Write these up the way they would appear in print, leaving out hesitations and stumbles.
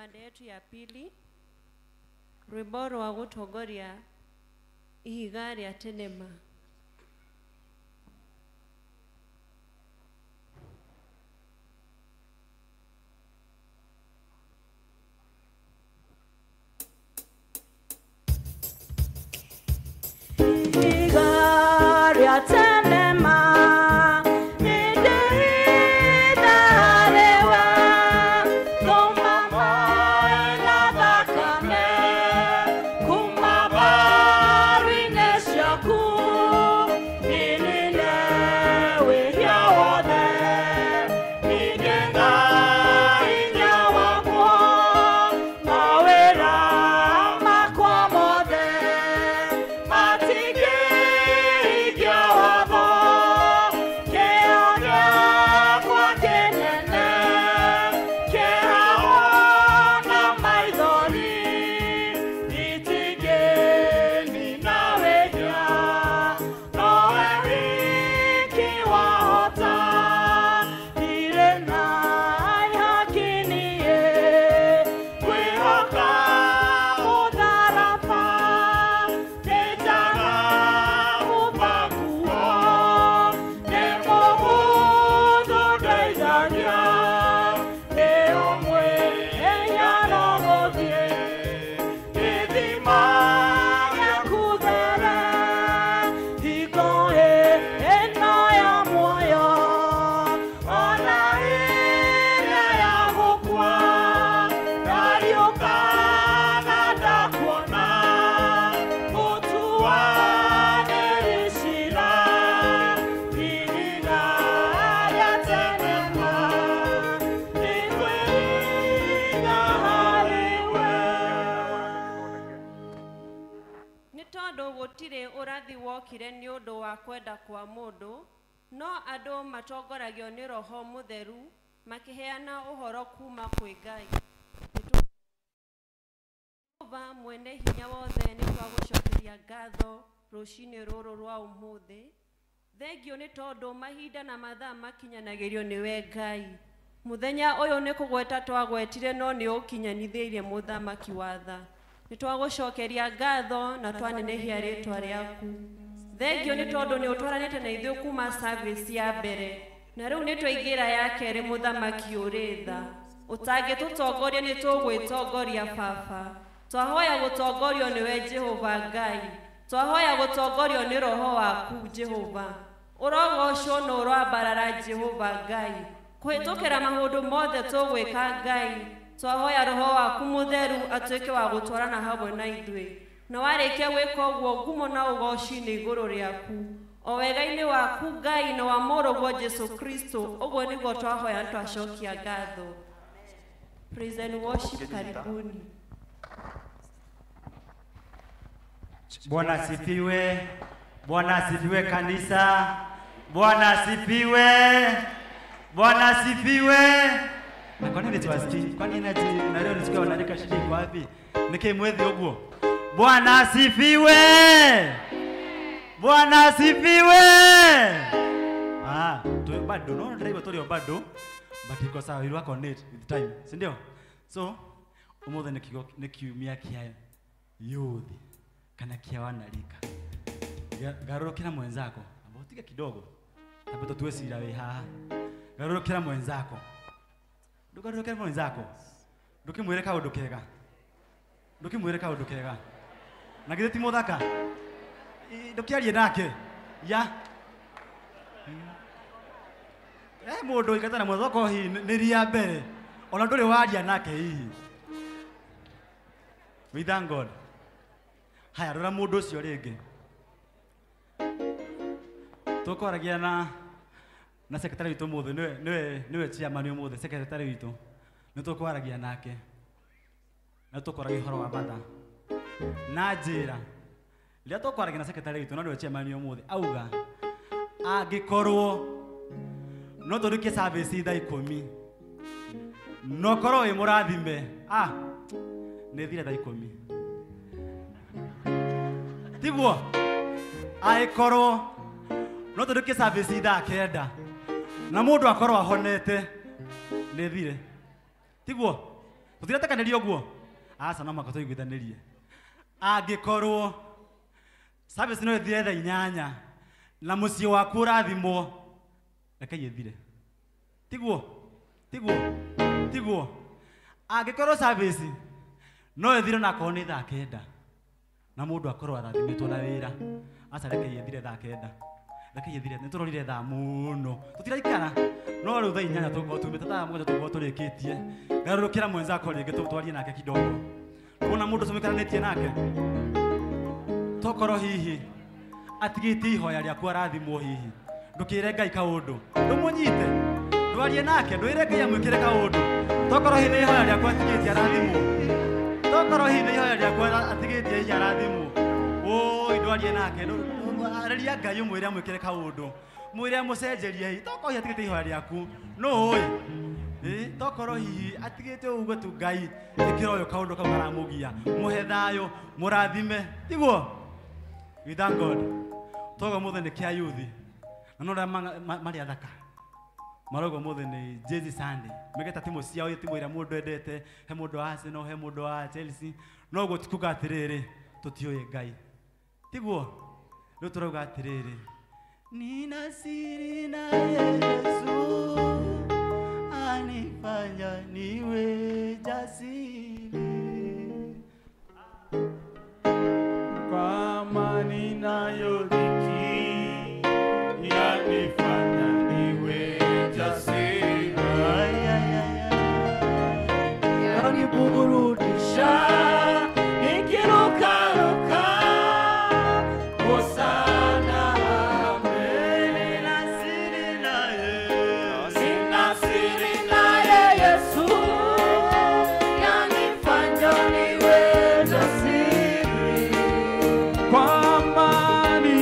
Ibada yetu ya pili, rwimbo rwa gutongoria ihiga rĩa tene ma. Ihiga rĩa tene ma, Wokire nĩ ũndũ wa kwenda kwa mũndũ, no andũ matongoragio nĩ Roho Mũtheru makĩheana ũhoro kuma kwĩ Ngai. Jehova mwene hinya wothe, nĩ twagũcokeria ngatho rũcinĩ rũrũ rwa ũmũthĩ. Thengio nĩ tondũ mahinda na mathaa makinyanagĩrio nĩwe Ngai. Mũthenya ũyũ nĩ kũgweta twagwetire, no nĩ ũkinyanithĩirie mũthamaki wa tha. Nĩ twagũcokeria ngatho na twanenehia rĩtwa rĩaku. Thengio nĩ tondũ nĩ ũtwaranĩte na ithuĩ kuma service ya mbere, na rĩu nĩ twaingĩra ya kerĩ. Mũthamaki ũrĩ tha, ũtangĩtũtongoria nĩ tũgwĩtongoria. Baba, twahoya gũtongorio nĩwe Jehova Ngai, twahoya gũtongorio nĩ Roho waku Jehova. Ũrogocwo na ũroambarara Jehova Ngai, kũhĩtũkĩra maũndũ mothe tũgwĩka Ngai. Twahoya Roho waku Mũtheru atuĩke wa gũtwarana hamwe na ithuĩ, na warĩkia gwĩka ũguo, ngumo na ũgoci nĩ igũrũ rĩaku, o wega-inĩ waku Ngai na wa mũrũguo Jesu Kristo. Ũguo nĩguo twahoya, twacokia ngatho. Praise and worship, karibuni. Bwana asifiwe. Bwana asifiwe kanisa. Bwana asifiwe. Bwana asifiwe. Na kwa nini tuwasikii? Kwa nini na leo nisikia wanalika, shida iko wapi? Niki mwethi uguo. Bwana asifiwe. Bwana asifiwe. Ah, tu bado no driver tuli bado. But iko sawa, we work on it with time. Si ndio? So, umuthi nĩ kiumia kia youth kana kia wanarika. Garũrũkĩra mwenzako. Ambao tiga kidogo. Hapo tuwe cira wĩ haha. Garũrũkĩra mwenzako. Ndũgarũrũkĩre mwenzako. Ndũkĩmwĩre kaũndũ kega. Ndũkĩmwĩre kaũndũ kega. Na githĩ ti mũthaka? Ndũkĩarie nake. Ya. Mũndũ ũikate na mwenzako hihi nĩ ria mbere. Ona ndũrĩ waria nake hihi. We thank God. Haya, rora mũndũ ũcio rĩngĩ. Tũkwaragia na secretary witũ mũthĩ, nĩwe chairman ũmũthĩ, secretary witũ. Nĩ tũkwaragia nake. Na tũkwaragia ũhoro wa batha. Na njĩra, rĩrĩa tũkwaragia na secretary witũ, na nĩwe chairman ũmũthĩ, auga angĩkorwo no tũrĩkie service thaa 10, no korwo wĩ mũrathime, nĩ thire thaa 10. Tiguo angĩkorwo no tũrĩkie service thaa 9 na mũndũ akorwo ahonete, nĩ thire. Tiguo Tũtiretĩkanĩria ũguo? Aca no mũhaka tũiguithanĩrie. Angĩkorwo service no ĩthire thaa inyanya na mũciĩ waku ũrathimwo, rekei ĩthire. Tiguo? Tiguo? Tiguo? Angĩkorwo service no ĩthire na akorwo nĩ thaa kenda na mũndũ akorwo arathimĩtwo na wĩra, aca rekei ĩthire thaa kenda. Rekei ĩthire, nĩ tũrorire thaa mũno. Tũtiraikara. No rĩu thaa inyanya tũgũkorwo tumĩte, thaa mũgwanja tũgũkorwo tũrĩkĩtie. Garũrũkĩra mwenzako rĩngĩ twarie nake kidogo. Wona mũndũ ũcio mũikaranĩtie nake, tokorwo hihi atigĩtie ihoya rĩaku arathimwo hihi, ndũkĩre Ngai kaũndũ, ndũmũnyite, ndwarie nake, ndwĩre Ngai amwĩkĩre kaũndũ. Tokorwo hihi nĩ ihoya rĩaku atigĩtie arathimwo, tokorwo hihi nĩ ihoya rĩaku atigĩtie hihi arathimwo, wũi ndwarie nake, arĩria Ngai ũmwĩre amwĩkĩre kaũndũ, mwĩre amũcenjerie hihi, tokorwo hihi atigĩtie ihoya rĩaku, nũ ũĩ? Tokorwo hihi atigĩte ũguo tu Ngai ĩkĩra ũyũ kaũndũ kau karamũgia, mũhe thayũ, mũrathime, tiguo? We thank God. Togo mũthĩ nĩ kĩa yuthi na no ũrĩa marĩ athaka marauga mũthĩ nĩ Jezi Sunday, megeta timu ciao, timu ĩrĩa mũndũ endete, he mũndũ wa Arsenal, he mũndũ wa Chelsea, no ũguo ti kuga atĩrĩrĩ tũtiũĩ Ngai, tiguo? Rĩu tũrauga atĩrĩrĩ, nina siri na Yesu anifanya niwe jasiri. Kwa ninayo dhiki yanifanya niwe jasiri. Yaniburudisha nikirukaruka, hosana amen. Nina siri na Yesu, nina siri na Yesu yanifanya niwe jasiri. Kwa amani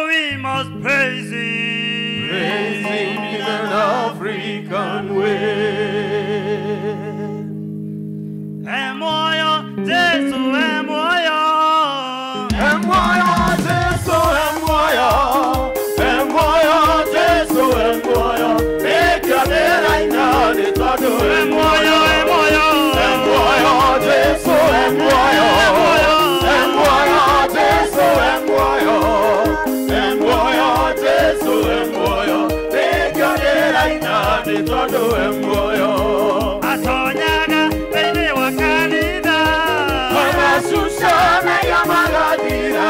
Oh, we must praise him. Praise him in an African way. Emoyo, Jesu, emoyo. Emoyo, Jesu, emoyo. Emoyo, Jesu, emoyo. Emoyo, emoyo. Emoyo, Jesu, emoyo. Emoyo, Jesu, emoyo. Emoyo, Jesu, emoyo. Emoyo. Atonyaga thĩinĩ wa kanitha. Magacucana ya magathira.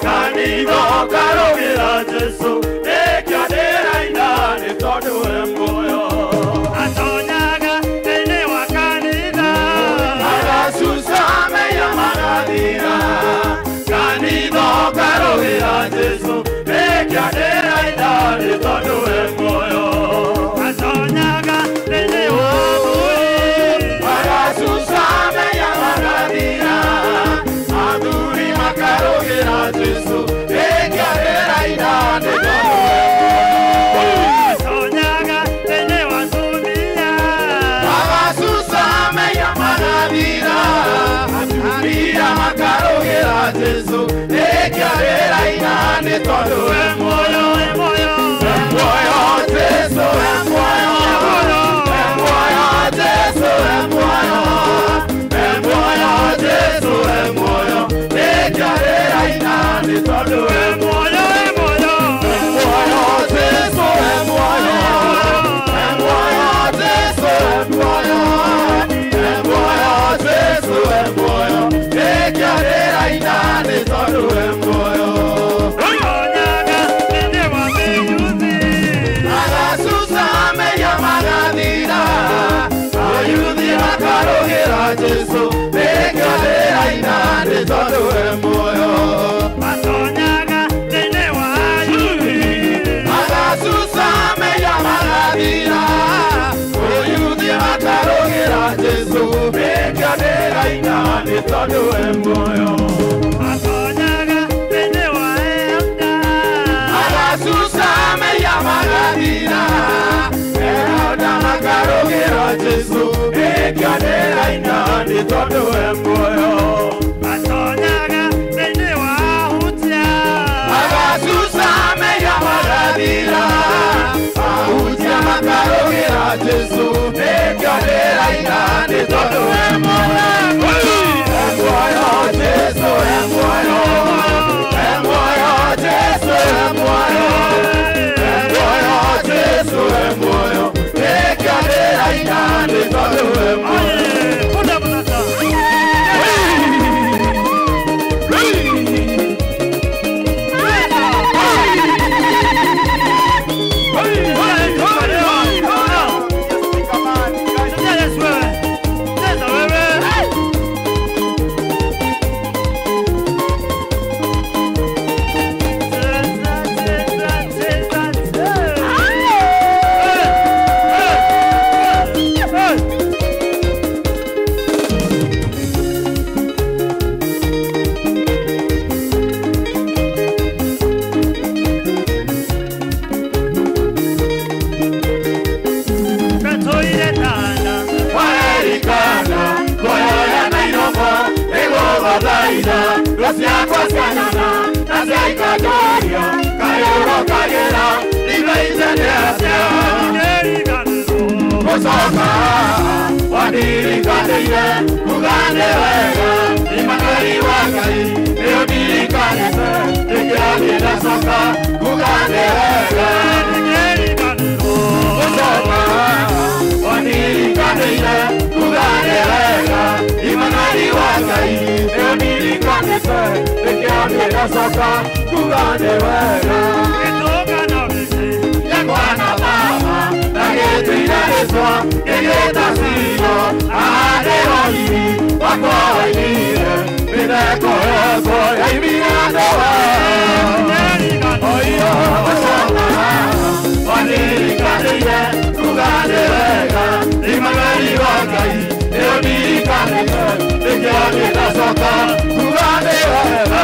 Kanitha ũkarũgĩra Jesu. Nĩkĩo ndĩraina nĩ tondũ e muoyo. Atonyaga thĩinĩ wa kanitha. Magacucana ya magathira. Kanitha ũkarũgĩra Jesu. Nĩkĩo ndĩraina nĩ tondũ e muoyo. Atonyaga thĩinĩ wa athuri. Magacucana ya magathira. Athuri makarũgĩra Jesu. Nĩkĩo ndĩraina nĩ tondũ e muoyo. Atonyaga thĩinĩ wa atumia. Magacucana ya magathira. Atumia makarũgĩra Jesu. Nĩkĩo ndĩraina nĩ tondũ e muoyo. Emoyo, Emoyo, Jesu, emoyo. Emoyo, Jesu, emoyo. Emoyo, Jesu, emoyo. Nĩkĩo ndĩraina nĩ tondũ e emoyo, emoyo. Emoyo, Jesu, emoyo. Emoyo, Jesu, emoyo. Emoyo, Jesu, emoyo. Nĩkĩo ndĩraina nĩ tondũ e muoyo. Atonyaga thĩinĩ wa mĩyuthi. Magacucame ya magathira. Ayuthi makarũgĩra Jesu. Nĩkĩo ndĩraina nĩ tondũ e muoyo. Atonyaga thĩinĩ wa ayuthi. Magacucame ya magathira. Ayuthi makarũgĩra Jesu. Nĩkĩo ndĩraina nĩ tondũ e muoyo. Atonyaga thĩinĩ wa elda. Magacucame ya magathira. Eroda makarũgĩra Jesu. Nĩkĩo ndĩraina nĩ tondũ e muoyo. Atonyaga thĩinĩ wa ahunjia. Magacucame ya magathira. Ahunjia makarũgĩra Jesu. Nĩkĩo ndĩraina nĩ tondũ e muoyo. E muoyo, Jesu, e muoyo. E muoyo, Jesu, e muoyo. E muoyo, Jesu, e muoyo. Nĩkĩo ndĩraina nĩ tondũ e muoyo. Aye, punda mutata. Waerikana, ngoyoya Nairobo, ĩgũgũthaitha, ruo ciakwa cianana, na ciaikatoria, kayũrũ kagĩra, ndimaice atĩa. Gũcoka, wandirikanĩire, kuga nĩ wega, Imanueli wa Ngai, nĩũndirikanĩte, nĩkĩo ndĩracoka, kuga nĩ wega. Gũcoka, wandirikanĩire, kuga nĩ wega, Imanueli wa Ngai, nĩũndirikanĩte, nĩkĩo ndĩracoka, kuga nĩ wega. Yakwana mama, na gĩtĩire rĩtwa, gĩgĩta Silo, ahandĩro wakwa wainire, mĩtheko yakwa yaimire andũ Oyo, gũcoka, wandirikanĩire, kuga nĩ wega, Imanueli wa Ngai, nĩũndirikanĩte, nĩkĩo ndĩracoka, kuga nĩ wega.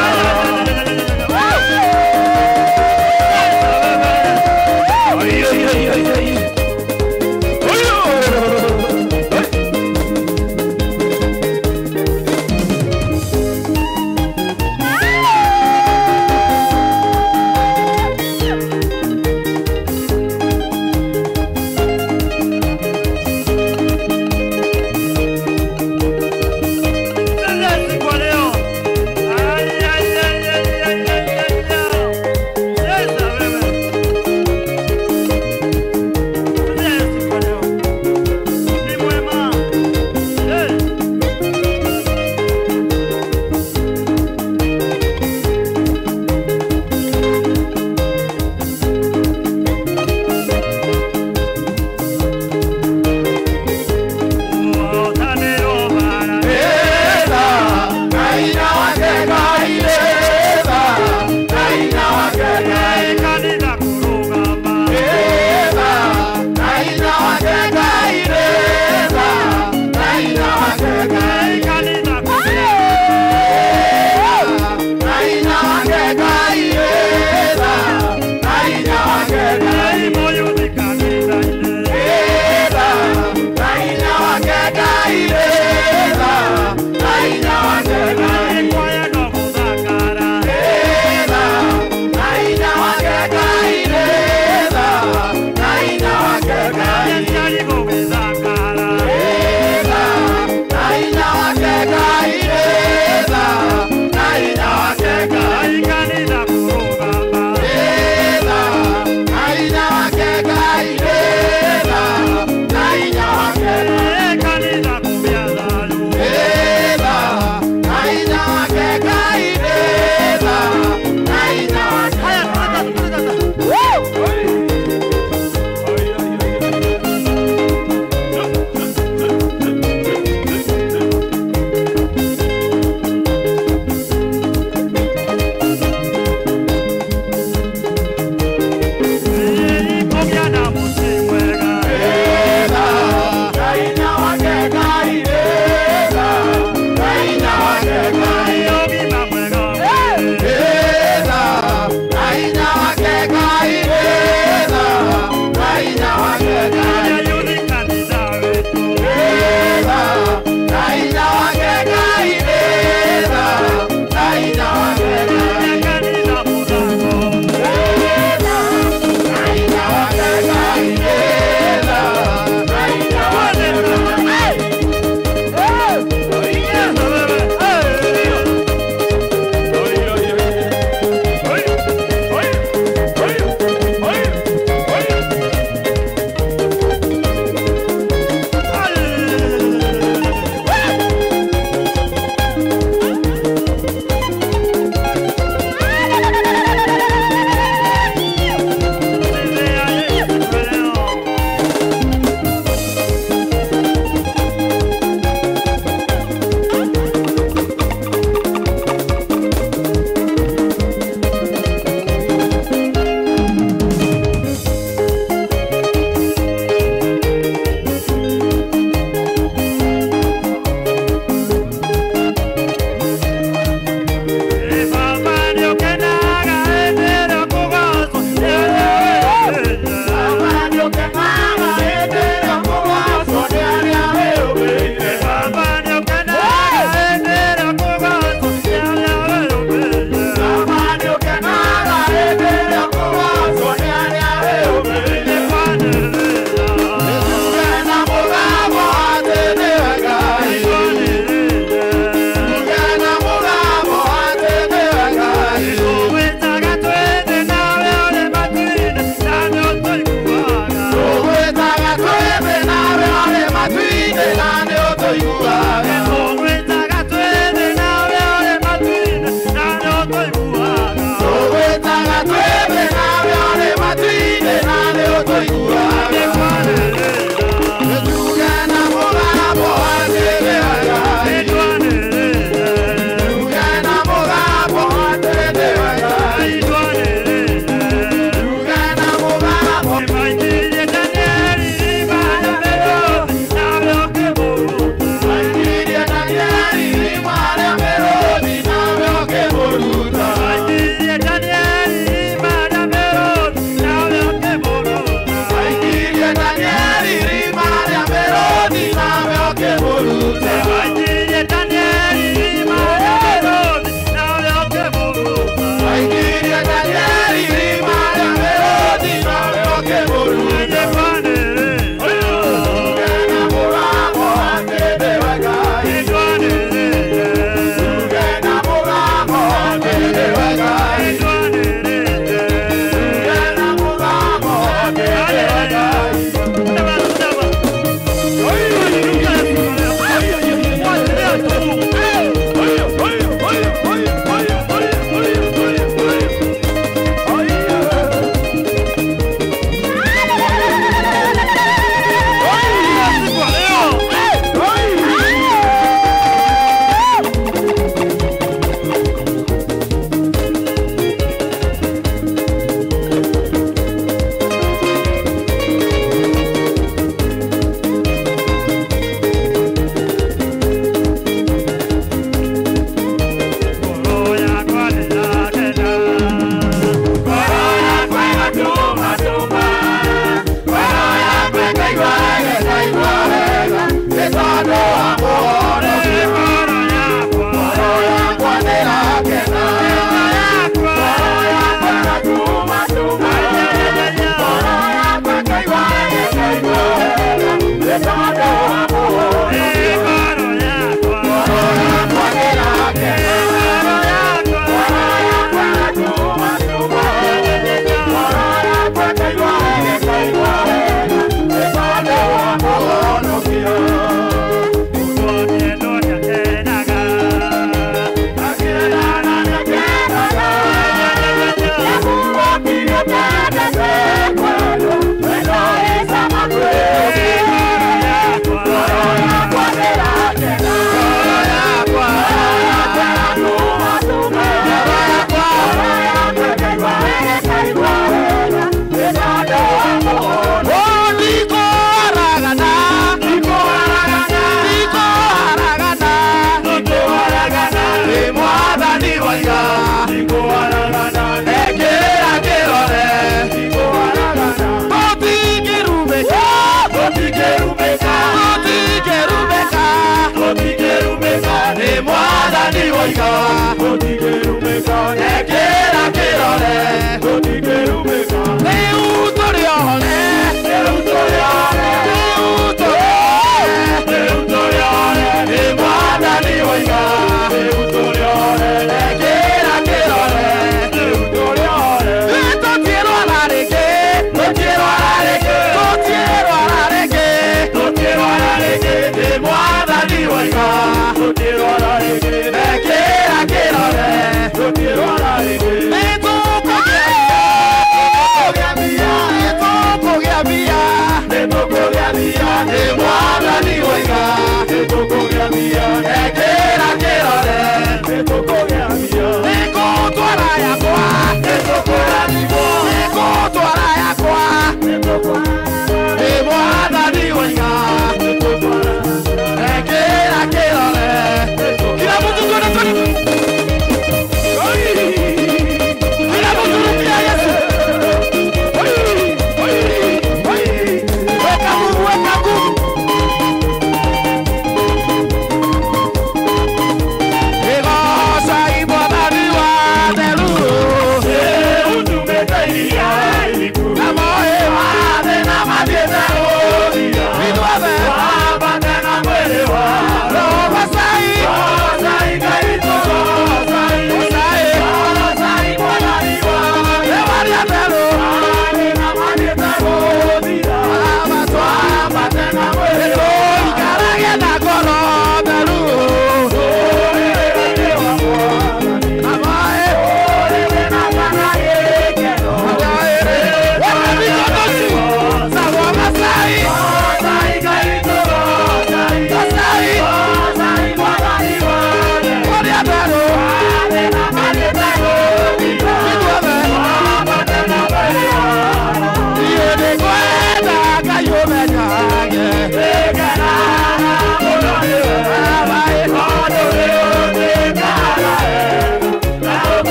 Yeah.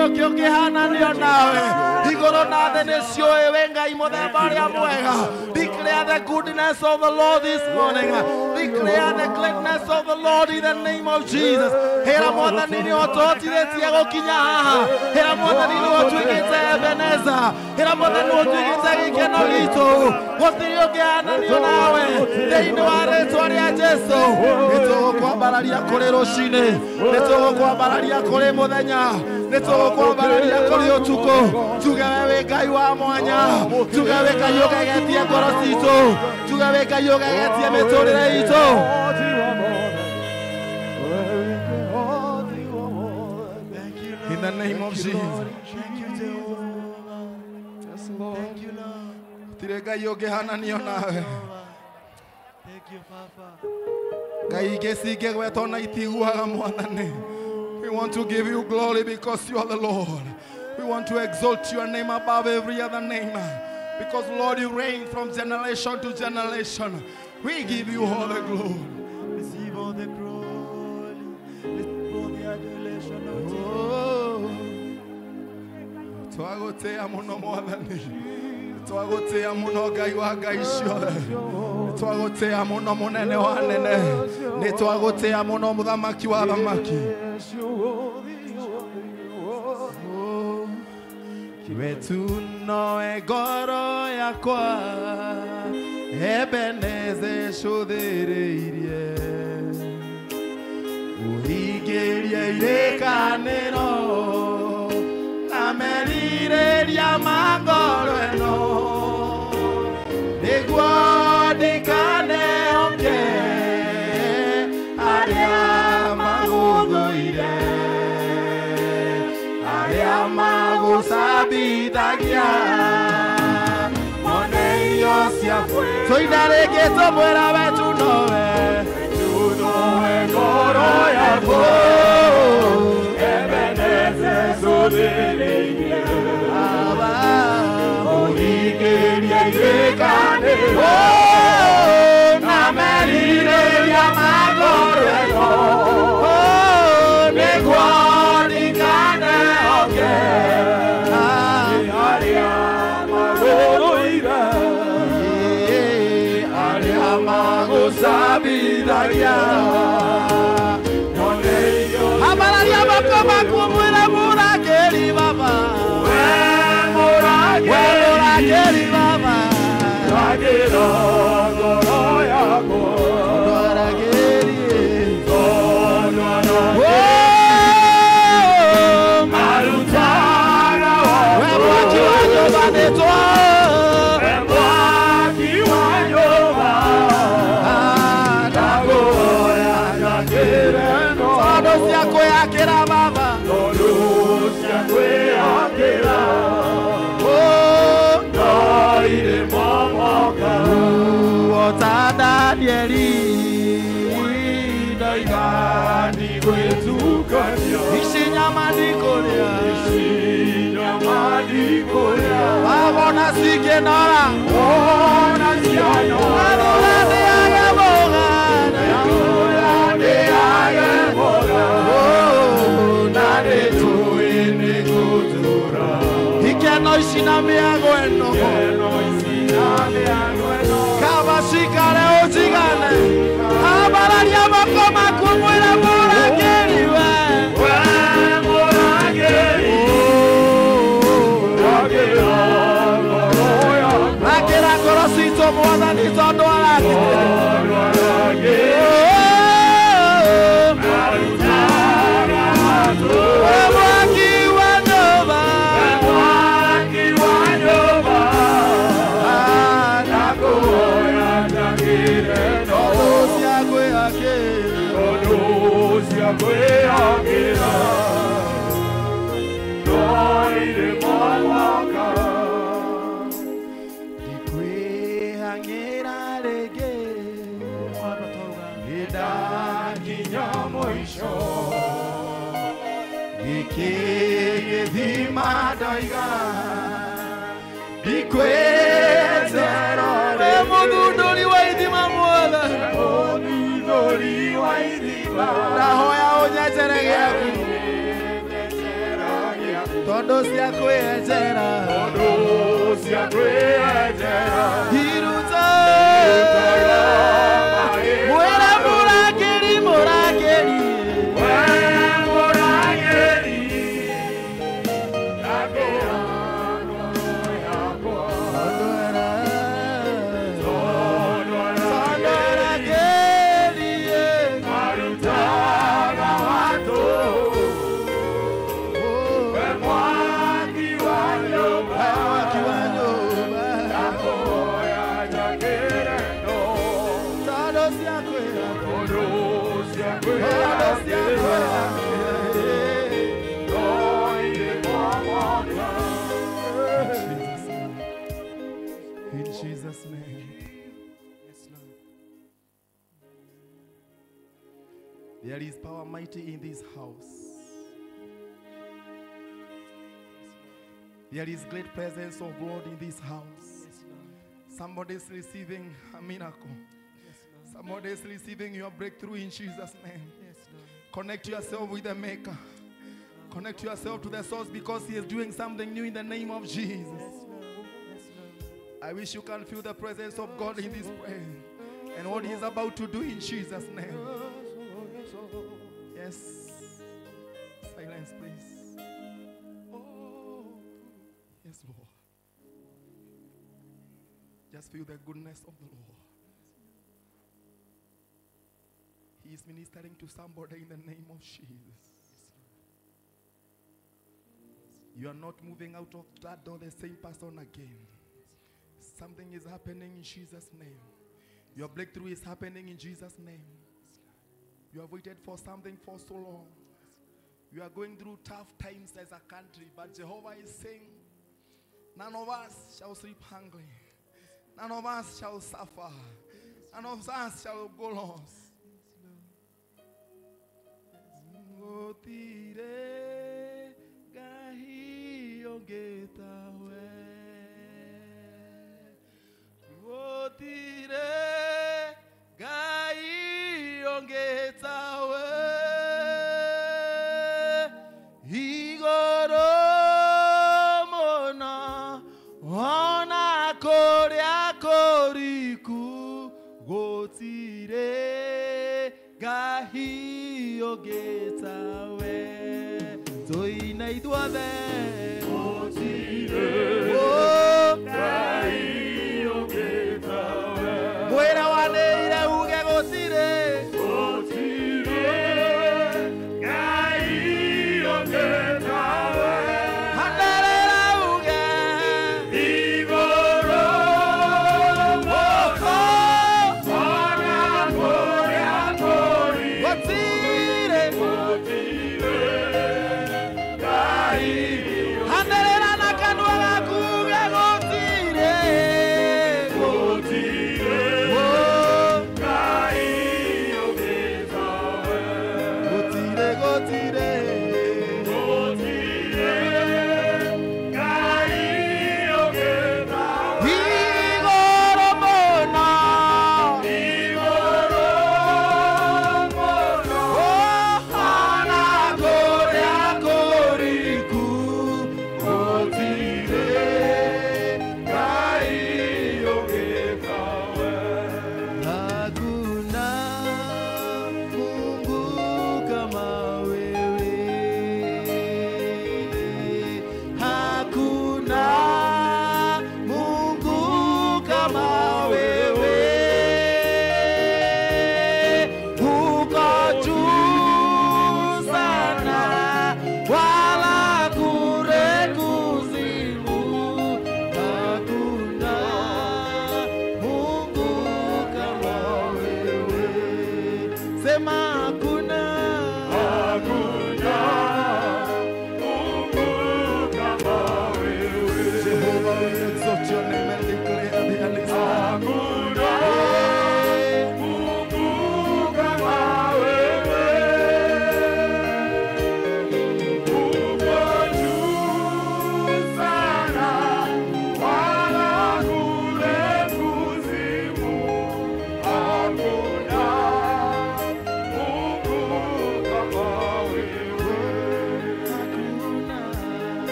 Gũtirĩ ũngĩ ũngĩhananio nawe. Igũrũ na thĩ nĩciũĩ wĩ Ngai mũthemba ũrĩa mwega. Declare the goodness of the Lord this morning. Declare the greatness of the Lord in the name of Jesus. Hera mwathani nĩ ũtũhotithĩtie gũkinya haha. Hera mwathani nĩ ũtuĩkĩte Ebeneza. Hera mwathani nĩ ũtuĩkĩte gĩkeno gitũ. Gũtirĩ ũngĩhananio nawe. Thĩinĩ wa rĩtwa rĩa Jesu. Nĩtũgũkwambararia kũrĩ rũcinĩ. Nĩtũgũkwambararia kũrĩ mũthenya. Nĩtũgũkwambararia kũrĩ ũtukũ. Tuge we wĩ Ngai wa mwanya. Tuge wĩ Ngai ũgegetie ngoro citũ. Tuge wĩ Ngai ũgegetie mĩtũrĩre itũ. In the name of Jesus. Thank you, Jehovah. Thank you, Lord. Gũtirĩ Ngai ũngĩhananio nawe. Thank you, Papa. Ngai ingĩ cingĩgwetwo na itiguaga mwathani. We want to give you glory because you are the Lord. We want to exalt your name above every other name. Because, Lord, you reign from generation to generation. We give you all the glory. Receive all the glory. Receive all the adulation, O Jesus. Oh. Twagũtĩĩa mũno mwathani. Twagũtĩĩa mũno Ngai wa ngai ciothe. Twagũtĩĩa mũno mũnene wa nene. Nĩtwagũtĩĩa mũno mũthamaki wa athamaki. We tu nowe ngoro yakwa Ebeneze cũthĩrĩirie ũhingĩrie irĩkanĩro na merirĩria ma ngoro ĩno nĩguo ndikanehoke arĩa magũthũire arĩa magũcambithagia mone irio ciaku. Tũina rĩngĩ tũmwĩra we tu nowe Ngoro yakwa Ebeneze cũthĩrĩirie Baba ũhingĩrie irĩkanĩro na merirĩria ma ngoro ĩno nĩguo ndikanehoke arĩa magũthũire arĩa magũcambithagia. Nyone irio Ambararia moko maku mwĩre mũrangĩri Baba. We We mũrangĩri mũrangĩri Baba. Rangĩra ngoro yakwa Tondũ arangĩri Tondũ Oh, marutaga we mwaki wa nyũmba nĩtwa We mwaki wa nyũmba ndagũhoya njakĩre no Tondũ cia kwĩyakĩra Baba. Tondũ cia kwĩyakĩra Oh, no irĩ momoka ota Danieli ndoiga ndigwĩtukania ici nyama ndikũrĩa ici nyama ndikũrĩa wabona cingĩnora ona cianora Ndũra ndĩage mboga ndũra ndĩage mboga na nĩtũĩ nĩngũtũra ikeno ici na mĩago ĩno ikeno ici na mĩago ĩno kaba cikare ũnjigane ambararia moko maku mwĩre mũrangĩri we We mũrangĩri rangĩra ngoro yakwa rangĩra ngoro citũ mwathani tondũ arangĩri tondũ arangĩri marutaga matũ We mwaki wa nyũmba We mwaki wa nyũmba ndakũhoya njakĩre no tondũ cia kwĩyakĩra tondũ cia kwĩyakĩra no irĩ momoka ndikwĩhang'ĩra rĩngĩ Baba twauga nĩndakinya mũico gĩkĩ gĩthima ndoiga ndikwĩtero rĩngĩ. Mũthundũri wa ithima mwathani Mũthundũri wa ithima ndahoya ũnyenjere gĩaku Nyenjera gĩaku Tondu cia kwĩenjera. Tondu cia kwĩenjera. Iruta. Mwĩre mũrangĩri mũrangĩri. We mũrangĩri. Rangĩra ngoro yakwa. Tondu Tondu arangĩri. Marutaga watu. We mwaki wa nyũmba. Mwaki wa nyũmba. Ndahoya njakĩre ndo. Tondu cia kwĩenjera. Tondu cia Tondu cia kwĩenjera. kwĩenjera. In Jesus' name. Yes, Lord. There is power mighty in this house. There is great presence of Lord in this house. Yes, Lord. Somebody is receiving a miracle. Yes, Lord. Somebody is receiving your breakthrough in Jesus' name. Yes, Lord. Connect yourself with the Maker. Connect yourself to the source because He is doing something new in the name of Jesus. Yes, Lord. Yes, Lord. I wish you can feel the presence of God in this prayer and what He is about to do in Jesus' name. Yes. Silence, please. Oh, yes, Lord. Just feel the goodness of the Lord. He is ministering to somebody in the name of Jesus. You are not moving out of that door the same person again. Something is happening in Jesus' name. Your breakthrough is happening in Jesus' name. You have waited for something for so long. You are going through tough times as a country, but Jehovah is saying, none of us shall sleep hungry. None of us shall suffer. None of us shall go lost. Gũtirĩ Ngai ũngĩ tawe. Gũtirĩ Ngai ũngĩ tawe. Igũrũ mũno ona kũrĩa kũriku gũtirĩ Ngai ũngĩ tawe. Tũine ithuothe. Gũtirĩ Oh, Ngai ũngĩ tawe. Mwĩra wanĩire uge gũtirĩ. Gũtirĩ Ngai ũngĩ tawe. Anĩrĩra uge. Igũrũ Oh, ona kũrĩa kũriku gũtirĩ. gũtirĩ Ngai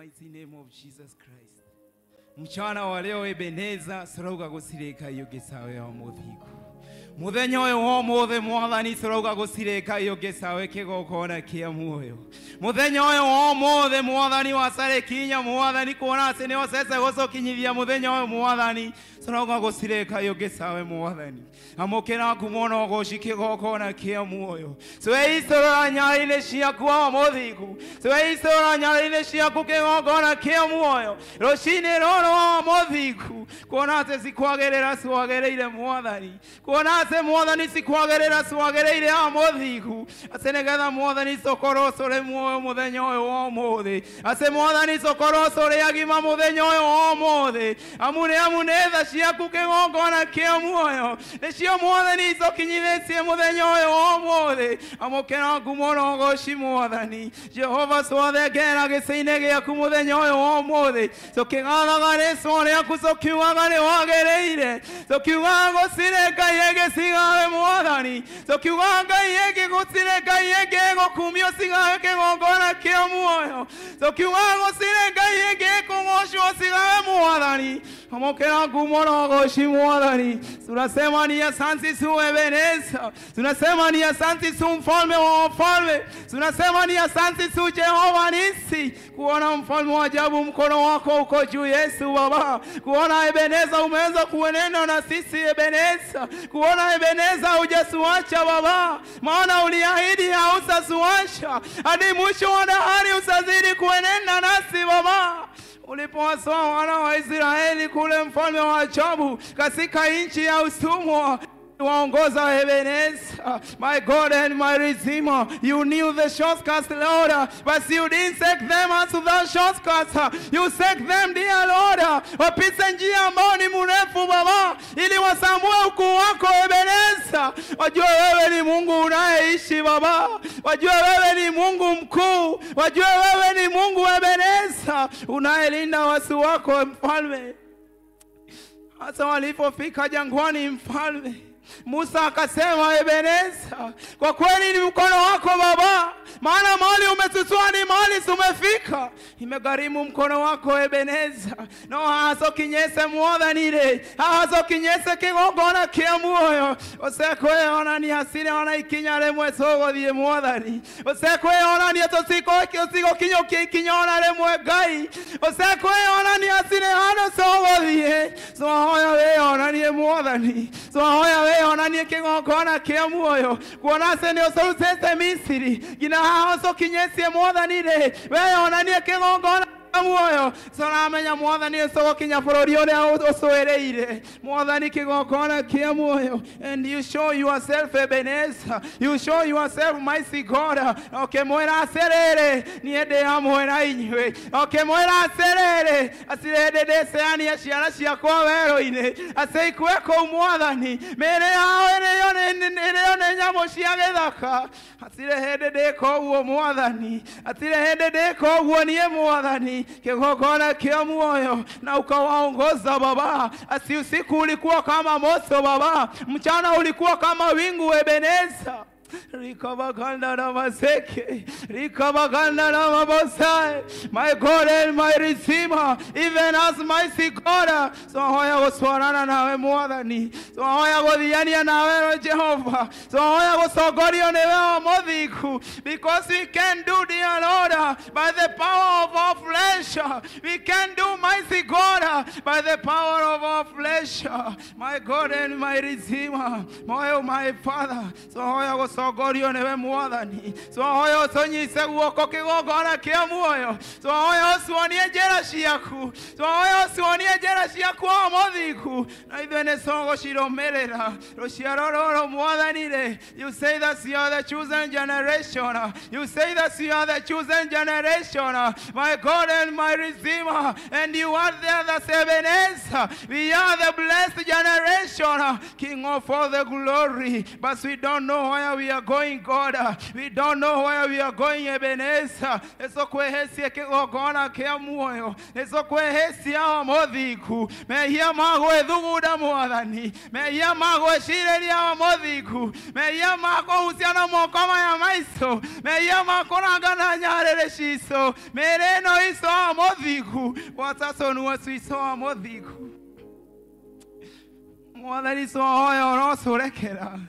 mighty name of Jesus Christ. Mchana wa leo Ebeneza sorauga gusireka iyo gesawe wa muthiku. Muthenya ũyũ wa ũmũthĩ mwathani tũrauga gũcirĩka iyo ngĩcawe kĩgongona kĩa muoyo. Muthenya ũyũ wa ũmũthĩ mwathani wacarĩkinya mwathani kuona atĩ nĩocete gũcũkinyithia mũthenya ũyũ mwathani tũrauga gũcirĩka iyo ngĩcawe mwathani. Amũkĩra ngumo na ũgooci kĩgongona kĩa muoyo. Tweicũrũra nyarĩ-inĩ ciaku wa mũthingu. Tweicũrũra nyarĩ-inĩ ciaku kĩgongona kĩa muoyo. Rũcinĩ rũrũ wa mũthingu kuona atĩ cikwagĩrĩra ciwagĩrĩire mwathani. Kuona atĩ mwathani cikwagĩrĩra ciwagĩrĩire wa mũthingu. Atĩ nĩgetha mwathani tũkorwo tũrĩ muoyo mũthenya ũyũ wa ũmũthĩ. Atĩ mwathani tũkorwo tũrĩ agima mũthenya ũyũ wa ũmũthĩ. Amu nĩ tha ciaku kĩgongona kĩa muoyo. Nĩcio mwathani tũkinyithĩtie mũthenya ũyũ wa ũmũthĩ. Amũkĩra ngumo na ũgooci mwathani. Jehova twathengera gĩcĩ-inĩ gĩaku mũthenya ũyũ wa ũmũthĩ. Tũkĩgathaga rĩĩtwa rĩaku tũkiugaga nĩwagĩrĩire. Tũkiugaga gũtirĩ Ngai ĩngĩ cigawe mwathani. Tũkiugaga Ngai ĩngĩ gũtirĩ Ngai ĩngĩ ĩgũkumio cigawe kĩgongona kĩa muoyo. Tũkiugaga gũtirĩ Ngai ĩngĩ ĩkũgocwo cigawe mwathani. Amũkĩra ngumo na ũgooci mwathani. Tunasema ni asante tu Ebeneza. Tunasema ni asante tu mfalme wa wafalme. Tunasema ni asante tu Jehova Nisi. Kuona mfalme wa ajabu mkono wako uko juu Yesu Baba. Kuona Ebeneza umeweza kuenenda na sisi Ebeneza. Kuona Ebeneza hujasuacha Baba. Maana uliahidi hautasuacha. Hadi mwisho wa dahari utazidi kuenenda nasi Baba. Ulipowatoa wana wa Israeli kule mfalme wa ajabu katika nchi ya utumwa, waongoza Ebeneza, my God and my Redeemer. You knew the shortcuts, Lord, but you didn't take them unto the shortcuts. You take them, dear Lord, wapite njia ambayo ni mrefu Baba, ili wasambue ukuu wako Ebeneza. Wajue wewe ni Mungu unayeishi Baba, wajue wewe ni Mungu mkuu, wajue wewe ni Mungu Ebeneza unayelinda watu wako mfalme. Hata walipofika jangwani mfalme, Musa akasema Ebeneza, kwa kweli ni mkono wako Baba, maana mahali umetutoa ni mahali tumefika. Imegharimu mkono wako Ebeneza. No haso kinyese mwathani haso kinyese kigongona kia muoyo. Usekwe ona ni hasira ona ikinya remwe tũgũthiĩ mwathani. Usekwe ona ni tũtiko kinyũkia ikinya ona remwe Ngai. Usekwe ona ni hasira handũ tũgũthiĩ. Twahoya wĩonanie mwathani. Twahoya wĩonanie kĩgongona kĩa muoyo. Kuona atĩ nĩ ũcũrutĩte Misiri nginya haha ũcũkinyĩtie mwathani rĩ, wĩonanie kĩgongona muoyo. Tũramenya mwathani ũcũgũkinya bũrũri ũrĩa ũcũĩrĩire mwathani kĩgongona kĩa muoyo. And you show yourself Ebeneza, you show yourself mighty God. Ũkĩmwĩra atĩrĩrĩ, niĩ ndĩ hamwe na inyuĩ. Ũkĩmwĩra atĩrĩrĩ, atirĩ hĩndĩ ndĩceania ciana ciakwa werũ-inĩ, atĩ ikue kũu mwathani, mĩĩrĩ yao ĩrĩo nĩ nyamũ cia gĩthaka. Atirĩ hĩndĩ ndĩka ũguo mwathani, atirĩ hĩndĩ ndĩka ũguo niĩ mwathani. Kĩgongona kĩa muoyo na ukawaongoza Baba. Asi usiku ulikuwa kama moto Baba, mchana ulikuwa kama wingu Ebeneza. Rikabaganda na maseke, rikabaganda na mabosai. My God and my Redeemer, even as mighty God. Twahoya gũtwarana nawe mwathani, twahoya gũthiania nawe Jehova, twahoya gũtongorio nĩwe o mũthingu. Because we can do, dear Lord, by the power of our flesh. We can do, mighty God, by the power of our flesh. My God and my Redeemer, my Father, twahoya gũtongorio nĩwe mwathani. Twahoya ũtũnyite guoko kĩgongona kĩa muoyo. Twahoya ũtuonie njĩra ciaku. Twahoya ũtuonie njĩra ciaku o mũthingu, na ithuĩ nĩ tũgũcirũmĩrĩra. Rũciaro rũrũ mwathani rĩ, you say that you are the chosen generation. You say that you are the chosen generation, my God and my Redeemer, and you are there the Ebeneza. We are the blessed generation, King of all the glory, but we don't know where we we are going, God. We don't know where we are going, Ebenezer. Nĩtũkwĩhĩcie kĩgongona kĩa muoyo. Nĩtũkwĩhĩcia o mũthingu. Mehia ma gwĩthugunda Mwathani. Mehia ma gwĩcirĩria o mũthingu. Mehia ma kũhucia na moko maya maitũ. Mehia ma kũranga na nyarĩrĩ citũ. Mĩĩrĩ ĩno itũ o mũthingu. Gwata tũnua twitũ o mũthingu. Mwathani twahoya ũrocũrekera.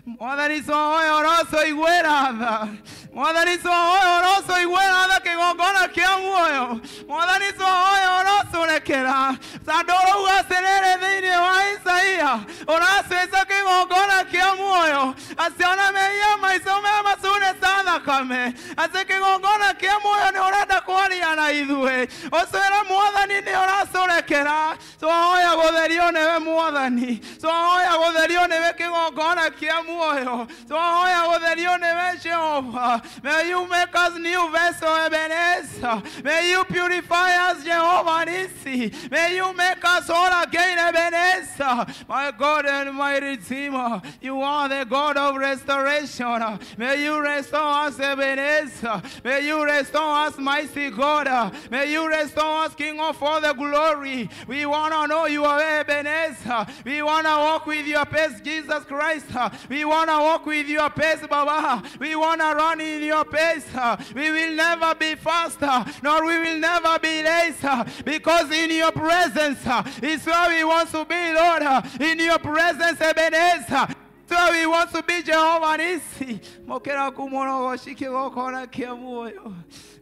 Mwathani twahoya ũrocũiguĩra tha. Mwathani twahoya ũrocũiguĩra tha kĩgongona kĩa muoyo. Mwathani twahoya ũrocũrekera. Tondũ ũrauga atĩrĩrĩ thĩinĩ wa Isaia, ũracwĩca kĩgongona kĩa muoyo. Atĩ ona mehia maitũ me matune ta thakame. Atĩ kĩgongona kĩa muoyo nĩ ũrenda kwaria na ithuĩ. Ũcwĩre Mwathani nĩ ũracũrekera. Twahoya gũtherio nĩwe Mwathani. Twahoya gũtherio nĩwe kĩgongona kĩa muoyo. Twahoya gũtherio nĩwe Jehova. May you make us new vessel, Ebenezer. May you purify us, Jehovah Nissi. May you make us whole again, Ebenezer. My God and my Redeemer, you are the God of restoration. May you restore us, Ebenezer. May you restore us, mighty God. May you restore us, King of all the glory. We want to know you are Ebenezer. We want to walk with your pace, Jesus Christ. We want to walk with your pace, Baba. We want to run in your pace. We will never be faster, nor we will never be later, because in your presence is where we want to be, Lord. In your presence, Ebenezer. So we want to be Jehovah Nissi. Mokera kumono goshike gokona kia muoyo.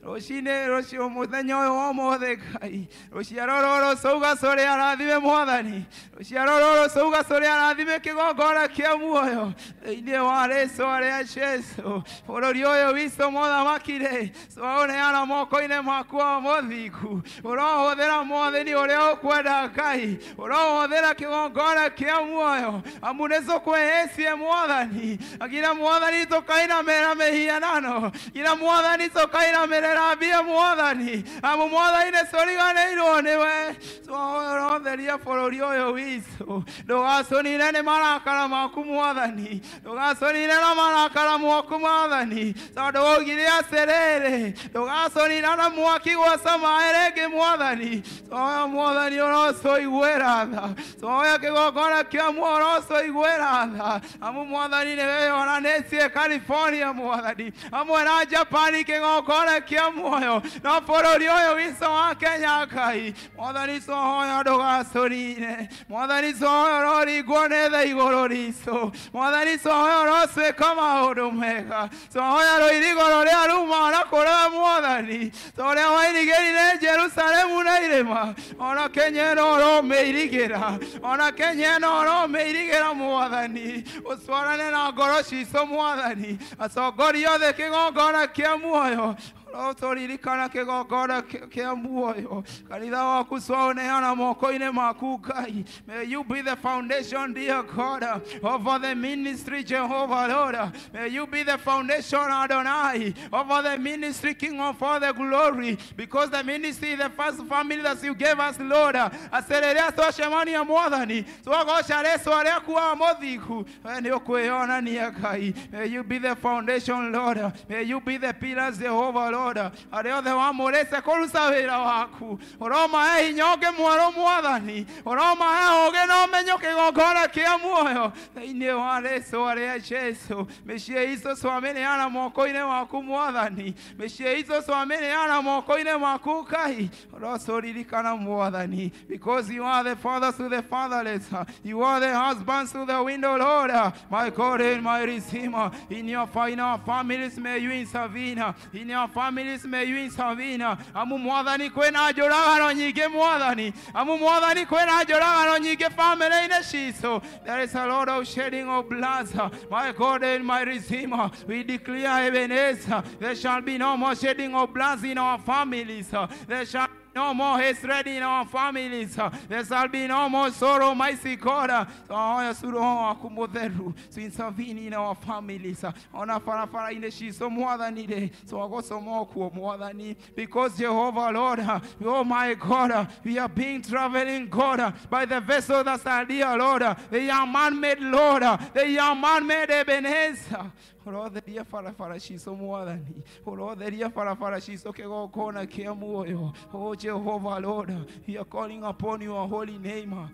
Rũcinĩ rũcio mũthenya ũyũ wa ũmũthĩ Ngai. Rũciaro rũrũ cũga cũrĩ arathime Mwathani. Rũciaro rũrũ cũga cũrĩ arathime kĩgongona kĩa muoyo. Thĩinĩ wa rĩĩtwa rĩa Jesũ. Bũrũri ũyũ witũ mũthamaki-rĩ, twaũneana moko-inĩ maku o mũthingu. Ũrohũthĩra Mwathani ũrĩa ũkwenda Ngai. Ũrohũthĩra kĩgongona kĩa muoyo. Amu nĩtũkwĩhĩtie Mwathani. Nginya Mwathani tũkainamĩra mĩhianano. Nginya Mwathani tũkainamĩrĩra mbia Mwathani. Amu Mwathani nĩtũriganĩirwo nĩwe. Twahoya bũrũri ũyũ witũ. Ndũgacũnine nĩ marakara maku Mwathani. Ndũgacũnine na marakara maku Mwathani. Tondũ waugire atĩrĩrĩ, ndũgacũnina na mwaki gwaca maĩ rĩngĩ Mwathani. Twahoya Mwathani ũrocũiguĩra tha. Twahoya kĩgongona kĩa muoyo ũrocũiguĩra tha. Amu Mwathani nĩwe wĩyonanĩtie California Mwathani. Hamwe na Japani kĩgongona kĩa muoyo. No bũrũri ũyũ witũ wa Kenya Ngai. Mwathani twahoya ndũgacũnine. Mwathani twahoya ũroringwo nĩ tha igũrũ ritũ. Mwathani twahoya ũrocwĩka maũndũ mega. Twahoya rũirigo rũrĩa ruma na kũrĩa Mwathani. Ta ũrĩa wairigĩrire Jerusalemu na irĩma. Ona Kenya ĩno ũromĩirigĩra. Ona Kenya ĩno ũromĩirigĩra Mwathani. Ũtwarane na ngoro citũ Mwathani. Atongoria othe kĩgongona kĩa muoyo. Ũtũririkana kĩgongona kĩa muoyo. Kanitha waku twaũneana moko-inĩ maku Ngai. May you be the foundation, dear God, over the ministry, Jehovah Lord. May you be the foundation, Adonai, over the ministry, King of all the glory, because the ministry is the first family that you gave us, Lord. Acerĩrĩa twacemania Mwathani, twagoca rĩĩtwa rĩaku wa mũthingu. We nĩ ũkwĩyonania Ngai. May you be the foundation, Lord. May you be the pillars, Jehovah Lord. Arĩa othe wamũrĩte kũruta wĩra waku, ũromahe hinya ũngĩ mwerũ Mwathani, ũromahe ũũgĩ na ũmenyo kĩgongona kĩa muoyo. Thĩinĩ wa rĩĩtwa rĩa Jesũ, mĩciĩ itũ twamĩneana moko-inĩ maku Mwathani. Mĩciĩ itũ twamĩneana moko-inĩ maku Ngai. Ũrocũririkana Mwathani, because you are the father to the fatherless, you are the husband to the widow, Lord. My God and my Redeemer, in your final families may you intervene. In your families may you intervene. Amu Mwathani kwĩna njũragano nyingĩ Mwathani. Amu Mwathani kwĩna njũragano nyingĩ family-inĩ citũ. There is a lot of shedding of blood. My God and my Redeemer, we declare Ebenezer, there shall be no more shedding of blood in our families. There shall no more hatred in our families. There shall be no more sorrow, mighty God. To intervene in our families. Ona farafara-inĩ citũ Mwathani rĩ, twagũcoma Mwathani, because Jehovah Lord, oh my God, we are being traveling, God, by the vessel that's our dear Lord. They are man-made, Lord. They are man-made, Ebenezer. Ũrotheria barabara citũ Mwathani, ũrotheria barabara citũ kĩgongona kĩa muoyo. Oh Jehovah Lord, we are calling upon your holy name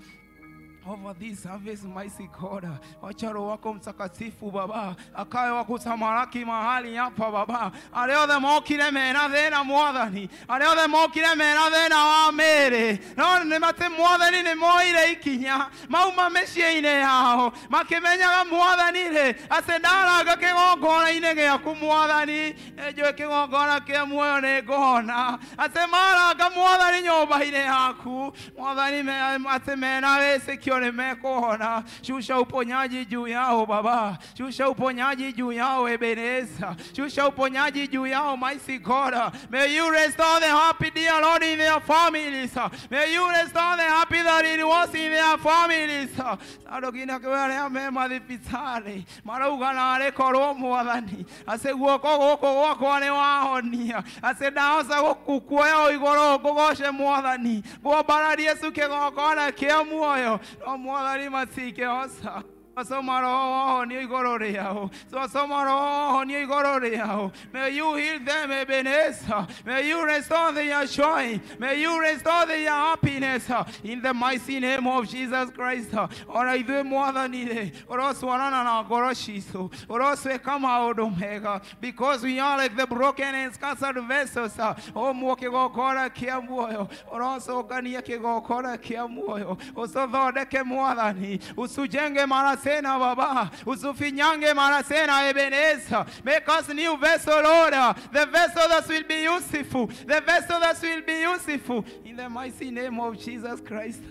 over this service, mighty God. Wacha Roho wako Mtakatifu Baba akawe wa kutamalaki mahali hapa Baba. Arĩa othe mokire mena thĩna Mwathani, arĩa othe mokire mena thĩna wa mĩĩrĩ, no nĩ atĩ Mwathani nĩ moire ikinya mauma mĩciĩ-inĩ yao makĩmenyaga Mwathani rĩ atĩ ndaranga kĩgongona-inĩ gĩaku Mwathani, nĩnjũĩ kĩgongona kĩa muoyo nĩ ngũhona. Atĩ maranga Mwathani nyũmba-inĩ yaku Mwathani, atĩ mena wĩtĩkio nimekuona. Shusha uponyaji juu yao Baba, shusha uponyaji juu yao Ebeneza, shusha uponyaji juu yao mighty God. May you restore the happy, dear Lord, in their families. May you restore the happy that it was in their families. Andũ nginya arĩa me mathibitarĩ marauga narĩ korwo Mwathani atĩ guoko gũkũ gwakwa nĩ wahonia, atĩ ndahota gũkuoya o igũrũ ngũgoce Mwathani, ngwambararie cu kĩgongona kĩa muoyo, no Mwathani matingĩhota. Twasoma roho wahonio igũrũ rĩao, twasoma roho wahonio igũrũ rĩao. May you heal them, Ebenezer. May you restore their joy. May you restore their happiness. In the mighty name of Jesus Christ. Ona ithuĩ Mwathani rĩ, ũrocwarana na ngoro citũ, ũrocwĩka maũndũ mega, because we are like the broken and scattered vessels. Ũmwe kĩgongona kĩa muoyo, ũrocũngania kĩgongona kĩa muoyo, ũtũthondeke Mwathani, ũtujenge mara tena Baba, usufinyange mara tena Ebenezer. Make us new vessel, Lord, the vessel that will be useful, the vessel that will be useful, in the mighty name of Jesus Christ.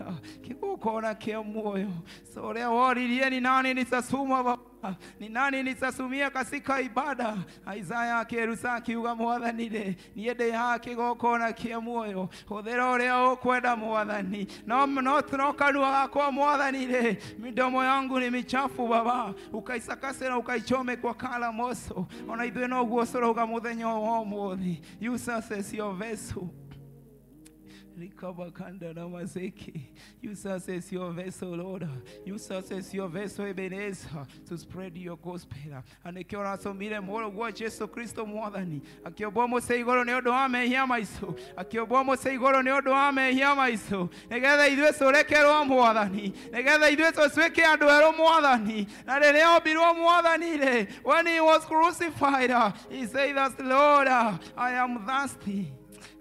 Kĩgongona kĩa muoyo, so ũrĩa woririe ni nani nitasuma Baba, ni nani nitasumia katika ibada. Isaya akĩruta akiuga Mwathani rĩ, niĩ ndĩ haha kĩgongona kĩa muoyo, hũthĩra ũrĩa ũkwenda Mwathani, no no kanua gakwa Mwathani rĩ, midomo yangu ni michafu Baba, ukaisakase na ukaichome kwa kala moto. Ona ithuĩ noguo tũrauga mũthenya wa ũmũthĩ, use us as your vessel. Rikabakanda na mazeki. Use us as your vessel, Lord. Use us as your vessel, Ebenezer, to spread your gospel. And nĩkĩo ũratũmire mũrũguo Jesu Kristo Mwathani, akĩũmbwo mũtĩ igũrũ nĩ ũndũ wa mehia maitũ, akĩũmbwo mũtĩ igũrũ nĩ ũndũ wa mehia maitũ, nĩgetha ithuĩ tũrekerwo Mwathani, nĩgetha ithuĩ tũtuĩke andũ erũ Mwathani. Na rĩrĩa ombirwo Mwathani rĩ, when he was crucified, he said that, Lord, I am thirsty.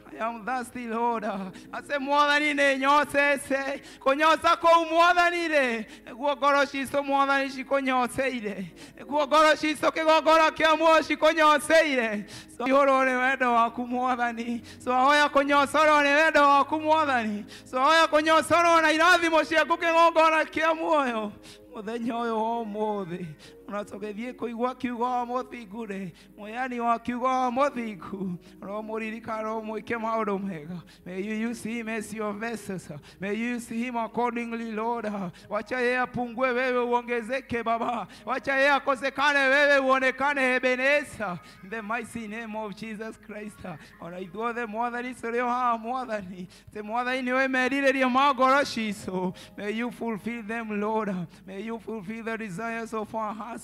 I am thirsty, Lord. Ase Mwathani nĩ nyotete, kũnyota kũu Mwathani rĩ, nĩguo ngoro citũ Mwathani cikũnyoteire, nĩguo ngoro citũ kĩgongona kĩa muoyo cikũnyoteire. So ihũrwo nĩ wendo waku Mwathani, twahoya kũnyotorwo nĩ wendo waku Mwathani, twahoya kũnyotorwo na irathimo ciaku kĩgongona kĩa muoyo mũthenya ũyũ wa ũmũthĩ. Ona tũgĩthiĩ kũigua kiugo wa mũthingu rĩ, mũheani wa kiugo wa mũthingu, ũromũririkana, ũromwĩke maũndũ mega. May you use him as your vessels. May you use him accordingly, Lord. Wacha yeye apungue, wewe uongezeke Baba. Wacha yeye akosekane, wewe uonekane Ebeneza. In the mighty name of Jesus Christ. Ona ithuothe Mwathani tũrĩ o haha Mwathani, atĩ Mwathani nĩwe merirĩria ma ngoro citũ. May you fulfill them, Lord. May you fulfill the desires of our hearts.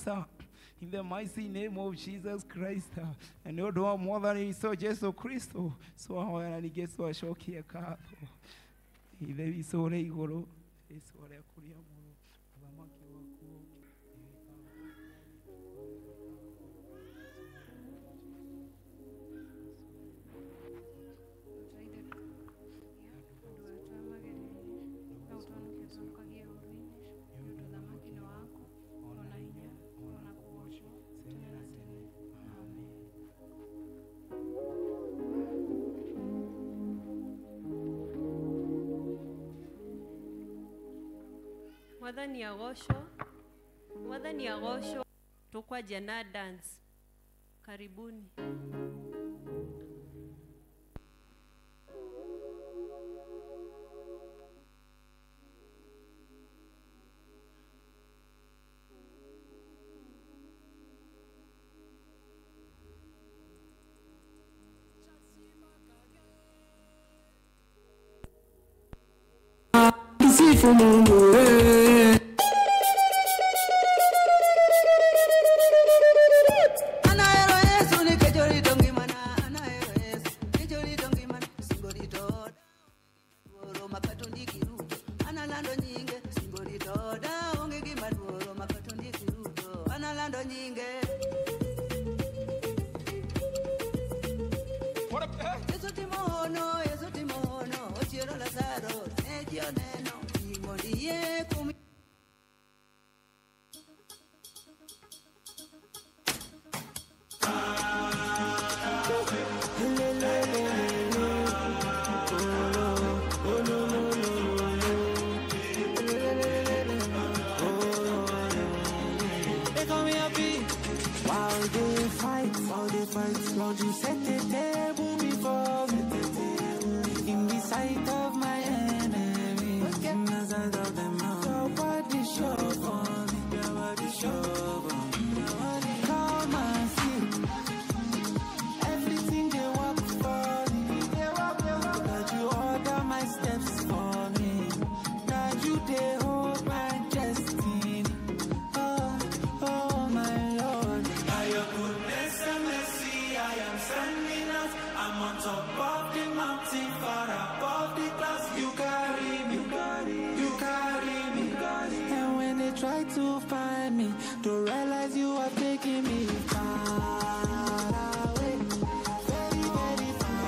In the mighty name of Jesus Christ. Na nĩ ũndũ wa Mwathani witũ Jesu Kristo, twahoya na ningĩ twacokia ngatho. Ithe witũ ũrĩ igũrũ, rĩĩtwa rĩaku rĩamũrwo, ũthamaki waku ũũke. Mwathani agocwo, Mwathani agocwo. Tukwanjia na dance. Karibuni. Msifu Mungu eh. Yesu timono, Yesu timono, ochiero Lazaro, ne ji oneno, ting'o kumi. They call me happy. While they fight, Lord, you set the table before me. In the sight of my enemies, in the sight of them all. Your body show for me, your body show for me. Come and see. Everything they work for me. That you order my steps for me. That you they hold my destiny. Oh, oh my Lord. By your goodness and mercy, I am standing out. I'm on top of the mountain, far above the clouds. You carry me, you carry me. And when they try to find me, to realize you are taking me far away. Very, very far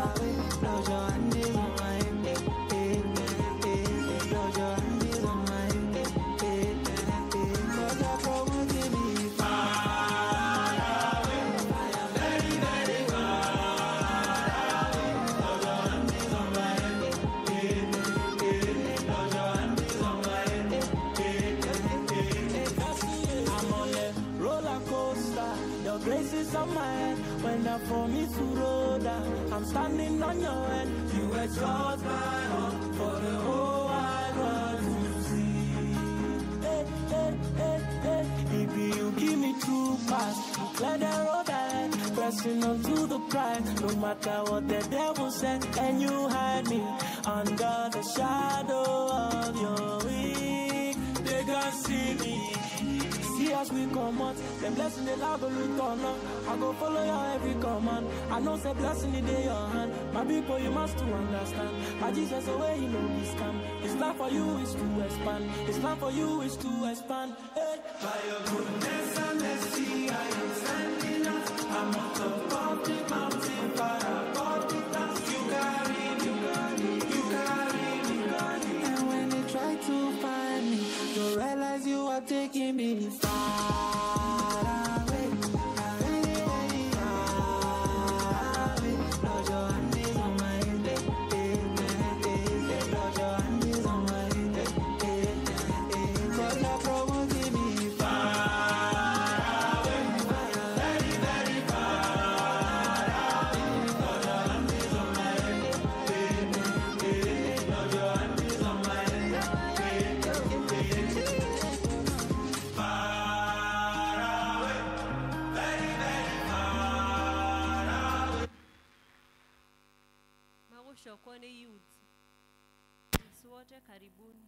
away. Lord, your hand is on my head. Eh, eh, eh, eh. Lord, your hand is on my head. Eh, eh, eh. Lord, you're promoting me far away. Very, very far away. Lord, your hand is on my head. Eh, eh, eh. Lord, your hand is on my head. Eh, eh, eh. I'm on a roller coaster. Your grace is on my head. When I for me to roll down, I'm standing on your head. You exalt my heart for the whole wide world to see. Hey, hey, hey, hey. If you give me true pass, you clear the road ahead. Pressing on to the prize, no matter what the devil said. And you hide me under the shadow of your wing. They can't see me. See as we come out, them blessing the love will return. I go follow your every command. I know say blessing the day your hand. My people, you must to understand. My Jesus away, you know this scam. It's not for you, it's to expand. It's not for you, it's to expand. Hey. By your goodness and mercy, I am standing up. I'm on top of the mountain, far above the clouds. You carry me, you carry me. And when they try to find me, you realize you are taking me far away. Very, very far away. Lord, your hand is on my head. Eh, eh, eh, eh. Lord, your hand is on my head. Eh, eh, eh. Cause you're promoting me far away. Very, very far away. Lord, your hand is on my head. Eh, eh, eh. Lord, your hand is on my head. Eh, eh, eh. Far away, very, very far away. Magũcokwo nĩ youths. Youths wote karibuni.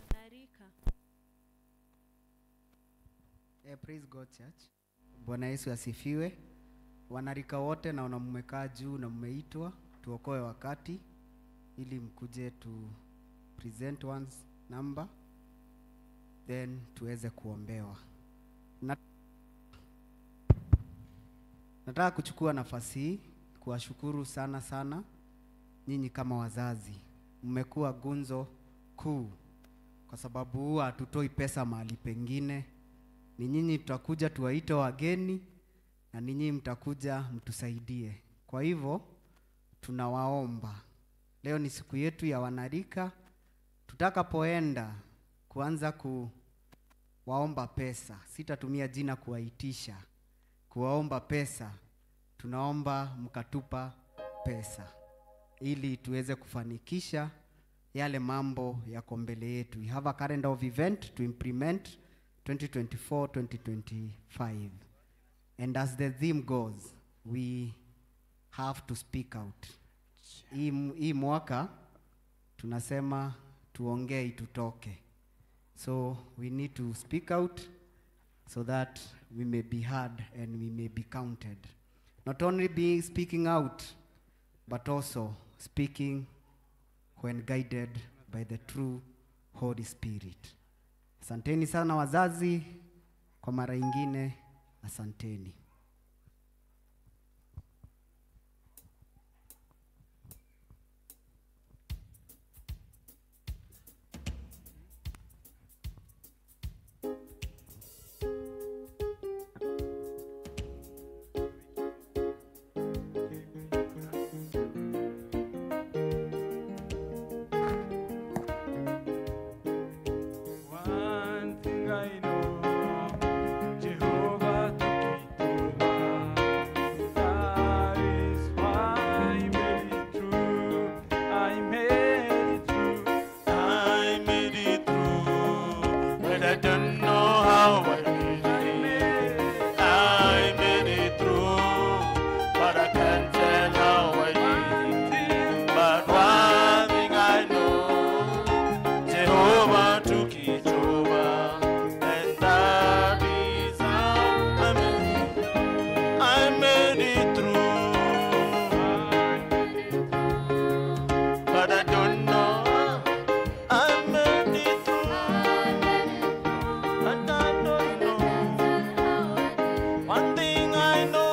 Wanarika. Praise God Church. Bwana Yesu asifiwe. Wanarika wote naona mmekaa juu na mmeitwa tuokoe wakati ili mkuje tu present one's number then tuweze kuombewa. Nataka kuchukua nafasi hii kuwashukuru sana sana nyinyi kama wazazi. Mmekuwa gunzo kuu kwa sababu huwa hatutoi pesa mahali pengine. Ni nyinyi tutakuja tuwaite wageni na ninyi mtakuja mtusaidie. Kwa hivyo tunawaomba. Leo ni siku yetu ya wanarika. Tutakapoenda kuanza kuwaomba pesa, sitatumia jina kuwaitisha, kuwaomba pesa, tunaomba mkatupa pesa ili tuweze kufanikisha yale mambo yako mbele yetu. We have a calendar of event to implement 2024-2025. And as the theme goes, we have to speak out. Hii mwaka tunasema tuongee tutoke. So we need to speak out so that we may be heard and we may be counted. Not only being speaking out, but also speaking when guided by the true Holy Spirit. Asanteni sana wazazi, Kwa mara ingine, asanteni. One thing I know, Jehovah took it over. That is why I made it through. I made it through. I made it through, but I don't know how I made it. I made it through, but I can't tell how I did it. But one thing I know, Jehovah took it over, and that is how I made it. I made it through, but I don't know how I made it through. But I don't know. One thing I know,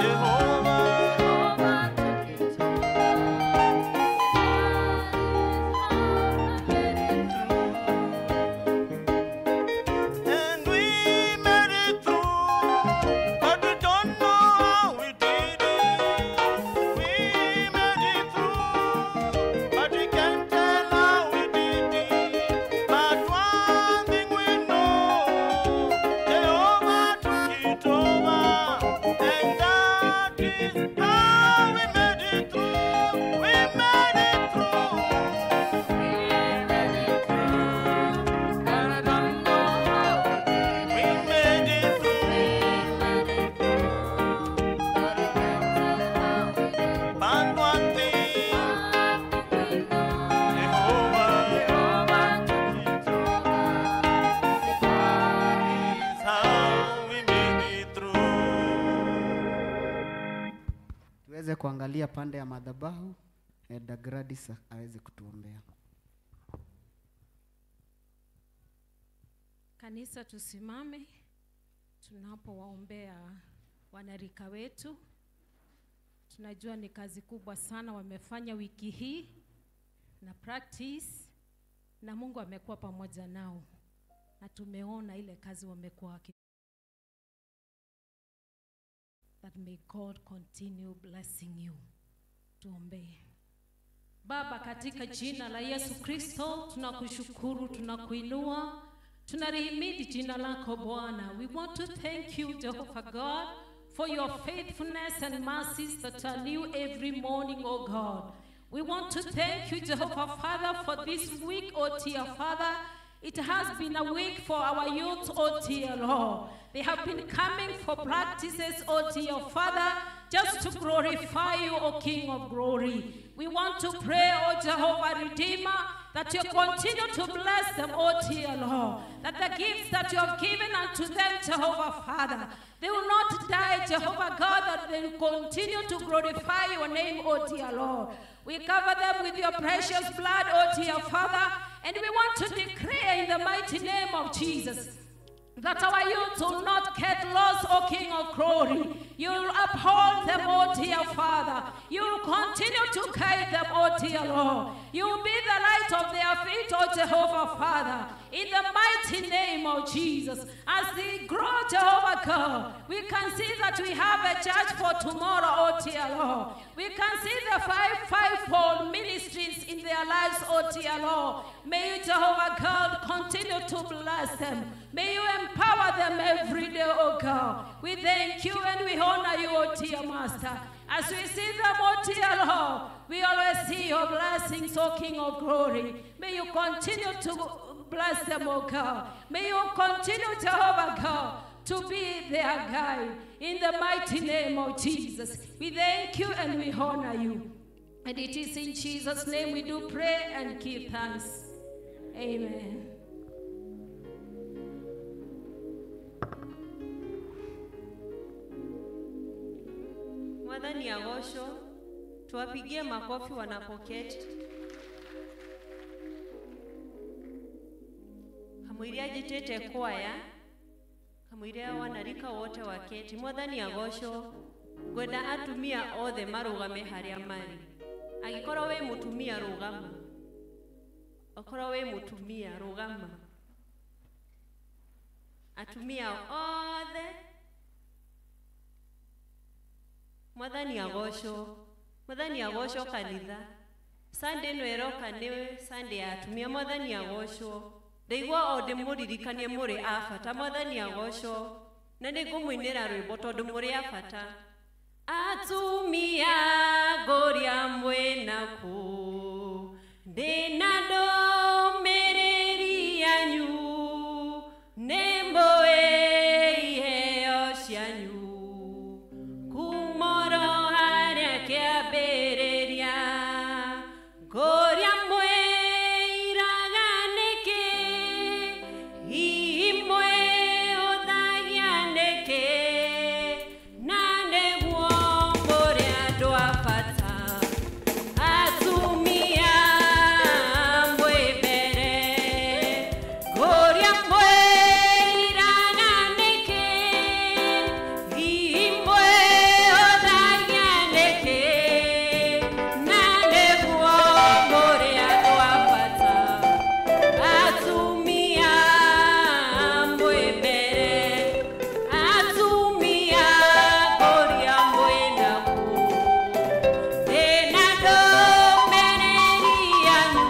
Jehovah. And we made it through, but we don't know how we did it. We made it through, but we can't tell how we did it. But one thing we know, Jehovah took it over, and that is how we made it through. We made it through. We made it through. But one thing, Jehovah is how we made it through. Tuweze kuangalia pande ya madhabahu, Elder Gladys aweze kutuombea. Kanisa, tusimame tunapowaombea wanarika wetu. Tunajua ni kazi kubwa sana wamefanya wiki hii na practice, na Mungu amekuwa pamoja nao, na tumeona ile kazi wamekuwa waki. That may God continue blessing you. Tuombee. Baba, katika jina la Yesu Kristo, tunakushukuru, tunakuinua, tunalihimidi jina lako Bwana. We want to thank you, Jehovah God, for your faithfulness and mercies that are new every morning, O God. We want to thank you, Jehovah Father, for this week, O dear Father. It has been a week for our youth, O dear Lord. They have been coming for practices, O dear Father, just to glorify you, O King of glory. We want to pray, O Jehovah Redeemer, that you continue to bless them, O dear Lord, that the gifts that you have given unto them, Jehovah Father, they will not die, Jehovah God, that they will continue to glorify your name, O dear Lord. We cover them with your precious blood, O dear Father, and we want to declare in the mighty name of Jesus that our youth will not get lost, O King of glory. You will uphold them, O dear Father. You will continue to guide them, O dear Lord. You will be the light of their feet, O Jehovah Father. In the mighty name of Jesus, as they grow, Jehovah God, we can see that we have a church for tomorrow, O dear Lord. We can see the fivefold ministries in their lives, O dear Lord. May you, Jehovah God, continue to bless them. May you empower them every day, O God. We thank you and we honor you, O dear Master. As we see them, O dear Lord, we always see your blessings, O King of glory. May you continue to bless them, O God. May you continue, Jehovah God, to be their guide. In the mighty name of Jesus, we thank you and we honor you. And it is in Jesus' name we do pray and give thanks. Amen. Mwathani agocwo, tuwapigie makofi wanapoketi. Kamũiria njĩtĩte kwaya, kamũiria wanarika wote waketi. Mwathani agocwo. Ngwenda atumia othe marũgame harĩa marĩ. Angĩkorwo wĩ mũtumia rũgama. Okorwo wĩ mũtumia rũgama. Atumia othe. Mwathani agocwo. Mwathani agocwo kanitha. Sunday ĩno ĩroka nĩ Sunday ya atumia. Mwathani agocwo. Ndaigua o ndĩmũririkanie mũrĩ a bata. Mwathani agocwo. Na nĩngũmũinĩra rwĩmbo tondũ mũrĩ a bata. Atumia ngũria mwĩna kũ, ndĩna ndũmĩrĩri yanyu, nĩmbũĩ iheo cianyu, kumoro harĩa kĩambĩrĩria, ngũria mwĩiraga nĩkĩ, hihi mwĩhũthagia nĩkĩ, na nĩguo mũrĩ andũ a bata. Atumia mwĩ mbere, ngũria mwĩiraga nĩkĩ, hihi mwĩhũthagia nĩkĩ, na nĩguo mũrĩ andũ a bata. Atumia mwĩ mbere, atumia ngũria mwĩna kũ, ndĩna ndũmĩrĩri yanyu,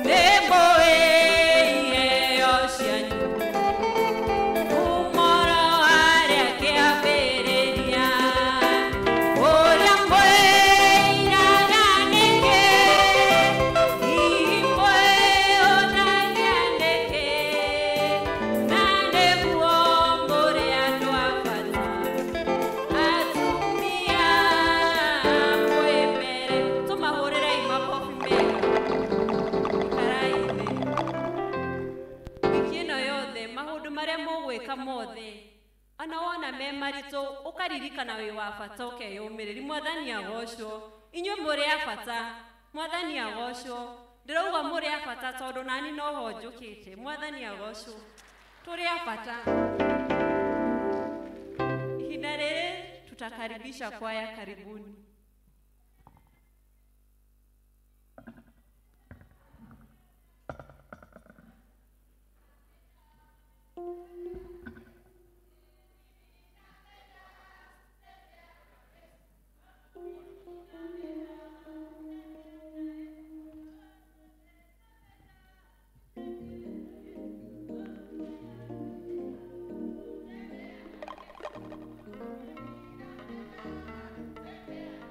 nĩmbũĩ iheo cianyu, kumoro harĩa kĩambĩrĩria, ũrĩa mwĩiraga nĩkĩ, hihi mwĩhũthagia nĩkĩ, na nĩguo mũrĩ andũ a bata. Atumia mwĩ mbere, tũmahũrĩrei makobi mega. Ikarai thĩ. Wiki ĩno yothe maũndũ marĩa mũgwĩka mothe, ona wona me maritũ, ũkaririkana wĩ wa bata ũkeyũmĩrĩri. Mwathani agocwo. Inyuĩ mũrĩ a bata. Mwathani agocwo. Ndĩrauga mũrĩ a bata tondũ nani noho njũkĩte. Mwathani agocwo. Tũrĩ a bata. Ihinda rĩrĩ tutakaribisha kwaya, karibuni. Thank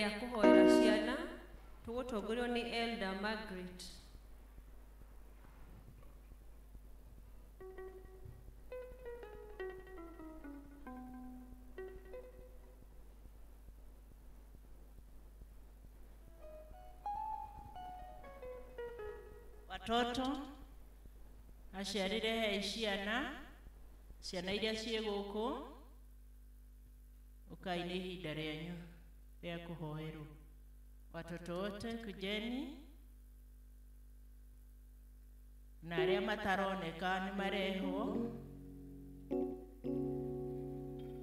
rĩa kũhoera ciana tũgũtongorio nĩ Elder Margaret. Watoto aciari rehei ciana, ciana iria ciĩ gũkũ, ũkai nĩ ihinda rĩanyu rĩa kũhoerwo. Watoto wote kujeni, na arĩa mataroneka nĩ marehwo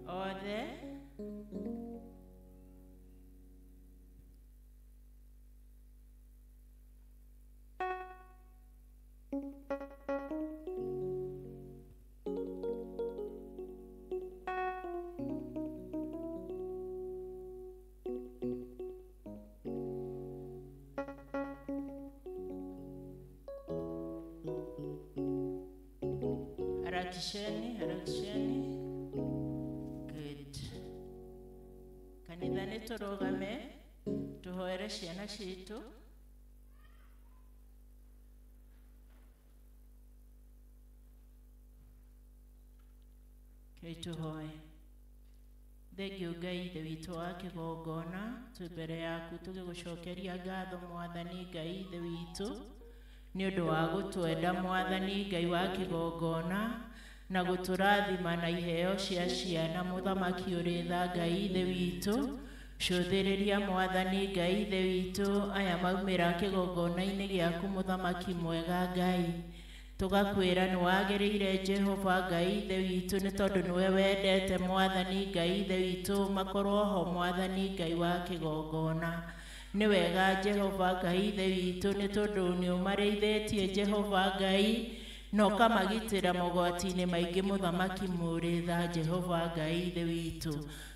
othe. Harakisheni, harakisheni. Good. Kanitha nĩ tũrũgame tũhoere ciana citũ. Kei tũhoe. Thengiũ Ngai Ithe witũ wa kĩgongona, twĩ mbere yaku tũgĩgũcokeria ngatho Mwathani Ngai Ithe witũ nĩ ũndũ wa gũtwenda Mwathani Ngai wa kĩgongona na gũtũrathima na iheo cia ciana Mũthamaki ũrĩ tha Ngai Ithe witũ. Cũthĩrĩria Mwathani Ngai Ithe witũ aya maumĩra kĩgongona-inĩ gĩaku Mũthamaki mwega Ngai. Tũgakwĩra nĩ wagĩrĩire Jehova Ngai Ithe witũ nĩ tondũ nĩwe wendete Mwathani Ngai Ithe witũ makorwo ho Mwathani Ngai wa kĩgongona. Nĩ wega Jehova Ngai Ithe witũ nĩ tondũ nĩ ũmarĩithĩtie Jehova Ngai na ũkamagitĩra mogwati-inĩ maingĩ Mũthamaki mũrĩ tha Jehova Ngai Ithe witũ.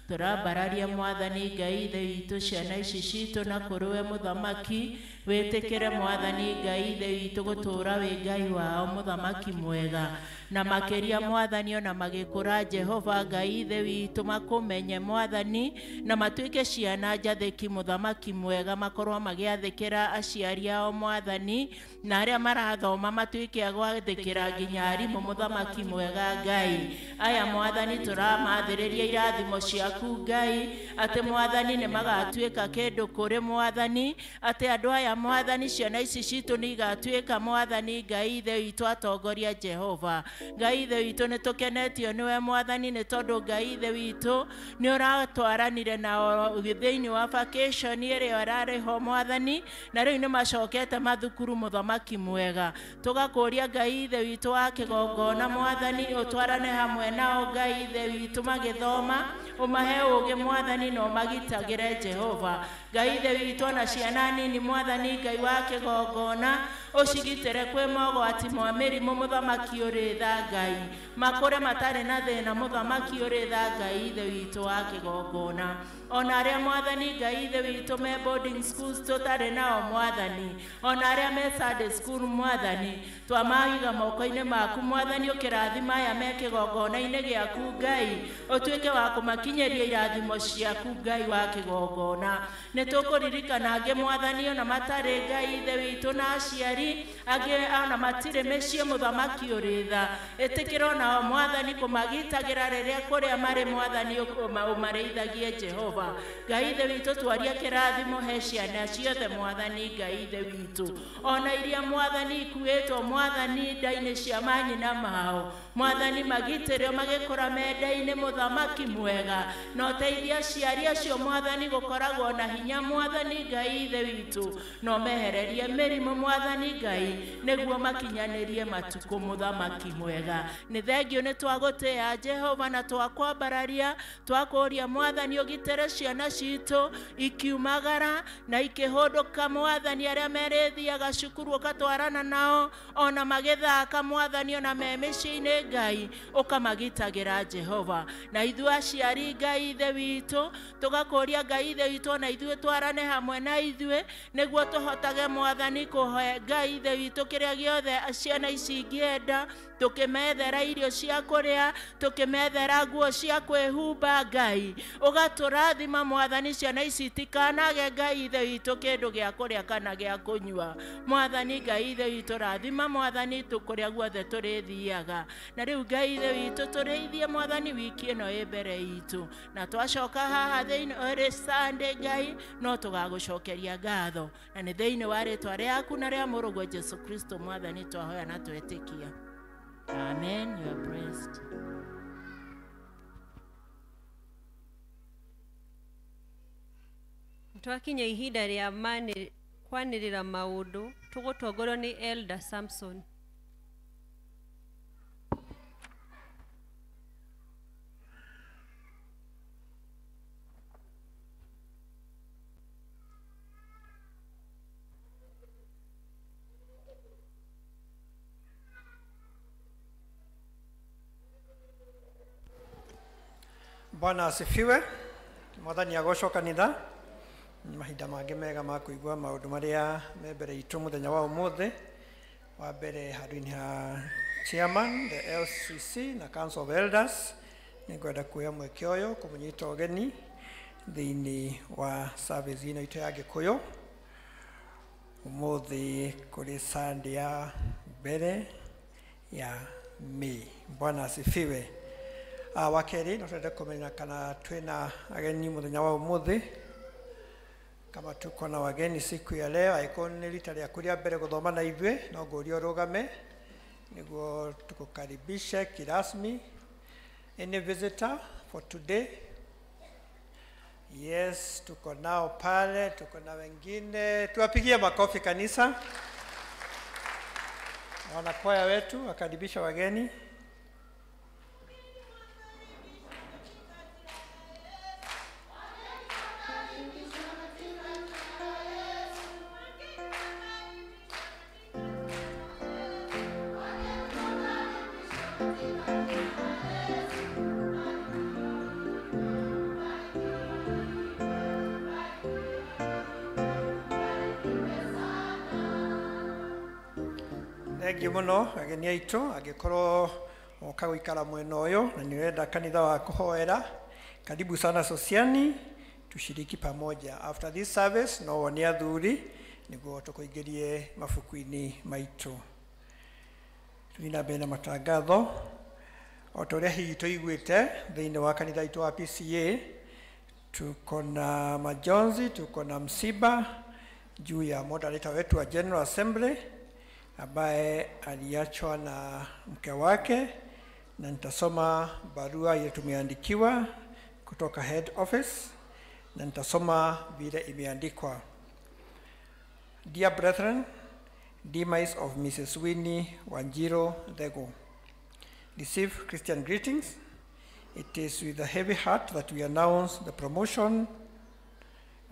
Tũrambararia Mwathani Ngai Ithe witũ ciana ici citũ na kũrĩ we Mũthamaki, wĩtĩkĩre Mwathani Ngai Ithe witũ gũtũũra wĩ Ngai wao Mũthamaki mwega, na makĩria Mwathani ona magĩkũra Jehova Ngai Ithe witũ makũmenye Mwathani na matuĩke ciana njathĩki Mũthamaki mwega, makorwo magĩathĩkĩra aciari ao Mwathani, na arĩa marathoma matuĩke a gwathĩkĩra nginya arimũ Mũthamaki mwega Ngai. Aya Mwathani tũramathĩrĩria irathimo ciaku Ngai, atĩ Mwathani nĩ magatuĩka kĩndũ kũrĩ Mwathani, atĩ andũ aya Mwathani ciana ici citũ nĩ igatuĩka Mwathani Ngai Ithe witũ atongoria Jehova Ngai Ithe witũ. Nĩ tũkenetio nĩwe Mwathani nĩ tondũ Ngai Ithe witũ nĩ ũratwaranire nao thĩinĩ wa vacation ĩrĩa ĩrarĩ ho Mwathani, na rĩu nĩ macokete mathukuru Mũthamaki mwega. Tũgakũria Ngai Ithe witũ wa kĩgongona Mwathani ũtwarane hamwe nao Ngai Ithe witũ magĩthoma, ũmahe ũũgĩ Mwathani na ũmagitagĩre Jehova Ngai Ithe witũ. Ona ciana nini Mwathani Ngai wa kĩgongona ũcigitĩre kwĩ mogwati ma mĩrimũ Mũthamaki ũrĩ tha Ngai, makũre matarĩ na thĩna Mũthamaki ũrĩ tha Ngai Ithe witũ wa kĩgongona. Ona arĩa Mwathani Ngai Ithe witũ me boarding schools tũtarĩ nao Mwathani, ona arĩa me Sunday school Mwathani, twamahiga moko-inĩ maku Mwathani, ũkĩrathima aya me kĩgongona-inĩ gĩaku Ngai, ũtuĩke wa kũmakinyĩria irathimo ciaku Ngai wa kĩgongona. Nĩ tũkũririkana angĩ Mwathani ona matarĩ Ngai Ithe witũ na aciari angĩ ona matirĩ mĩciĩ Mũthamaki ũrĩ tha, ĩtĩkĩra onao Mwathani kũmagitagĩra rĩrĩa kũrĩa marĩ Mwathani ũmarĩithagie Jehova Ngai Ithe witũ. Twaria kĩrathimo he ciana ciothe Mwathani Ngai Ithe witũ, ona iria Mwathani ikuĩtwo Mwathani nda-inĩ cia manyina mao Mwathani magitĩrĩo magĩkũra menda-inĩ Mũthamaki mwega, na ũteithie aciari acio Mwathani gũkoragwo na hinya Mwathani Ngai Ithe witũ, na ũmehererie mĩrimũ Mwathani Ngai nĩguo makinyanĩrie matukũ Mũthamaki mwega. Nĩ thengio nĩ twagũtĩĩa Jehova na twakwambararia, twakũria Mwathani ũgitĩre ciana citũ ikiumagara na ikĩhũndũka Mwathani, arĩa merĩthiaga cukuru ũgatwarana nao ona magĩthaka Mwathani ona me mĩciĩ-inĩ Ngai ũkamagitagĩra Jehova. Na ithuĩ aciari Ngai Ithe witũ tũgakũria Ngai Ithe witũ ona ithuĩ twarane hamwe na ithuĩ nĩguo tũhotage Mwathani kũhe Ngai Ithe witũ kĩrĩa gĩothe ciana ici ingĩenda, tũkĩmethera irio cia kũrĩa, tũkĩmethera nguo cia kwĩhumba Ngai, ũgatũrathima Rathima mwathani ciana ici itikanage Ngai ithe witũ kĩndũ gĩa kũrĩa kana gĩa kũnyua. Mwathani Ngai ithe witũ rathima mwathani tũkũrĩa guothe tũrĩthiaga. Na rĩu Ngai ithe witũ tũrĩithie mwathani wiki ĩno ĩ mbere itũ. Na twacoka haha thĩinĩ ĩrĩ Sunday Ngai no tũgagũcokeria ngatho. Na nĩ thĩinĩ wa rĩtwa rĩaku na rĩa mũrũguo Jesu Kristo mwathani twahoya na twetĩkia. Amen. You are blessed. Twakinya ihinda rĩa kwanĩrĩra maũndũ tũgũtongorio nĩ Elder Samson. Bwana asifiwe. Mwathani agocwo kanitha. Mahinda mangĩ mega ma kũigua maũndũ marĩa me mbere itũ mũthenya wa ũmũthĩ. Wa mbere handũ-inĩ ha chairman, the LCC na Council of Elders, nĩngwenda kuoya mweke ũyũ kũmũnyita ũgeni thĩinĩ wa service ĩno itũ ya Gĩkũyũ. Ũmũthĩ kũrĩ Sunday ya mbere ya May. Bwana asifiwe. Wa kerĩ no twende kũmenya kana twĩna ageni mũthenya wa ũmũthĩ. Kama tuko na wageni siku ya leo, angĩkorwo nĩ rita rĩaku rĩa mbere gũthoma na ithuĩ, no ngũrie ũrũgame nĩguo tukukaribishe kirasmi. Any visitor for today? Yes, tuko nao pale, tuko na wengine. Tuwapigie makofi kanisa. Wanakwaya wetu wakaribisha wageni. Thengiũ mũno ageni aitũ, angĩkorwo woka gũikara mwena ũyũ na nĩ ũrenda kanitha wa kũhoera, karibu sana Sosiani, tushiriki pamoja. After this service no wone athuri nĩguo tũkũingĩrie mabuku-inĩ maitũ. Tũthiĩ na mbere na matangatho. O ta ũrĩa hihi tũiguĩte thĩinĩ wa kanitha itũ wa PCA, tuko na majonzi, tuko na msiba juu ya moderator wetu wa General Assembly ambaye aliachwa na mke wake, na nitasoma barua ile tumeandikiwa kutoka head office, na nitasoma vile imeandikwa. Dear brethren, demise of Mrs. Winnie Wanjiru Ndegwa. Receive Christian greetings. It is with a heavy heart that we announce the promotion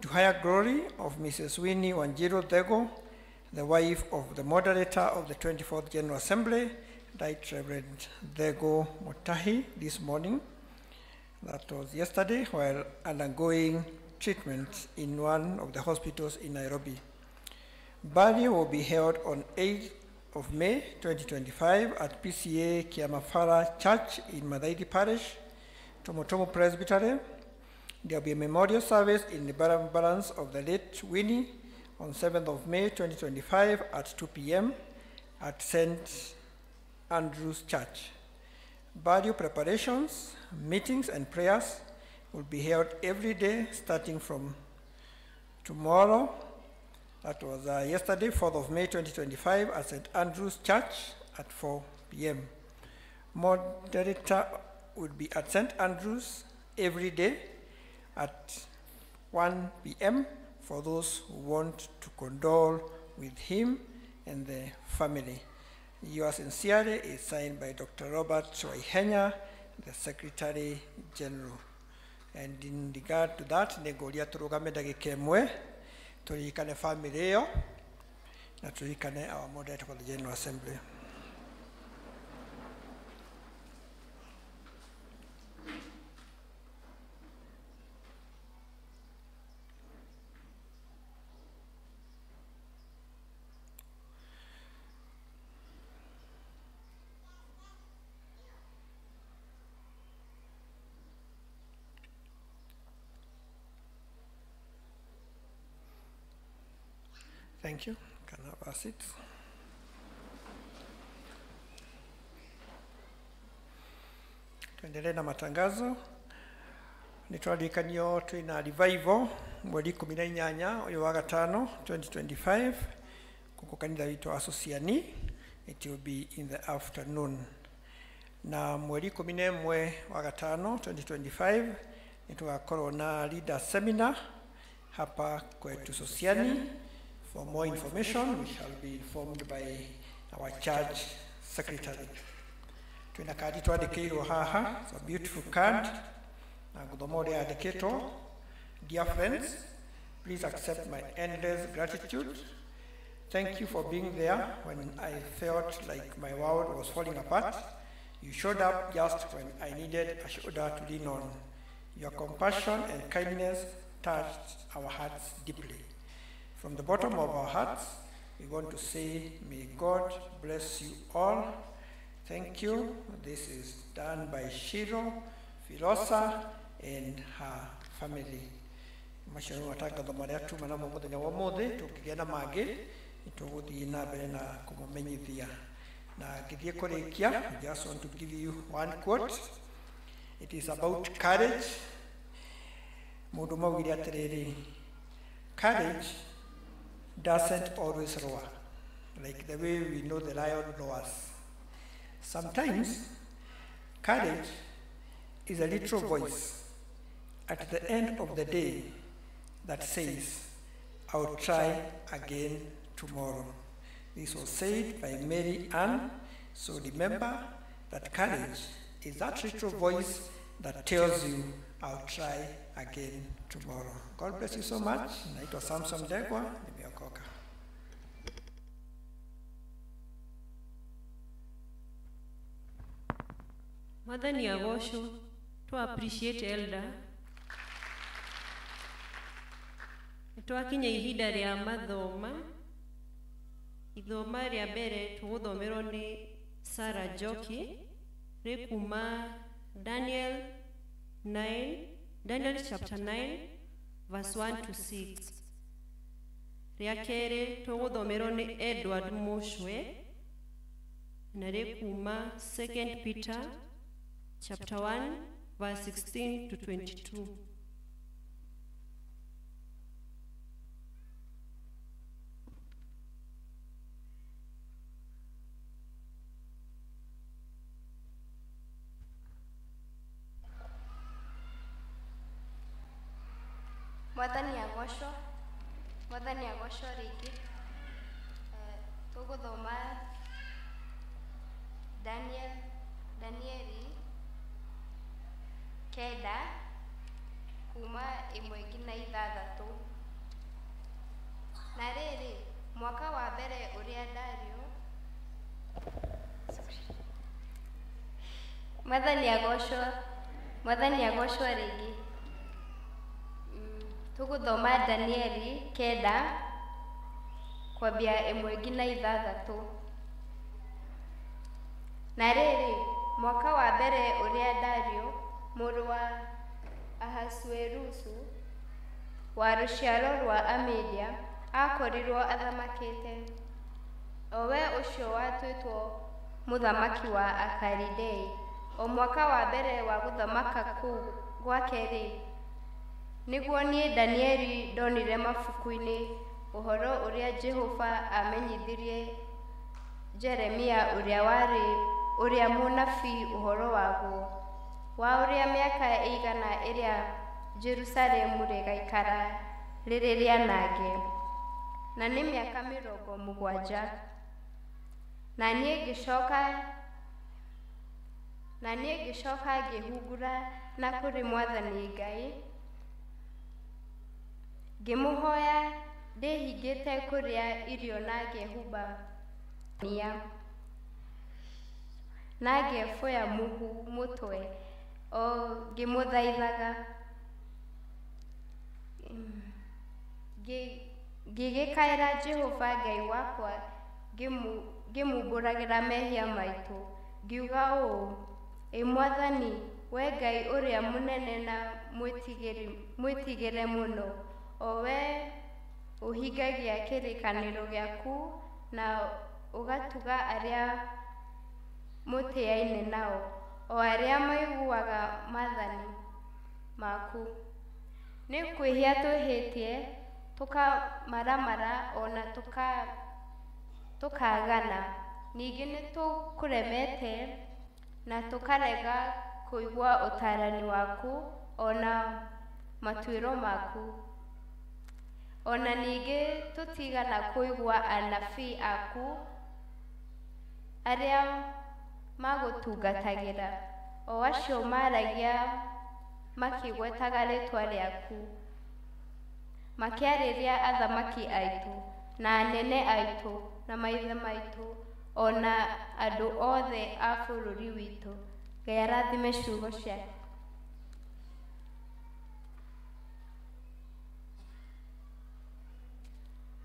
to higher glory of Mrs. Winnie Wanjiru Ndegwa, the wife of the moderator of the 24th General Assembly, Right Reverend Ndegwa Mutahi, this morning. That was yesterday, while undergoing treatment in one of the hospitals in Nairobi. Burial will be held on 8th of May 2025 at PCA Kiamafara Church in Mathaidi Parish, Tomotomo Presbytery. There will be a memorial service in the remembrance of the late Winnie on 7th of May 2025 at 2 p.m. at St. Andrew's Church. Burial preparations, meetings, and prayers will be held every day starting from tomorrow. That was yesterday, 4th of May 2025 at St. Andrew's Church at 4 p.m. Moderator will be at St. Andrew's every day at 1 p.m. for those who want to condole with him and the family. Yours sincerely is signed by Dr. Robert Waihenya, the Secretary General. And in regard to that, nĩngũria tũrũgame ndagĩka ĩmwe tũririkane family ĩyo na tũririkane our moderator for the General Assembly. Thank you. Can have our seats. Tuendelee na matangazo. Nitwarikanio twina revival mweri 18 uyu wa gatano 2025 kuko kanitha witũ wa Sociani. It will be in the afternoon. Na mweri 11 wa gatano 2025 nitugakorwo na leader seminar hapa kwetu Sociani. For more information we shall be informed by our church secretary. Twina kadi twandĩkĩirwo haha. It's a beautiful card. Na ngũthoma ũrĩa yandĩkĩtwo. Dear friends, please accept my endless gratitude. Thank you for being there when I felt like my world was falling apart. You showed up just when I needed a shoulder to lean on. Your compassion and kindness touched our hearts deeply. From the bottom of our hearts, we want to say, may God bless you all. Thank you. This is done by Shiro Filosa and her family. Macio nĩ matangatho marĩa tuma namo mũthenya wa ũmũthĩ. Tũngĩgĩa na mangĩ nĩtũgũthiĩ na mbere na kũmũmenyithia. Na ngĩthiĩ kũrĩkia, I just want to give you one quote. It is about courage. Mũndũ maugire atĩrĩrĩ, courage doesn't always roar like the way we know the lion roars. Sometimes courage is a little voice at the end of the day that says, I'll try again tomorrow. This was said by Mary Ann. So remember that courage is that little voice that tells you, I'll try again tomorrow. God bless you so much. Naitwa Samson Ndegwa, nimeokoka. Mwathani agocwo. To appreciate elder. Twakinya ihinda rĩa mathoma. Ithoma rĩa mbere tũgũthomerwo nĩ Sarah Njoki rĩ kuma Daniel 9, Daniel chapter 9 verse 1 to 6. Rĩa kerĩ tũgũthomerwo nĩ Edward Mushwe na rĩ kuma 2 Peter chapter 1 verse 16 to 22. Mwathani agocwo, Mwathani agocwo rĩngĩ. Tũgũthoma Daniel, Danieli 9 kuma 1 nginya 6. Na rĩrĩ, mwaka wa mbere ũrĩa Dario. Mwathani agocwo, Mwathani agocwo rĩngĩ. Tũgũthoma Danieli 9 kwambia 1 nginya 6. Na rĩrĩ, mwaka wa mbere ũrĩa Dario mũrũ wa Ahasuerusu wa rũciaro rwa Amedia akorirwo athamakĩte, o we ũcio watuĩtwo mũthamaki wa Akalidei, o mwaka wa mbere wa gũthamaka kũu gwake-rĩ, nĩguo niĩ Danieli ndonire mabuku-inĩ ũhoro ũrĩa Jehova amenyithirie Jeremia ũrĩa warĩ ũrĩa mũnabii ũhoro waguo, wa ũrĩa mĩaka ĩigana ĩrĩa Jerusalemu rĩgaikara rĩrĩ rĩanange, na nĩ mĩaka 70. Na niĩ ngĩcoka ngĩhungura na kũrĩ Mwathani Ngai, ngĩmũhoya ndĩhingĩte kũrĩa irio na ngehumba nia na ngeboya mũhu mũtwe o ngĩmũthaithaga. Ngĩgĩkaĩra Jehova Ngai wakwa ngĩmumbũragĩra mehia maitũ, ngiuga ũũ, Ĩ Mwathani, we Ngai ũrĩa mũnene na mwĩtigĩre mũno, o we Ũhingagia kĩrĩkanĩro gĩaku na ũgatuga arĩa mũtĩaine nao, o arĩa maiguaga maathani maku. Nĩ kwĩhia twĩhĩtie, tũkamaramara ona tũkaagana. Ningĩ nĩtũkũremete na tũkarega kũigua ũtaarani waku ona matuĩro maku. Ona ningĩ tũtigana kũigua anabii aku arĩa magũtungatagĩra, o acio maaragia makĩgwetaga rĩĩtwa rĩaku, makĩarĩria athamaki aitũ na anene aitũ na maithe maitũ ona andũ othe a bũrũri witũ. Ngai arathime ciugo ciake.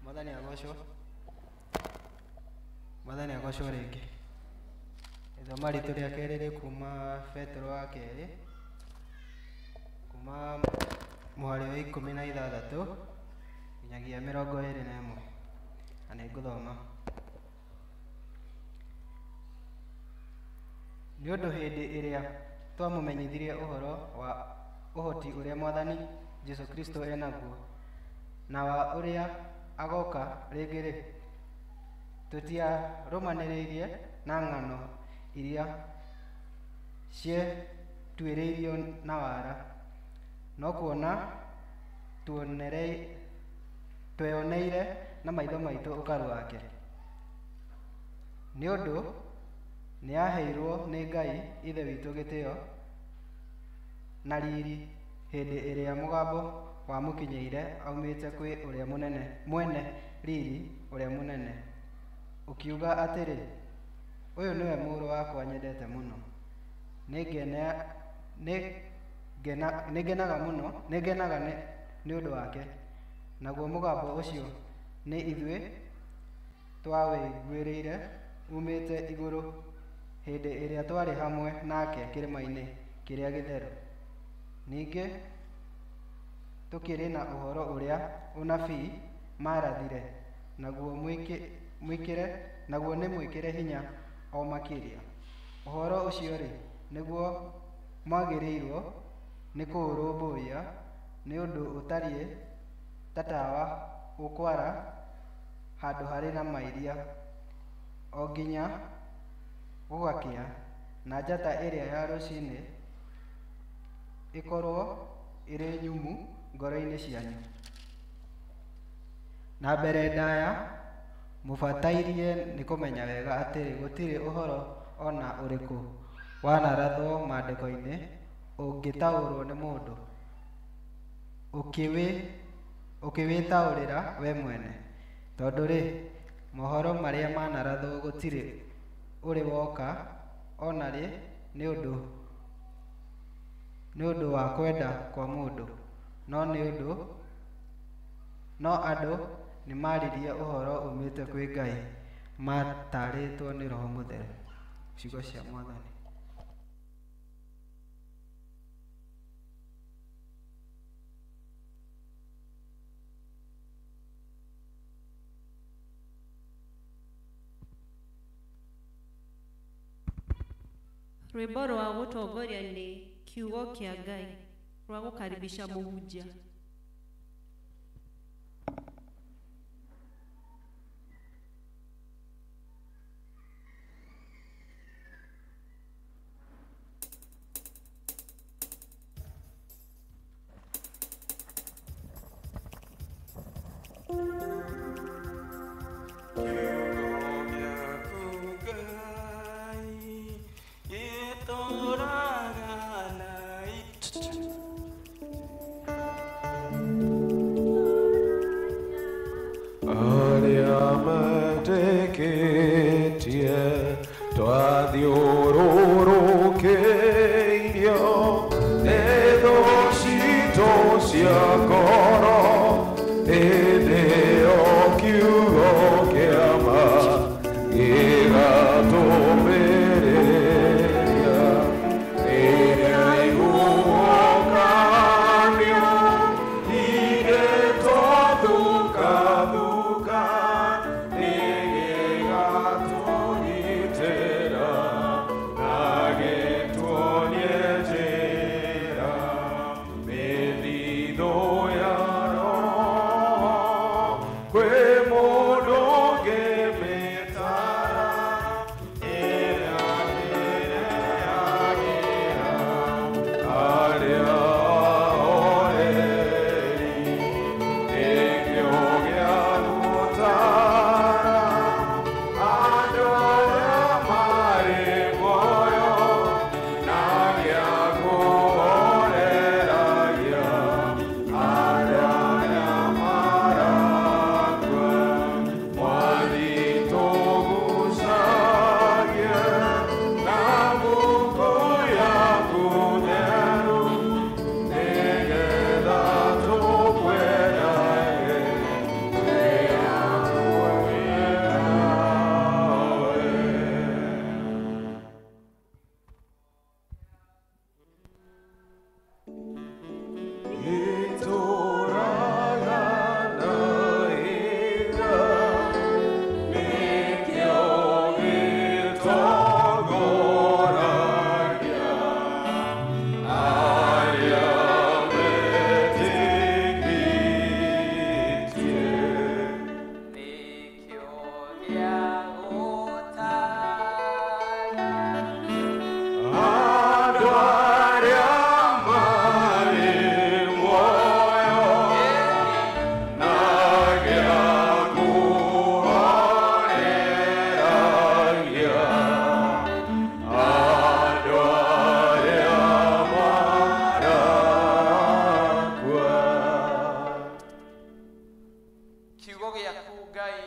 Mwathani agocwo. Mwathani agocwo rĩngĩ. Ithoma ritũ rĩa kerĩ rĩ kuma Petero wa kerĩ, kuma mũhari wa 16 nginyagia 21, na nĩ ngũthoma. Nĩ ũndũ hĩndĩ ĩrĩa twamũmenyithirie ũhoro wa ũhoti ũrĩa Mwathani Jesũ Kristo enaguo na wa ũrĩa agoka rĩngĩ-rĩ, tũtiarũmanĩrĩirie na ng'ano iria cietuĩrĩirio na wara, no kuona tweoneire na maitho maitũ ũkaru wake. Nĩ ũndũ nĩaheirwo nĩ Ngai Ithe witũ gĩtĩo na riri hĩndĩ ĩrĩa mũgambo wamũkinyĩire aumĩte kwĩ ũrĩa mũnene mwene riri ũrĩa mũnene, ũkiuga atĩrĩ, ũyũ nĩwe mũrũ wakwa nyendete mũno, nĩngenaga mũno, nĩngenaga nĩ ũndũ wake. Naguo mũgambo ũcio nĩ ithuĩ twawĩiguĩrĩire umĩte igũrũ hĩndĩ ĩrĩa twarĩ hamwe nake kĩrĩma-inĩ kĩrĩa gĩtheru. Ningĩ tũkĩrĩ na ũhoro ũrĩa ũnabii marathire, naguo nĩ mwĩkĩre hinya o makĩria. Ũhoro ũcio-rĩ, nĩguo mwagĩrĩirwo nĩ kũũrũmbũiya, nĩ ũndũ ũtariĩ ta tawa ũkwara handũ harĩ na mairia, o nginya gũgakĩa, na njata ĩrĩa ya rũcinĩ ĩkorwo ĩrĩ nyũmũ ngoro-inĩ cianyu. Na mbere ndaya mũbatairie nĩ kũmenya wega atĩrĩ, gũtirĩ ũhoro ona ũrĩkũ wanarathwo maandĩko-inĩ ũngĩtaũrwo nĩ mũndũ ũkĩwĩtaũrĩra we mwene. Tondũ rĩ, mohoro marĩa manarathwo gũtirĩ ũrĩ woka ona rĩ nĩ ũndũ wa kwenda kwa mũndũ, no andũ nĩmaririe ũhoro umĩte kwĩ Ngai matarĩtwo nĩ Roho Mũtheru. Ciugo cia Mwathani. Rwĩmbo rwa gũtongoria nĩ kiugo kĩa Ngai rwa gũkaribisha mũhunjia. Gĩtũraga na Kwĩ mũndũ ũngĩmĩtara ĩrĩa ĩneagĩra arĩa ahoreri, nĩkĩo gĩa gũtara andũ arĩa marĩ muoyo na gĩa kũhoreragia arĩa marakua. Mwathi tũgucagie na moko yaku theru, nĩgetha tũkwendage twĩ hakuhĩ nawe. Gĩtũũraga na hinya, nĩkĩo gĩtongoragia arĩa metĩkĩtie. Andũ arĩa marĩ muoyo na gĩa kũhoreragia andũ arĩa marakua. Kiugo gĩaku Ngai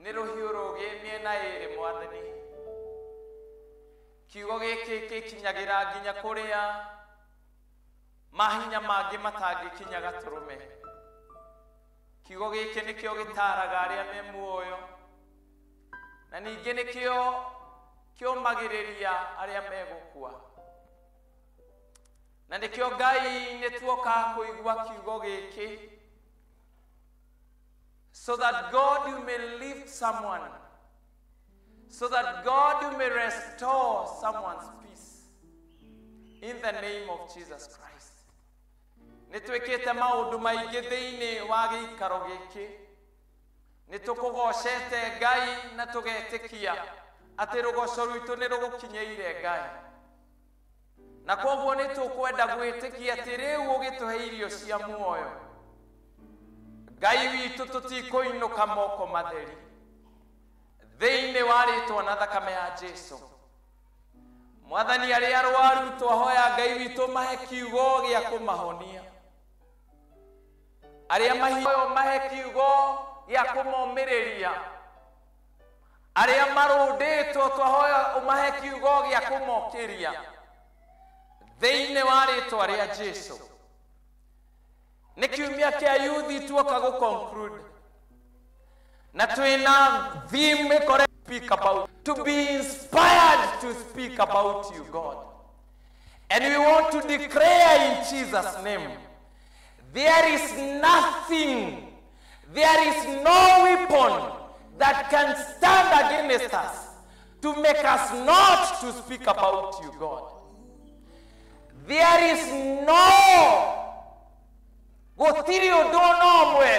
nĩ rũhiũ rũgĩ mĩena ĩrĩ mwathani. Kiugo gĩkĩ gĩkinyagĩra nginya kũrĩa mahinya mangĩ matangĩkinya gatũrũme. Kiugo gĩkĩ nĩkĩo gĩtaraga arĩa me muoyo, na ningĩ nĩkĩo kĩũmagĩrĩria arĩa megũkua. Na nĩkĩo Ngai nĩ tuoka kũigua kiugo gĩkĩ, so that God you may lift someone, so that God you may restore someone's peace in the name of Jesus Christ. Nĩ twĩkĩte maũndũ maingĩ thĩinĩ wa gĩikaro gĩkĩ, nĩ tũkũgocete Ngai na tũgetĩkia atĩ rũgoco rwitũ nĩ rũgũkinyĩire Ngai, na kwoguo nĩ tũkwenda gwĩtĩkia atĩ rĩu ũgĩtũhe irio cia muoyo Ngai witũ, tũtikũinũka moko matheri thĩinĩ wa rĩtwa na thakame ya Jesu. Mwathani, arĩa arwaru twahoya Ngai witũ mahe kiugo gĩa kũmahonia, arĩa mahiyo mahe kiugo gĩa kũmomĩrĩria, arĩa marũndĩtwo twahoya ũmahe kiugo gĩa kũmokĩria thĩinĩ wa rĩtwa rĩa Jesu. Nĩ kiumia kĩa yuthi tuoka gũ conclude na twĩna theme ĩkore speak about, to be inspired to speak about you, God. And we want to declare in Jesus' name, there is nothing, there is no weapon that can stand against us to make us not to speak about you, God. There is no, gũtirĩ ũndũ ona ũmwe,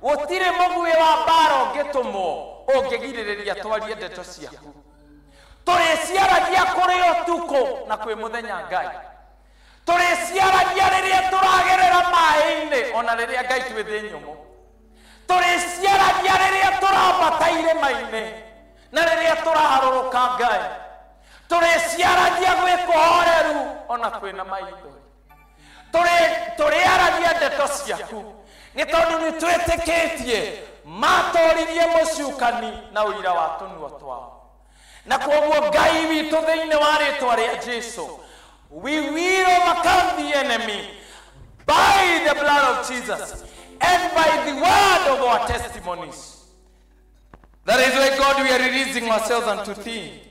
gũtirĩ mũguĩ wa mbara ũngĩtũmwo ũngĩgirĩrĩria twarie ndeto ciaku. Tũrĩciaragia kũrĩ ũtukũ na kwĩ mũthenya Ngai, tũrĩciaragia rĩrĩa tũragerera maĩ-inĩ ona rĩrĩa Ngai twĩ thĩ nyũmũ, tũrĩciaragia rĩrĩa tũrambata irĩma-inĩ na rĩrĩa tũraharũrũka Ngai, tũrĩciaragia gwĩ kũhoreru ona kwĩna maithori, tũrĩaragia ndeto ciaku nĩ tondũ nĩ twĩtĩkĩtie matoririe mũcukani na ũira wa tũnua twao. Na kwoguo Ngai witũ thĩinĩ wa rĩtwa rĩa Jesu, we will overcome the enemy by the blood of Jesus and by the word of our testimonies. That is why, God, we are releasing ourselves unto thee.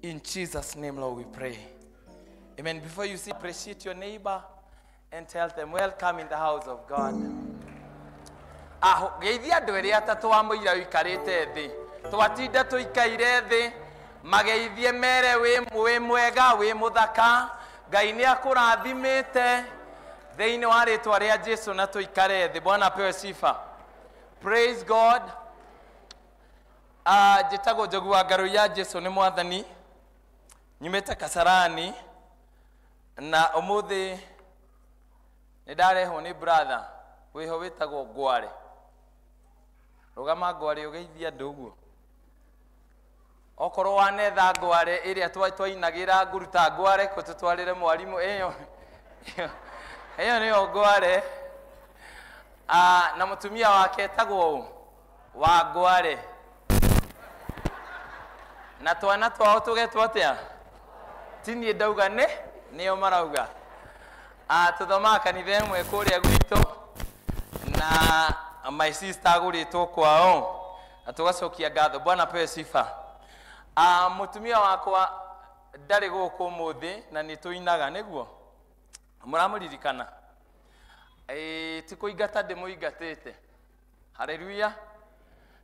In Jesus' name, Lord, we pray. Amen. Before you see, appreciate your neighbor and tell them, welcome in the house of God. Geithia andũ erĩ atatũ wa mũira ũikarĩte thĩ, twatinda tũikaire thĩ, mageithie mere wĩ mwega, wĩ mũthaka, Ngai nĩ akũrathimĩte. Thĩinĩ wa rĩtwa rĩa Jesu na tũikare thĩ. Bwana apewe sifa. Praise God. Njĩtagwo Njogu wa Ngarũ ya Jesu nĩ mwathani. Nyumĩte Kasarani na ũmũthĩ nĩ ndarehwo nĩ brother wĩho wĩtagwo Ngware. Rũgama Ngware ũgeithie andũ ũguo. Okorwo wanetha Ngware ĩrĩa twainagĩra nguruta Ngware kũ tũtwarĩre mwarimũ ĩyo ĩyo nĩyo Ngware. Na mũtumia wake etagwo ũ? Wa Ngware. Na twana twao tũgetwo atĩa? Ti niĩ ndauga nĩ nĩo marauga. Tũthomaga kanitha ĩmwe kũrĩa gwitũ na my sister agũrĩtwo kwao na tũgacokia ngatho. Bwana apewe sifa. Mũtumia wakwa ndarĩ gũkũ ũmũthĩ na nĩ tũinaga nĩguo mũramũririkana. Ti kũingata ndĩmũingatĩte. Haleluya.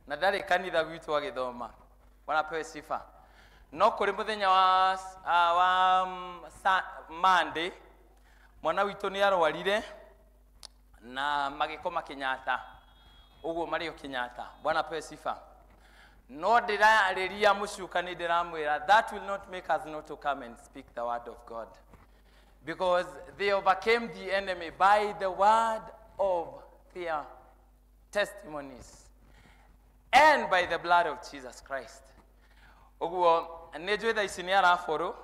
Na ndarĩ kanitha gwitũ agĩthoma. Bwana apewe sifa. No kũrĩ mũthenya wa Monday mwana witũ nĩ arwarire na magĩkoma Kenyatta. Ũguo marĩ o Kenyatta. Bwana apewe sifa. No ndĩrarĩria mũcukani ndĩramwĩra that will not make us not to come and speak the word of God. Because they overcame the enemy by the word of their testimonies and by the blood of Jesus Christ. Ũguo nĩ njũĩ thaa ici nĩ araborũ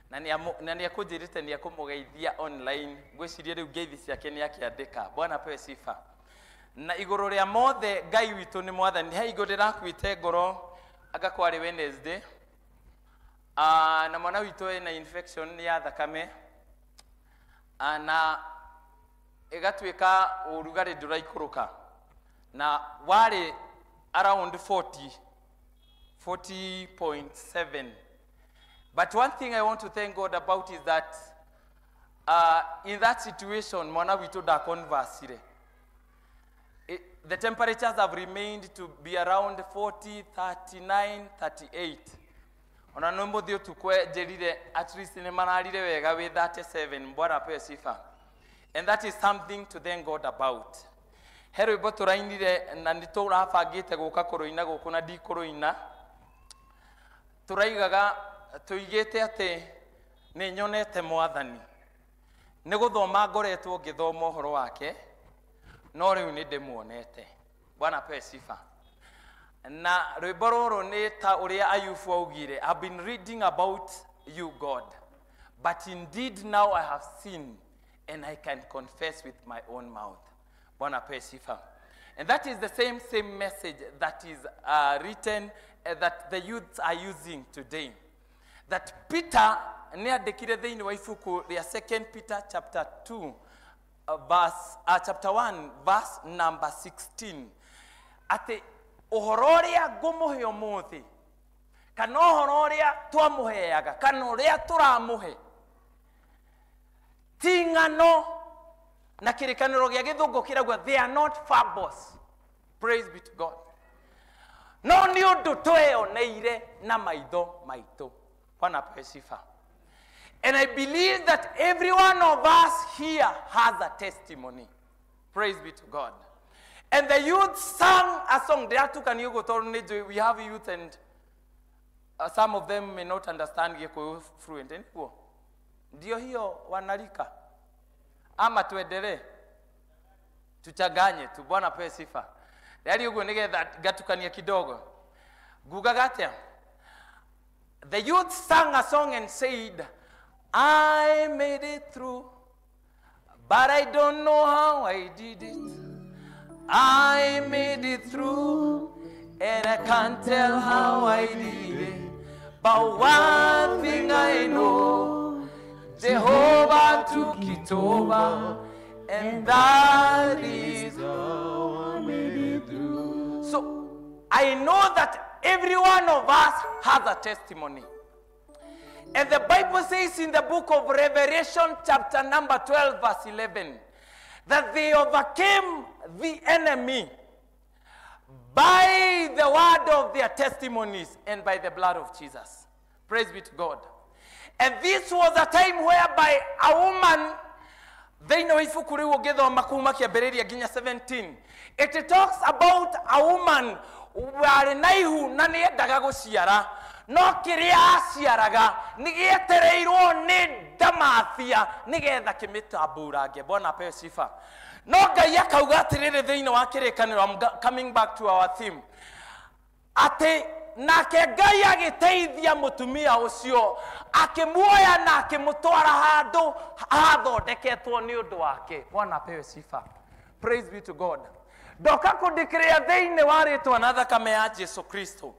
na nĩ akũnjĩrĩte nĩ akũmũgeithia online. Ngwĩciria rĩu ngeithi ciake nĩ akĩandĩka. Bwana apewe sifa. Na igũrũ rĩa mothe Ngai witũ nĩ mwathani. He igũ ndĩrakuĩte ngoro anga kwarĩ Wednesday. Na mwana witũ ena infection ya thakame na ĩgatuĩka ũrugarĩ ndũraikũrũka na warĩ around 40.7. But one thing I want to thank God about is that in that situation mwana witũ ndakonvasire. The temperatures have remained to be around 40, 39, 38. Ona no mũthĩ ũtukũ njĩrire at least nĩ mararire wega wĩ 37. Bwana apewe sifa. And that is something to thank God about. He rwĩmbo tũrainire na nĩ tũrabangĩte gũka kũrũina gũkũ na ndikũrũina. Tũraigaga tũigĩte atĩ nĩ nyonete mwathani. Nĩ gũthoma ngoretwo ngĩthoma ũhoro wake no rĩu nĩ ndĩmuonete. Bwana apewe sifa. Na rwĩmbo rũrũ nĩ ta ũrĩa Ayubu augire, I've been reading about you God, but indeed now I have seen and I can confess with my own mouth. Bwana apewe sifa. And that is the same message that is written that the youths are using today. That Peter nĩ andĩkire thĩinĩ wa ibuku rĩa 2 Peter chapter 2 verse chapter 1 verse number 16 atĩ ũhoro ũrĩa ngũmũhe ũmũthĩ kana ũhoro ũrĩa twamũheaga kana ũrĩa tũramũhe ti ng'ano na kĩrĩkanĩro gĩa gĩthũngũ kĩrauga they are not fables. Praise be to God. No nĩ ũndũ tweyoneire na maitho maitũ. Bwana apewe sifa. And I believe that every one of us here has a testimony. Praise be to God. And the youth sang a song. We have youth and some of them may not understand Gikuyu fluent. Ndio hiyo wanarika. Ama tuendelee. Tuchanganye tu. Bwana apewe sifa. Yali uguo nigetha gatukania kidogo. Ngugaga atia? The youth sang a song and said, I made it through, but I don't know how I did it. I made it through, and I can't tell how I did it. But one thing I know, Jehovah took it over, and that is how I made it through. So I know that every one of us has a testimony. And the Bible says in the book of Revelation, chapter number 12, verse 11, that they overcame the enemy by the word of their testimonies and by the blood of Jesus. Praise be to God. And this was a time whereby a woman Thĩinĩ wa ibuku rĩu ũngĩthoma kuma kĩambĩrĩria nginya 17, it talks about a woman warĩ na ihu na nĩ endaga gũciara, no kĩrĩa aciaraga nĩ gĩetereirwo nĩ ndamathia nĩgetha kĩmĩtamburange. Bwana apewe sifa. No Ngai akauga atĩrĩrĩ thĩinĩ wa kĩrĩkanĩro, I'm coming back to our theme, atĩ nake Ngai agĩteithia mũtumia ũcio, akĩmuoya na akĩmũtwara handũ hathondeketwo nĩ ũndũ wake. Bwana apewe sifa. Praise be to God. Ndoka kũndĩkĩrĩra thĩinĩ wa rĩtwa na thakame ya Jesu Kristo,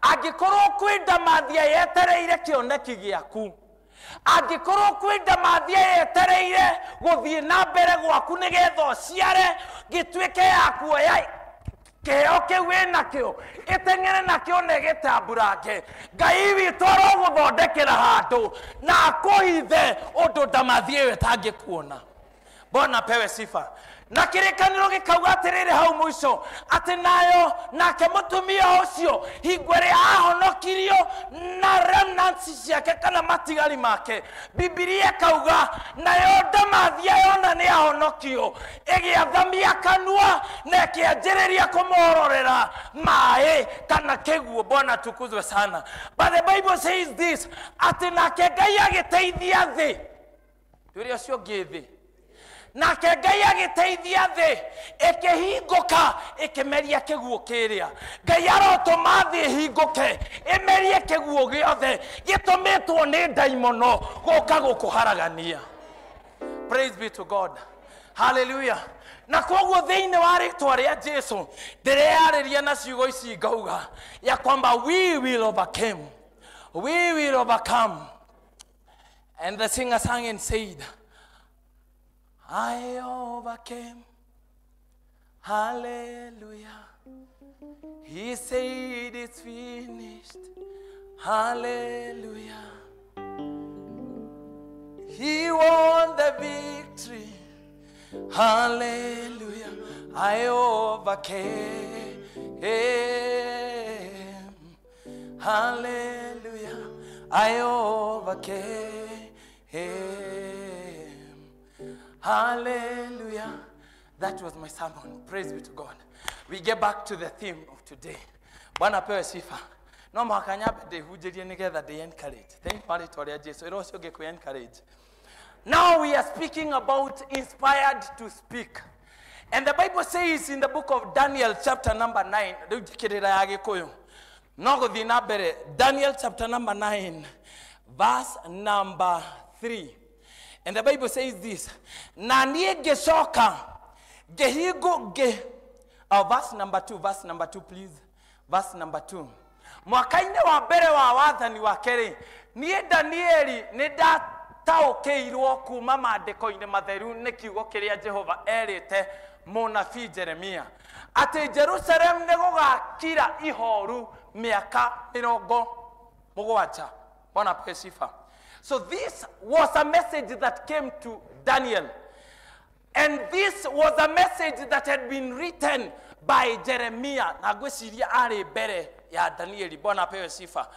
angĩkorwo kwĩ ndamathia yetereire kĩoneki gĩaku, angĩkorwo kwĩ ndamathia yetereire gũthiĩ na mbere gwaku nĩgetha ũciare gĩtuĩke ya kuoya kĩheo kĩu wĩnakĩo, ĩteng'ere nakĩo na ĩgĩtamburange, Ngai witũ arogũthondekera handũ na akũhithe ũndũ ndamathia ĩyo ĩtangĩkuona. Bwana apewe sifa. Na kĩrĩkanĩro gĩkauga atĩrĩrĩ hau mũico, atĩ nayo nake mũtumia ũcio hingo ĩrĩa ahonokirio na remnants ciake kana matigari make, Bibilia ĩkauga nayo ndamathia yona nĩ ahonokio, ĩgĩathamia kanua na ĩkĩanjĩrĩria kũmororera maĩ kana kĩguũ. Bwana atukuzwe sana. But the Bible says this, atĩ nake Ngai agĩteithia thĩ, twĩre ũcio ũngĩ thĩ, nake Ngai agĩteithia thĩ ĩkĩhingũka ĩkĩmeria kĩguũ kĩrĩa. Ngai arotũma thĩ ĩhingũke ĩmerie kĩguũ gĩothe gĩtũmĩtwo nĩ ndaimono gũka gũkũharagania. Praise be to God. Hallelujah. Na koguo thĩinĩ wa rĩtwa rĩa Jesu ndĩreyarĩria na ciugo ici ngauga ya kwamba we will overcome, we will overcome. And the singer sang and said, I overcame, hallelujah. He said it's finished, hallelujah. He won the victory, hallelujah. I overcame, hallelujah. I overcame, hallelujah. That was my sermon. Praise be to God. We get back to the theme of today. Bwana apewe sifa. No mũhaka nyambe ndĩhunjĩrie nĩgetha ndĩ encourage. Thank you rĩtwa rĩa Jesu. Ĩra ũcio ũngĩ kwĩ encourage. Now we are speaking about inspired to speak. And the Bible says in the book of Daniel chapter number 9, rĩu njĩkĩrĩra ya Gĩkũyũ. No gũthiĩ na mbere, Daniel chapter number 9, verse number 3. And the Bible says this, na niĩ ngĩcoka ngĩhingo ngĩ, oh, verse number 2, verse number 2 please, verse number 2. Mwaka-inĩ wa mbere wa wathani wake rĩ, niĩ Danieli nĩ ndataũkĩirwo kuma maandĩko-inĩ matheru nĩ kiugo kĩrĩa Jehova erĩte mũnabii Jeremia atĩ Jerusalem nĩ gũgakira ihoru mĩaka 70. Bwana apewe sifa. So this was a message that came to Daniel. And this was a message that had been written by Jeremiah. Na ngwĩciria arĩ mbere ya Danieli. Bwana apewe sifa.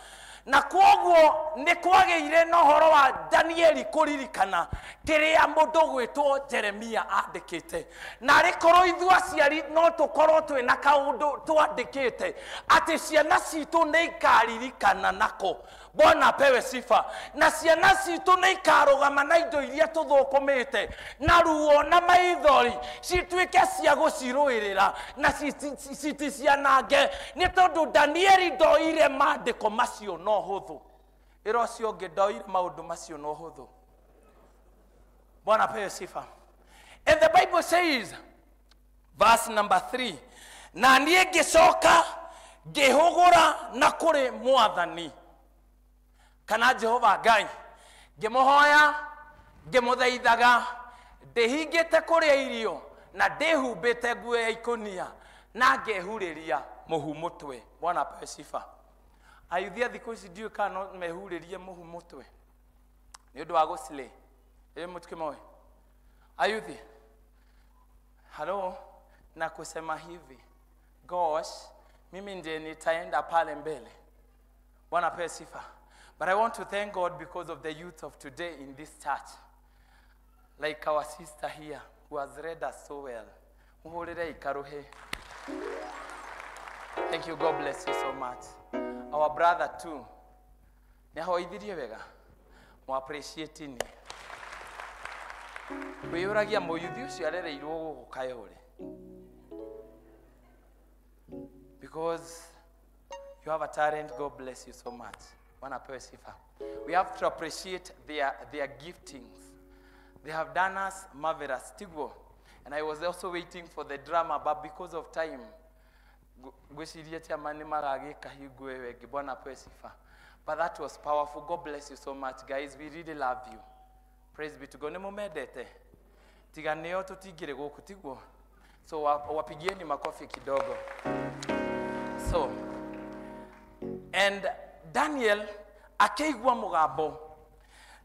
Na kwoguo nĩ kwagĩire na ũhoro wa Danieli kũririkana kĩrĩa mũndũ gwĩtwo Jeremia andĩkĩte. Na arĩ korwo ithuĩ aciari no tũkorwo twĩna kaũndũ twandĩkĩte atĩ ciana citũ nĩ ikaririkana nako. Bwana apewe sifa. Na ciana citũ nĩ ikarũgama na indo iria tũthũkũmĩte na ruo na maithori cituĩke cia gũcirũĩrĩra na citicianange, nĩ tondũ Danieli ndoire maandĩko macio no hũthũ. Ĩra ũcio ũngĩ ndoire maũndũ macio no hũthũ. Bwana apewe sifa. And the Bible says, verse number 3, na niĩ ngĩcoka ngĩhũgũra na kũrĩ Mwathani kana Jehova Ngai, ngĩmũhoya ngĩmũthaithaga, ndĩhingĩte kũrĩa irio na ndĩhumbĩte nguo ya ikũnia na ngehurĩria mũhu mũtwe. Bwana apewe sifa. Ayuthi a thikũ ici ndiũĩ kana no mehurĩrie mũhu mũtwe nĩ ũndũ wa gũslay. Ĩ mũtikĩmoĩ ayuthi, halo, na kusema hivi, gosh, mimi ndiye nitaenda pale mbele. Bwana apewe sifa. But I want to thank God because of the youth of today in this church. Like our sister here who has read us so well. Muhurire ikaruhe. Thank you. God bless you so much. Our brother too. Nĩahoithirie wega. Mu appreciate ni. Wĩyũragia mũyuthi ũcio arereirwo gũkũ Kayole. Because you have a talent, God bless you so much. Bwana apewe sifa. We have to appreciate their giftings. They have done us marvelous. Tiguo. And I was also waiting for the drama, but because of time, ngwĩciria chairman nĩ maragĩka hingo ĩyo ĩngĩ. Bwana apewe sifa. But that was powerful. God bless you so much, guys. We really love you. Praise be to God. Nĩ mũmendete? Tiga nĩo tũtingĩrĩ gũkũ, tiguo? So wapigieni makofi kidogo. So, and Daniel akĩigua mũgambo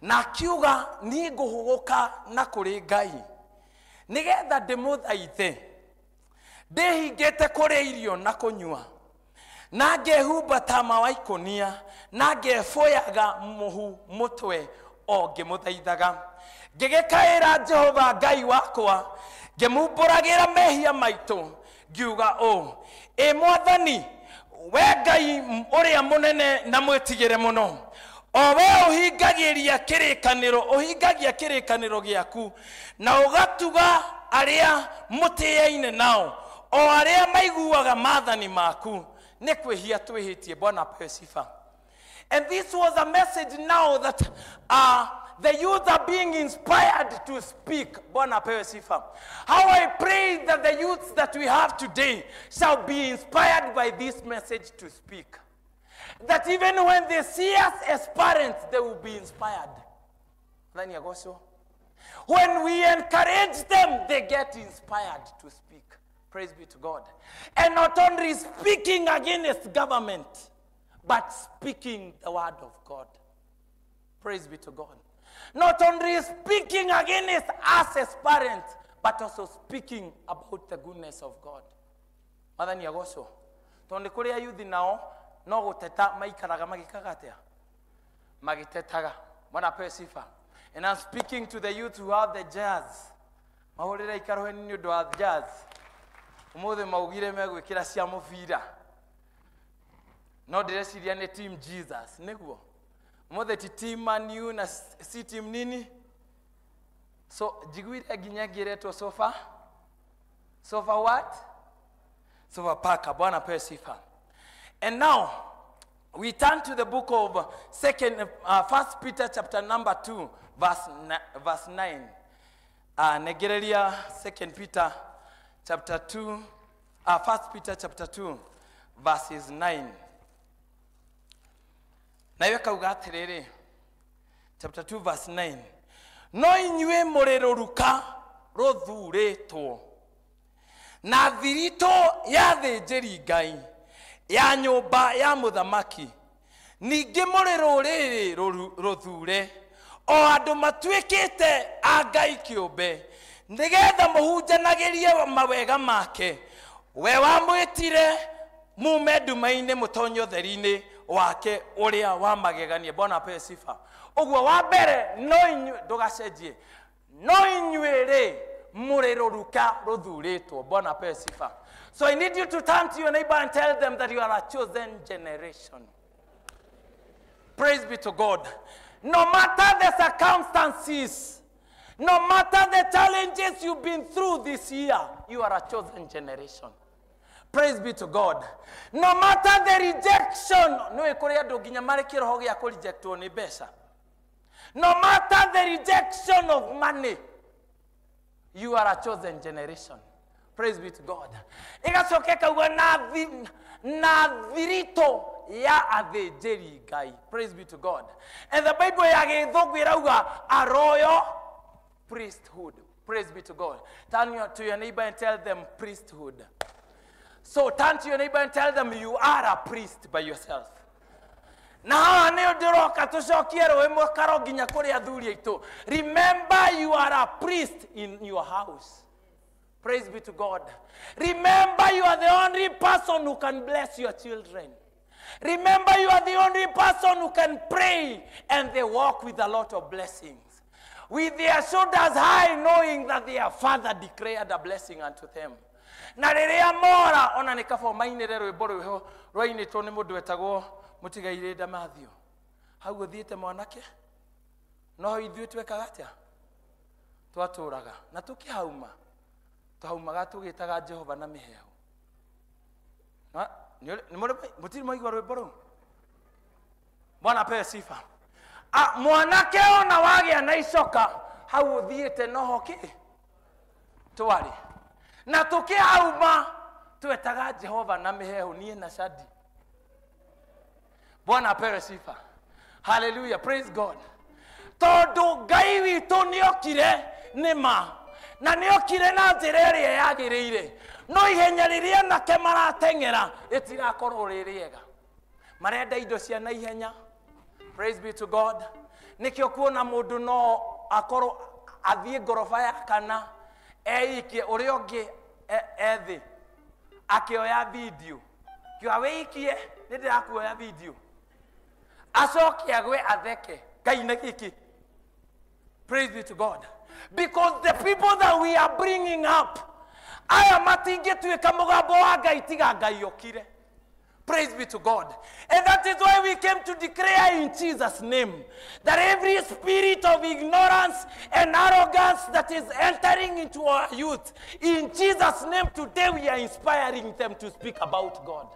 na akiuga niĩ ngũhũgũka na kũrĩ Ngai nĩgetha ndĩmũthaithe ndĩhingĩte kũrĩa irio na kũnyua na ngehumba tama wa ikũnia na ngebũyaga mũhu mũtwe o ngĩmũthaithaga ngĩgĩkaĩra Jehova Ngai wakwa ngĩmumbũragĩra mehia maitũ ngiuga ũũ ĩ Mwathani we Ngai ũrĩa mũnene na mwĩtigĩre mũno o we ũhingagia kĩrĩkanĩro gĩaku na ũgatuga arĩa mũtĩaine nao o arĩa maiguaga maathani maku nĩ kwĩhia twĩhĩtie. Bwana apewe sifa. And this was a message now that the youth are being inspired to speak. Bwana apewe sifa. How I pray that the youths that we have today shall be inspired by this message to speak. That even when they see us as parents, they will be inspired. When we encourage them, they get inspired to speak. Praise be to God. And not only speaking against government, but speaking the word of God. Praise be to God. Not only speaking against us as parents, but also speaking about the goodness of God. Mwathani agocwo. Tondũ kũrĩ ayuthi nao no gũteta maikaraga magĩkaga atĩa? Magĩtetaga. Bwana apewe sifa. And I'm speaking to the youth who have the jazz. Mahũrĩre ikarohe nĩ ũndũ wa jazz. Ũmũthĩ maugire megwĩkĩra cia mũbira. No ndĩreciria nĩ team Jesus, nĩguo? Ũmũthĩ ti team Man U na si team nini? So njiguire nginya ngĩretwo sofa. Sofa what? Sofa paka. Bwana apewe sifa. And now we turn to the book of 1 Peter chapter number 2 verse 9. Negereria 2 Peter chapter 2, 1 Peter chapter 2 verses 9. Na yo kauga atiriri, chapter 2 verse 9. No inyuĩ mũrĩ rũruka rũthuurĩtwo na thiritũ ya thĩnjĩri Ngai ya nyũmba ya mũthamaki ningĩ mũrĩ rũrĩrĩ rũthure o andũ matuĩkĩte a Ngai kĩũmbe nĩgetha mũhunjanagĩrie mawega make we wamwĩtire mume nduma-inĩ mũtonye ũtheri-inĩ wake ũrĩa wa magegania. Bwana apewe sifa. Ũguo wa mbere no inyuĩ ndũgacenjie no inyuĩ rĩ mũrĩ rũruka rũthurĩtwo. Bwana apewe sifa. So I need you to turn to your neighbor and tell them that you are a chosen generation. Praise be to God. No matter the circumstances, no matter the challenges you've been through this year, you are a chosen generation. Praise be to God. No matter the rejection, no matter the rejection of money, you are a chosen generation. Praise be to God. Igacoke kauga na thirito ya athĩnjĩri Ngai. Praise be to God. And the Bible ya Gĩthũngũ ĩrauga a royal priesthood. Praise be to God. Turn to your neighbor and tell them priesthood. So turn to your neighbor and tell them you are a priest by yourself. Na haha nĩ ndĩroka tũcokie rũĩ mũkaro nginya kũrĩ athuri aitũ. Remember you are a priest in your house. Praise be to God. Remember you are the only person who can bless your children. Remember you are the only person who can pray and they walk with a lot of blessings. with their shoulders high, knowing that their father declared a blessing unto them. Na rĩrĩa mora ona nĩ kaba mainĩre rwĩmbo rwĩho rwainĩtwo nĩ mũndũ wetagwo mũtigairĩ Damathio. Hau ũthiĩte mwanake, no ithuĩ twekaga atĩa? Twatũraga na tũkĩhauma, twahaumaga tũgĩtaga Jehova na mĩhehu. Mũtirĩ mwaigua rwĩmbo rũu? Bwana apewe sifa. Mwanake ona wagĩa na icoka hau ũthiĩte noho kĩ twarĩ na tũkĩhauma twetaga Jehova na mĩhehu, niĩ na Shadi. Bwana apewe sifa. Hallelujah, praise God. Tondũ Ngai witũ nĩokire nĩ ma na nĩokire na njĩra ĩrĩa yagĩrĩire, no ihenya rĩrĩa anake marateng'era rĩtirakorwo rĩ rĩega. Marenda indo cia naihenya. Praise be to God. Nĩkĩo kuona mũndũ no akorwo athiĩ ngoroba ya kana eikie ũrĩa ũngĩ ethĩ akĩoya video, kiuga wĩikie nĩ ndĩrakuoya video, acoke agwe atheke. Ngai nĩ gĩkĩ. Praise be to God. Because the people that we are bringing up, aya matingĩtuĩka mũgambo wa Ngai tiga Ngai okire. Praise be to God. And that is why we came to declare in Jesus' name that every spirit of ignorance and arrogance that is entering into our youth, in Jesus' name today we are inspiring them to speak about God.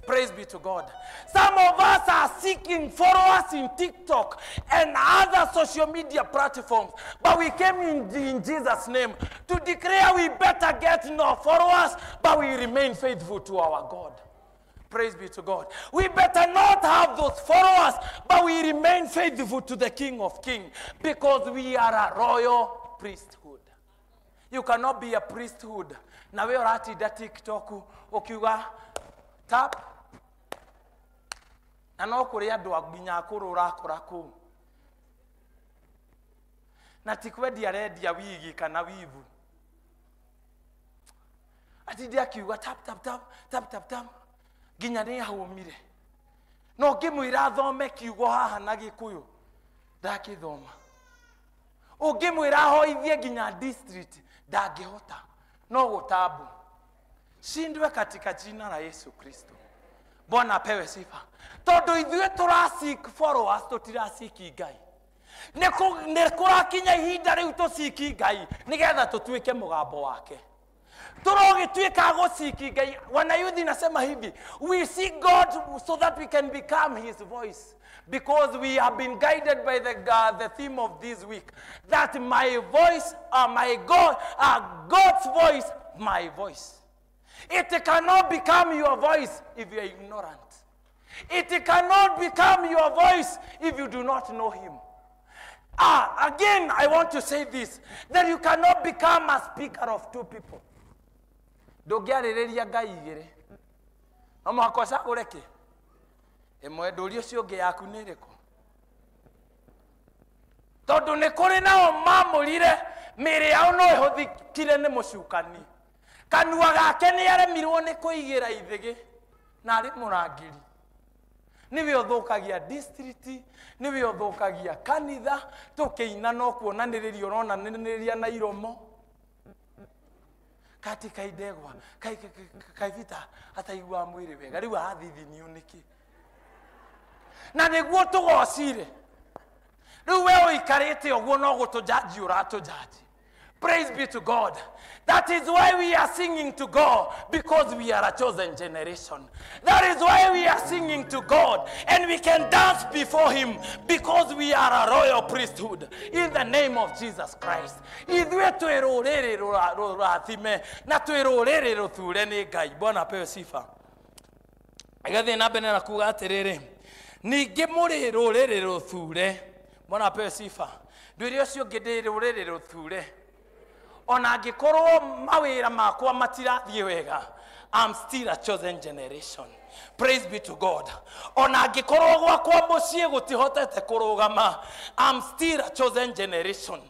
Praise be to God. Some of us are seeking followers in TikTok and other social media platforms, but we came in Jesus' name to declare we better get no followers, but we remain faithful to our God. Praise be to God. We better not have those followers, but we remain faithful to the King of Kings, because we are a royal priesthood. You cannot be a priesthood. Na we ũratinda TikTok ukiuga tap, na no kũrĩ andũ nginya akũrũ ũrakora kũu, na ti kwendia arendia wigi kana wivu, atinde akiuga tap tap tap tap tap tap nginya nĩ ahũmire. No ũngĩmwĩra athome kiugo haha na Gĩkũyũ ndangĩthoma, ũngĩmwĩra ahoithie nginya district ndangĩhota, no gũtambu. Shindwe katika jina la Yesu Kristo. Bwana apewe sifa. Tondũ ithuĩ tũraseek followers, tũtiraciki Ngai. Nĩ kũrakinya ihinda rĩu tũciki Ngai nĩgetha tũtuĩke mũgambo wake. Tũrogĩtuĩka gũciki Ngai. Wanayuthi nasema hivi, we seek God so that we can become his voice, because we have been guided by the theme of this week, that my voice, my God, God's voice, my voice. It cannot become your voice if you are ignorant. It cannot become your voice if you do not know him. Again, I want to say this, that you cannot become a speaker of two people. Ndũngĩarĩrĩria Ngai igĩrĩ, no mũhaka ũcagũre kĩ ĩmwe. Ndũrie ũcio ũngĩ yaku nĩ ĩrĩkũ, tondũ nĩ kũrĩ nao mamũrire mĩĩrĩ yao no ĩhũthĩkire nĩ mũcukani. Kanua gake nĩ aremirwo nĩ kũigĩra ithĩgĩ na arĩ mũrangĩri. Nĩwe ũthũkagia district, nĩwe ũthũkagia kanitha, tũkĩina no kuonanĩrĩria ũronanĩrĩria na iromo. Kati kaidegwa kaivita ataiguaga mwĩrĩ wega, rĩu arathithinio nĩkĩ? Na nĩguo tũgocire. Rĩu we ũikarĩte ũguo no gũtũjanji ũratũjanji. Praise be to God. That is why we are singing to God, because we are a chosen generation. That is why we are singing to God, and we can dance before him, because we are a royal priesthood. In the name of Jesus Christ. Ithuĩ twĩ rũrĩrĩ rũrathime na twĩ rũrĩrĩ rũthure nĩ Ngai. Bwana apewe sifa. Ĩgathiĩ na mbere na kuga atĩrĩrĩ, ningĩ mũrĩ rũrĩrĩ rũthure. Bwana apewe sifa. Ndwĩre ũcio ũngĩ ndĩ rũrĩrĩ rũthure. Ona angĩkorwo mawĩra makwa matirathiĩ wega, I'm still a chosen generation. Praise be to God. Ona angĩkorwo gwakwa mũciĩ gũtihotete kũrũgama, I'm still a chosen generation.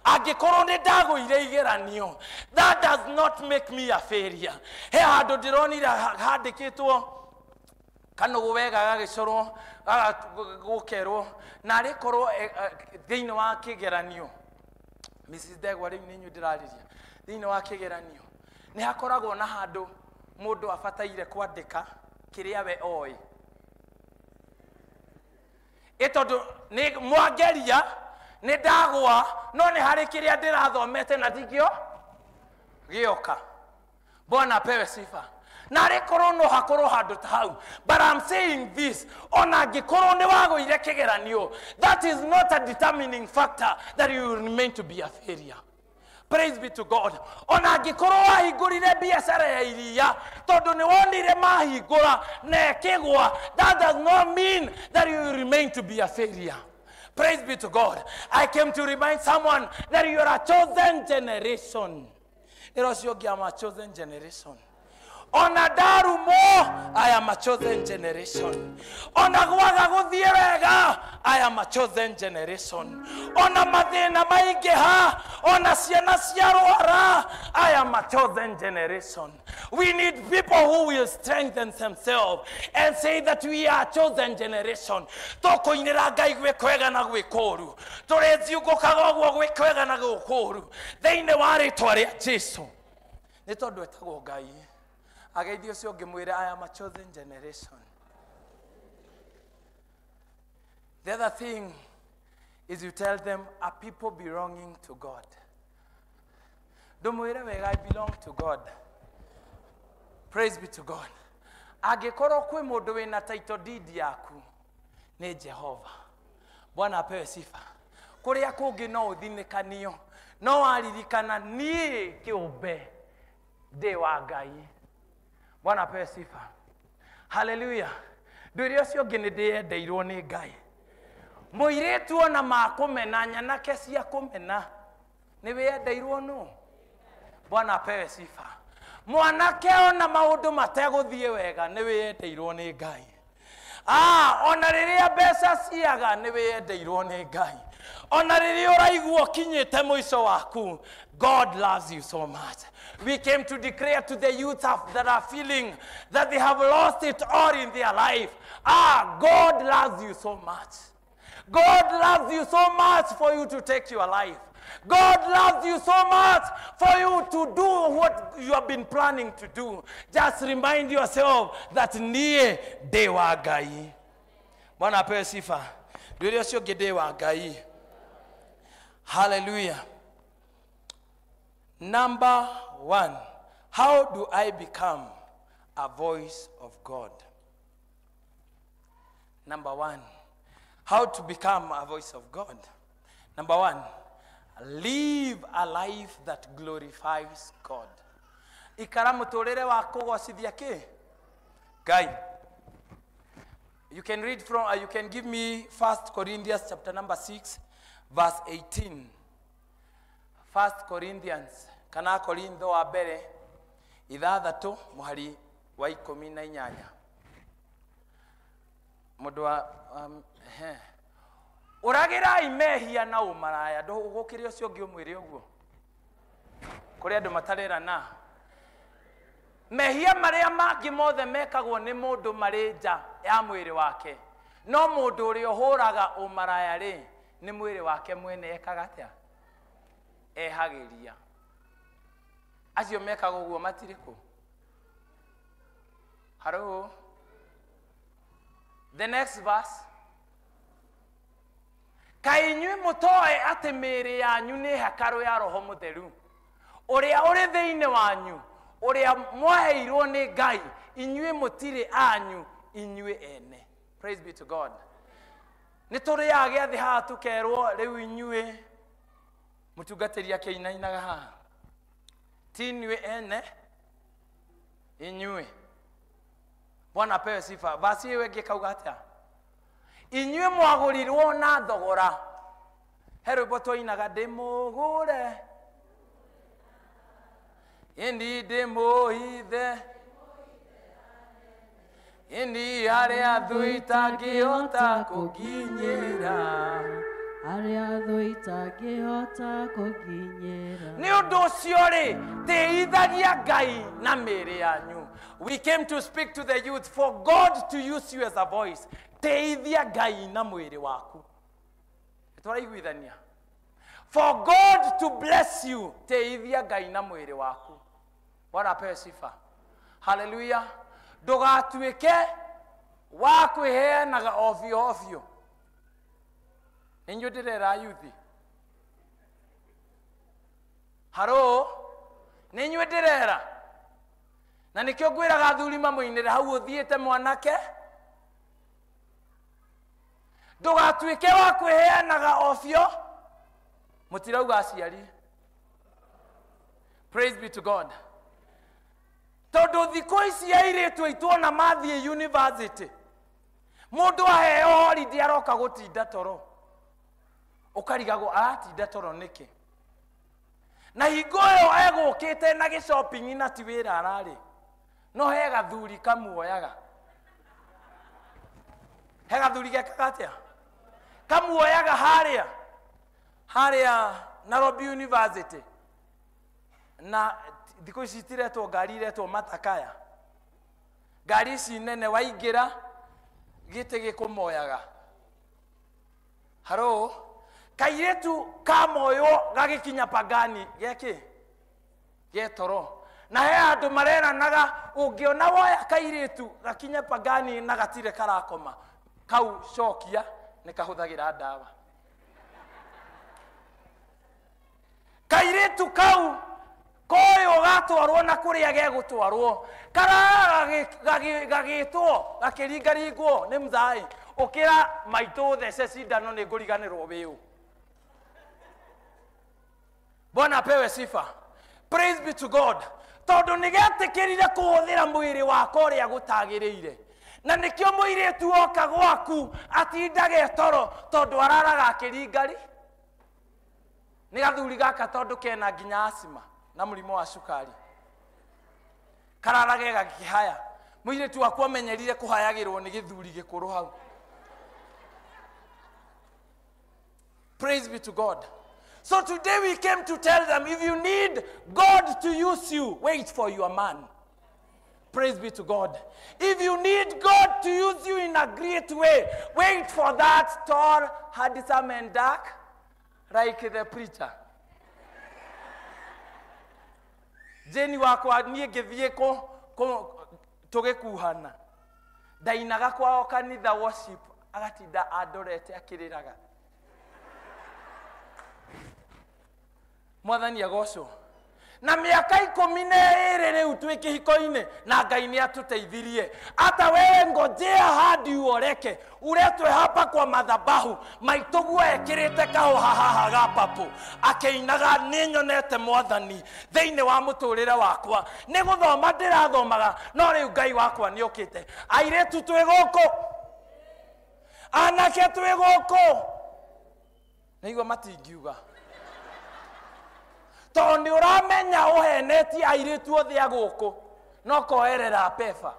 Angĩkorwo nĩ ndagũire igeranio, that does not make me a failure. He handũ ndĩronire handĩkĩtwo kanũgũ wega gagĩcorwo gũkerwo na arĩkorwo thĩinĩ wa kĩgeranio Mrs. Ndegwa rĩu nĩ inyuĩ ndĩrarĩria thĩinĩ wa kĩgeranio nĩ hakoragwo na handũ mũndũ abataire kwandĩka kĩrĩa we oĩ ĩ tondũ nĩ mwangeria nĩ ndagwa no nĩ harĩ kĩrĩa ndĩrathomete na ndingĩo gĩoka. Bwana apewe sifa. Na rĩkorwo no hakorwo handũ ta hau, but I'm saying this, ona angĩkorwo nĩ wagũire kĩgeranio, that is not a determining factor that you will remain to be a failure. Praise be to God. Ona angĩkorwo wahingũrire biacara ya iria tondũ nĩ wonire mahingũra na ĩkĩgwa, that does not mean that you will remain to be a failure. Praise be to God. I came to remind someone that you are a chosen generation. Ĩra ũcio ũngĩ, I'm a chosen generation. Ona ndarumo, I am a chosen generation. Ona gwaga gũthiĩ wega, I am a chosen generation. Ona mathĩna maingĩha, ona ciana ciarwara, I am a chosen generation. We need people who will strengthen themselves and say that we are a chosen generation. Tũkũinĩra Ngai gwĩ kwega na gwĩ kũũru. Tũrĩthiũngũkaga ũguo gwĩ kwega na gwĩ kũũru. Thĩinĩ wa rĩtwa rĩa Jesu. Nĩ tondũ etagwo Ngai. Ageithio ũcio ũngĩ mwĩre, I am a chosen generation. The other thing is you tell them, a people belonging to God. Ndũmwĩre wega, I belong to God. Praise be to God. Angĩkorwo kwĩ mũndũ wĩna title deed yaku, nĩ Jehova. Bwana apewe sifa. Kũrĩa kũngĩ no ũthinĩkanio, no waririkana niĩ kĩũmbe ndĩ wa Ngai. Bwana apewe sifa. Hallelujah. Ndwĩre ũcio ũngĩ nĩ ndĩyendeirwo nĩ Ngai. Mũirĩtu ona makũmena, nyanake cia kũmena, nĩ wĩyendeirwo nũ? Bwana apewe sifa. Mwanake ona maũndũ mategũthiĩ wega, nĩ wĩyendeirwo nĩ Ngai. Ona rĩrĩa mbeca ciaga, nĩ wĩyendeirwo nĩ Ngai. Ona rĩrĩa ũraigua ũkinyĩte mũico waku, God loves you so much. We came to declare to the youth that are feeling that they have lost it all in their life. God loves you so much. God loves you so much for you to take your life. God loves you so much for you to do what you have been planning to do. Just remind yourself that niĩ ndĩ wa Ngai. Bwana apewe sifa. Ndwĩre ũcio ũngĩ ndĩ wa Ngai. Hallelujah. Number one, how do I become a voice of God? Number one, how to become a voice of God. Number one, live a life that glorifies God. Ikara mũtũrĩre wa kũgocithia kĩ? Ngai. You can read from, you can give me 1 Corinthians chapter number 6, verse 18. 1 Corinthians, kana Korintho wa mbere, 6, mũhari wa 18. Mũndũ wa, ũragĩrai mehia na ũmaraya. Ndũgũkĩre ũcio ũngĩ ũmwĩre ũguo. Kũrĩ andũ matarerana. Mehia marĩa mangĩ mothe mekagwo nĩ mũndũ marĩ nja ya mwĩrĩ wake. No mũndũ ũrĩa ũhũraga ũmaraya rĩ, nĩ mwĩrĩ wake mwene ekaga atĩa? Ehagĩria. Acio mekaga ũguo matirĩ kũ? Hello? The next verse. Kaĩ inyuĩ mũtoĩ atĩ mĩĩrĩ yanyu nĩ hekarũ ya Roho Mũtheru, ũrĩa ũrĩ thĩinĩ wanyu, ũrĩa mwaheirwo nĩ Ngai, inyuĩ mũtirĩ anyu, inyuĩ ene. Praise be to God. Nĩ tũrĩaga gĩathĩ haha tũkerwo rĩu inyuĩ mũtungatĩri akĩinainaga haha, ti inyuĩ ene, inyuĩ. Bwana apewe sifa. Basi ĩyo ĩngĩ kauga atĩa? Inyuĩ mwagũrirwo na thogora. He rwĩmbo twainaga, ndĩmũgũre ĩni ndĩmũhithe ĩni harĩa thũ itangĩhota kũnginyĩra, harĩa thũ itangĩhota kũnginyĩra. Nĩ ũndũ ũcio rĩ, tĩithagia Ngai na mĩĩrĩ yanyu. We came to speak to the youth for God to use you as a voice. Tĩithia Ngai na mwĩrĩ waku. Tũraiguithania. For God to bless you, teithia Ngai na mwĩrĩ waku. Bwana apewe sifa. Haleluya. Ndũgatuĩke wa kwĩheanaga ovyo ovyo. Nĩ inyuĩ ndĩrera yuthi. Haro, nĩ inyuĩ ndĩrera. Na nĩkĩo ngwĩraga athuri mamũinĩre hau ũthiĩte mwanake. Ndũgatuĩke wa kwĩheanaga ovyo. Mũtirauga aciari. Praise be to God. Tondũ thikũ ici airĩtu aitũ ona mathiĩ university, mũndũ aheo holiday aroka gũtinda toro. Ũkarigagwo aratinda toro nĩkĩ? Na hingo ĩyo egũkĩte na gĩ-shopping na ti wĩra ararĩ. No he gathuri kamuoyaga. He gathuri gekaga atĩa? Kamuoyaga harĩa. Harĩa Nairobi University. Na thikũ ici itiretwo ngari, iretwo matakaya. Ngari ici nene waingĩra gĩtĩ gĩkũmoyaga. Haro, kairĩtu kamoywo gagĩkinya Pangani geki getoro. Na he andũ mareranaga ũngĩona woya kairĩtu gakinye Pangani na gatirĩ karakoma, kau cokia nĩ kahũthagĩra ndawa. Kairĩtu kau koyo gatwarwo na kũrĩa gegũtwarwo, karara gagĩtwo gakĩringaringwo nĩ mzaĩ, ũkĩra maitũ thece cindano nĩ ngũriganĩrwo wĩũ. Bwana apewe sifa. Praise be to God. Tondũ nĩ getĩkĩrire kũhũthĩra mwĩrĩ wakwa ũrĩa gũtagĩrĩire. Na nĩkĩo mũirĩtu oka gwaku atindage toro tondũ araraga akĩringari. Nĩ gathuri gaka tondũ kena nginya asima na mũrimũ wa cukari. Kararage gakĩhaya. Mũirĩtu waku amenyerire kũhayagĩrwo nĩ gĩthuri gĩkũrũ hau. Praise be to God. So today we came to tell them, if you need God to use you, wait for your man. Praise be to God. If you need God to use you in a great way, wait for that tall, handsome, and dark, like the preacher. Jeni wakwa niĩ ngĩthiĩ tũgĩkuhana. Ndainaga kwao kanitha worship, agatinda andorete akĩrĩraga. Mwathani agocwo. Na mĩaka 12 rĩu twĩ kĩhiko-inĩ na Ngai nĩ atũteithirie. Ata wewe ngojea hadi uoreke, uretwe hapa kwa madhabahu. Maitũguo ekĩrĩte kahũha haha ga papo, akĩinaga nĩ nyonete Mwathani thĩinĩ wa mũtũrĩre wakwa. Nĩ gũthoma ndĩrathomaga, no rĩu Ngai wakwa nĩ okĩte. Airĩtu twĩ gũkũ, anake twĩ gũkũ. Nĩigua matingiuga. Tondũ nĩ ũramenya ũhenetie airĩtu othe a gũkũ, no koerera pefa.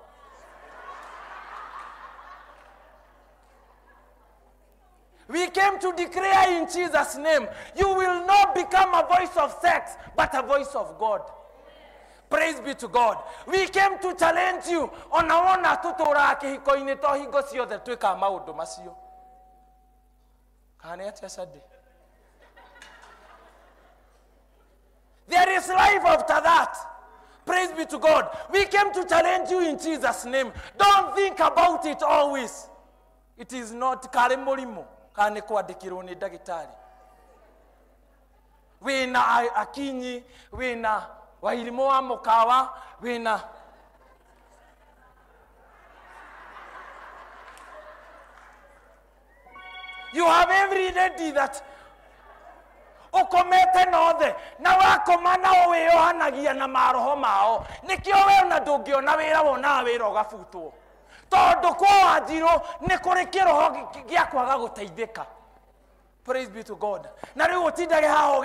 We came to declare in Jesus' name, you will not become a voice of sex, but a voice of God. Praise be to God. We came to challenge you. Ona wona tũtũraga kĩhiko-inĩ to hingo ciothe twĩkaga maũndũ macio. Kana nĩ atĩa Sunday? There is life after that. Praise be to God. We came to challenge you in Jesus' name. Don't think about it always. It is not karĩ mũrimũ kana nĩ kwandĩkĩrwo nĩ ndagĩtarĩ. Wĩna akinyi, wĩna wairimũ wa mũkawa, wĩna you have every lady that ukomete nothe na wakoma nao wĩyohanagia na maroho mao. Nĩkĩo we ona ndũngĩona wĩra, wonaga wĩra ũgabutwo tondũ kwa Wanjirũ nĩ kũrĩ kĩroho gĩa kwaga gũteithĩka. Praise be to God. Na rĩu ũtindage haha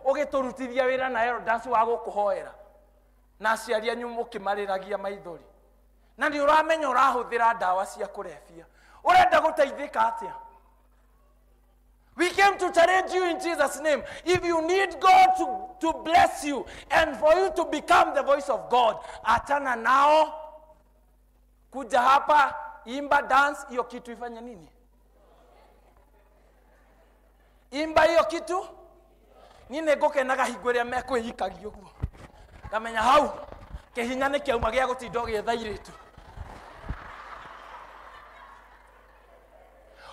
ũgĩtũrutithia wĩra na elders wa gũkũhoera na aciari anyu mũkĩmarĩragia maithori, na nĩ ũramenya ũrahũthĩra ndawa cia kũrebia. Ũrenda gũteithĩka atĩa? We came to challenge you in Jesus' name. If you need God to bless you and for you to become the voice of God, achana nao. Kuja hapa, imba, dance, hiyo kitu ifanye nini? Imba hiyo kitu? Niĩ nĩ ngũkenaga hingo ĩrĩa mekwĩhikagia ũguo. Ngamenya hau kĩhinya nĩ kĩauma gĩa gũtinda ũgĩetha airĩtu.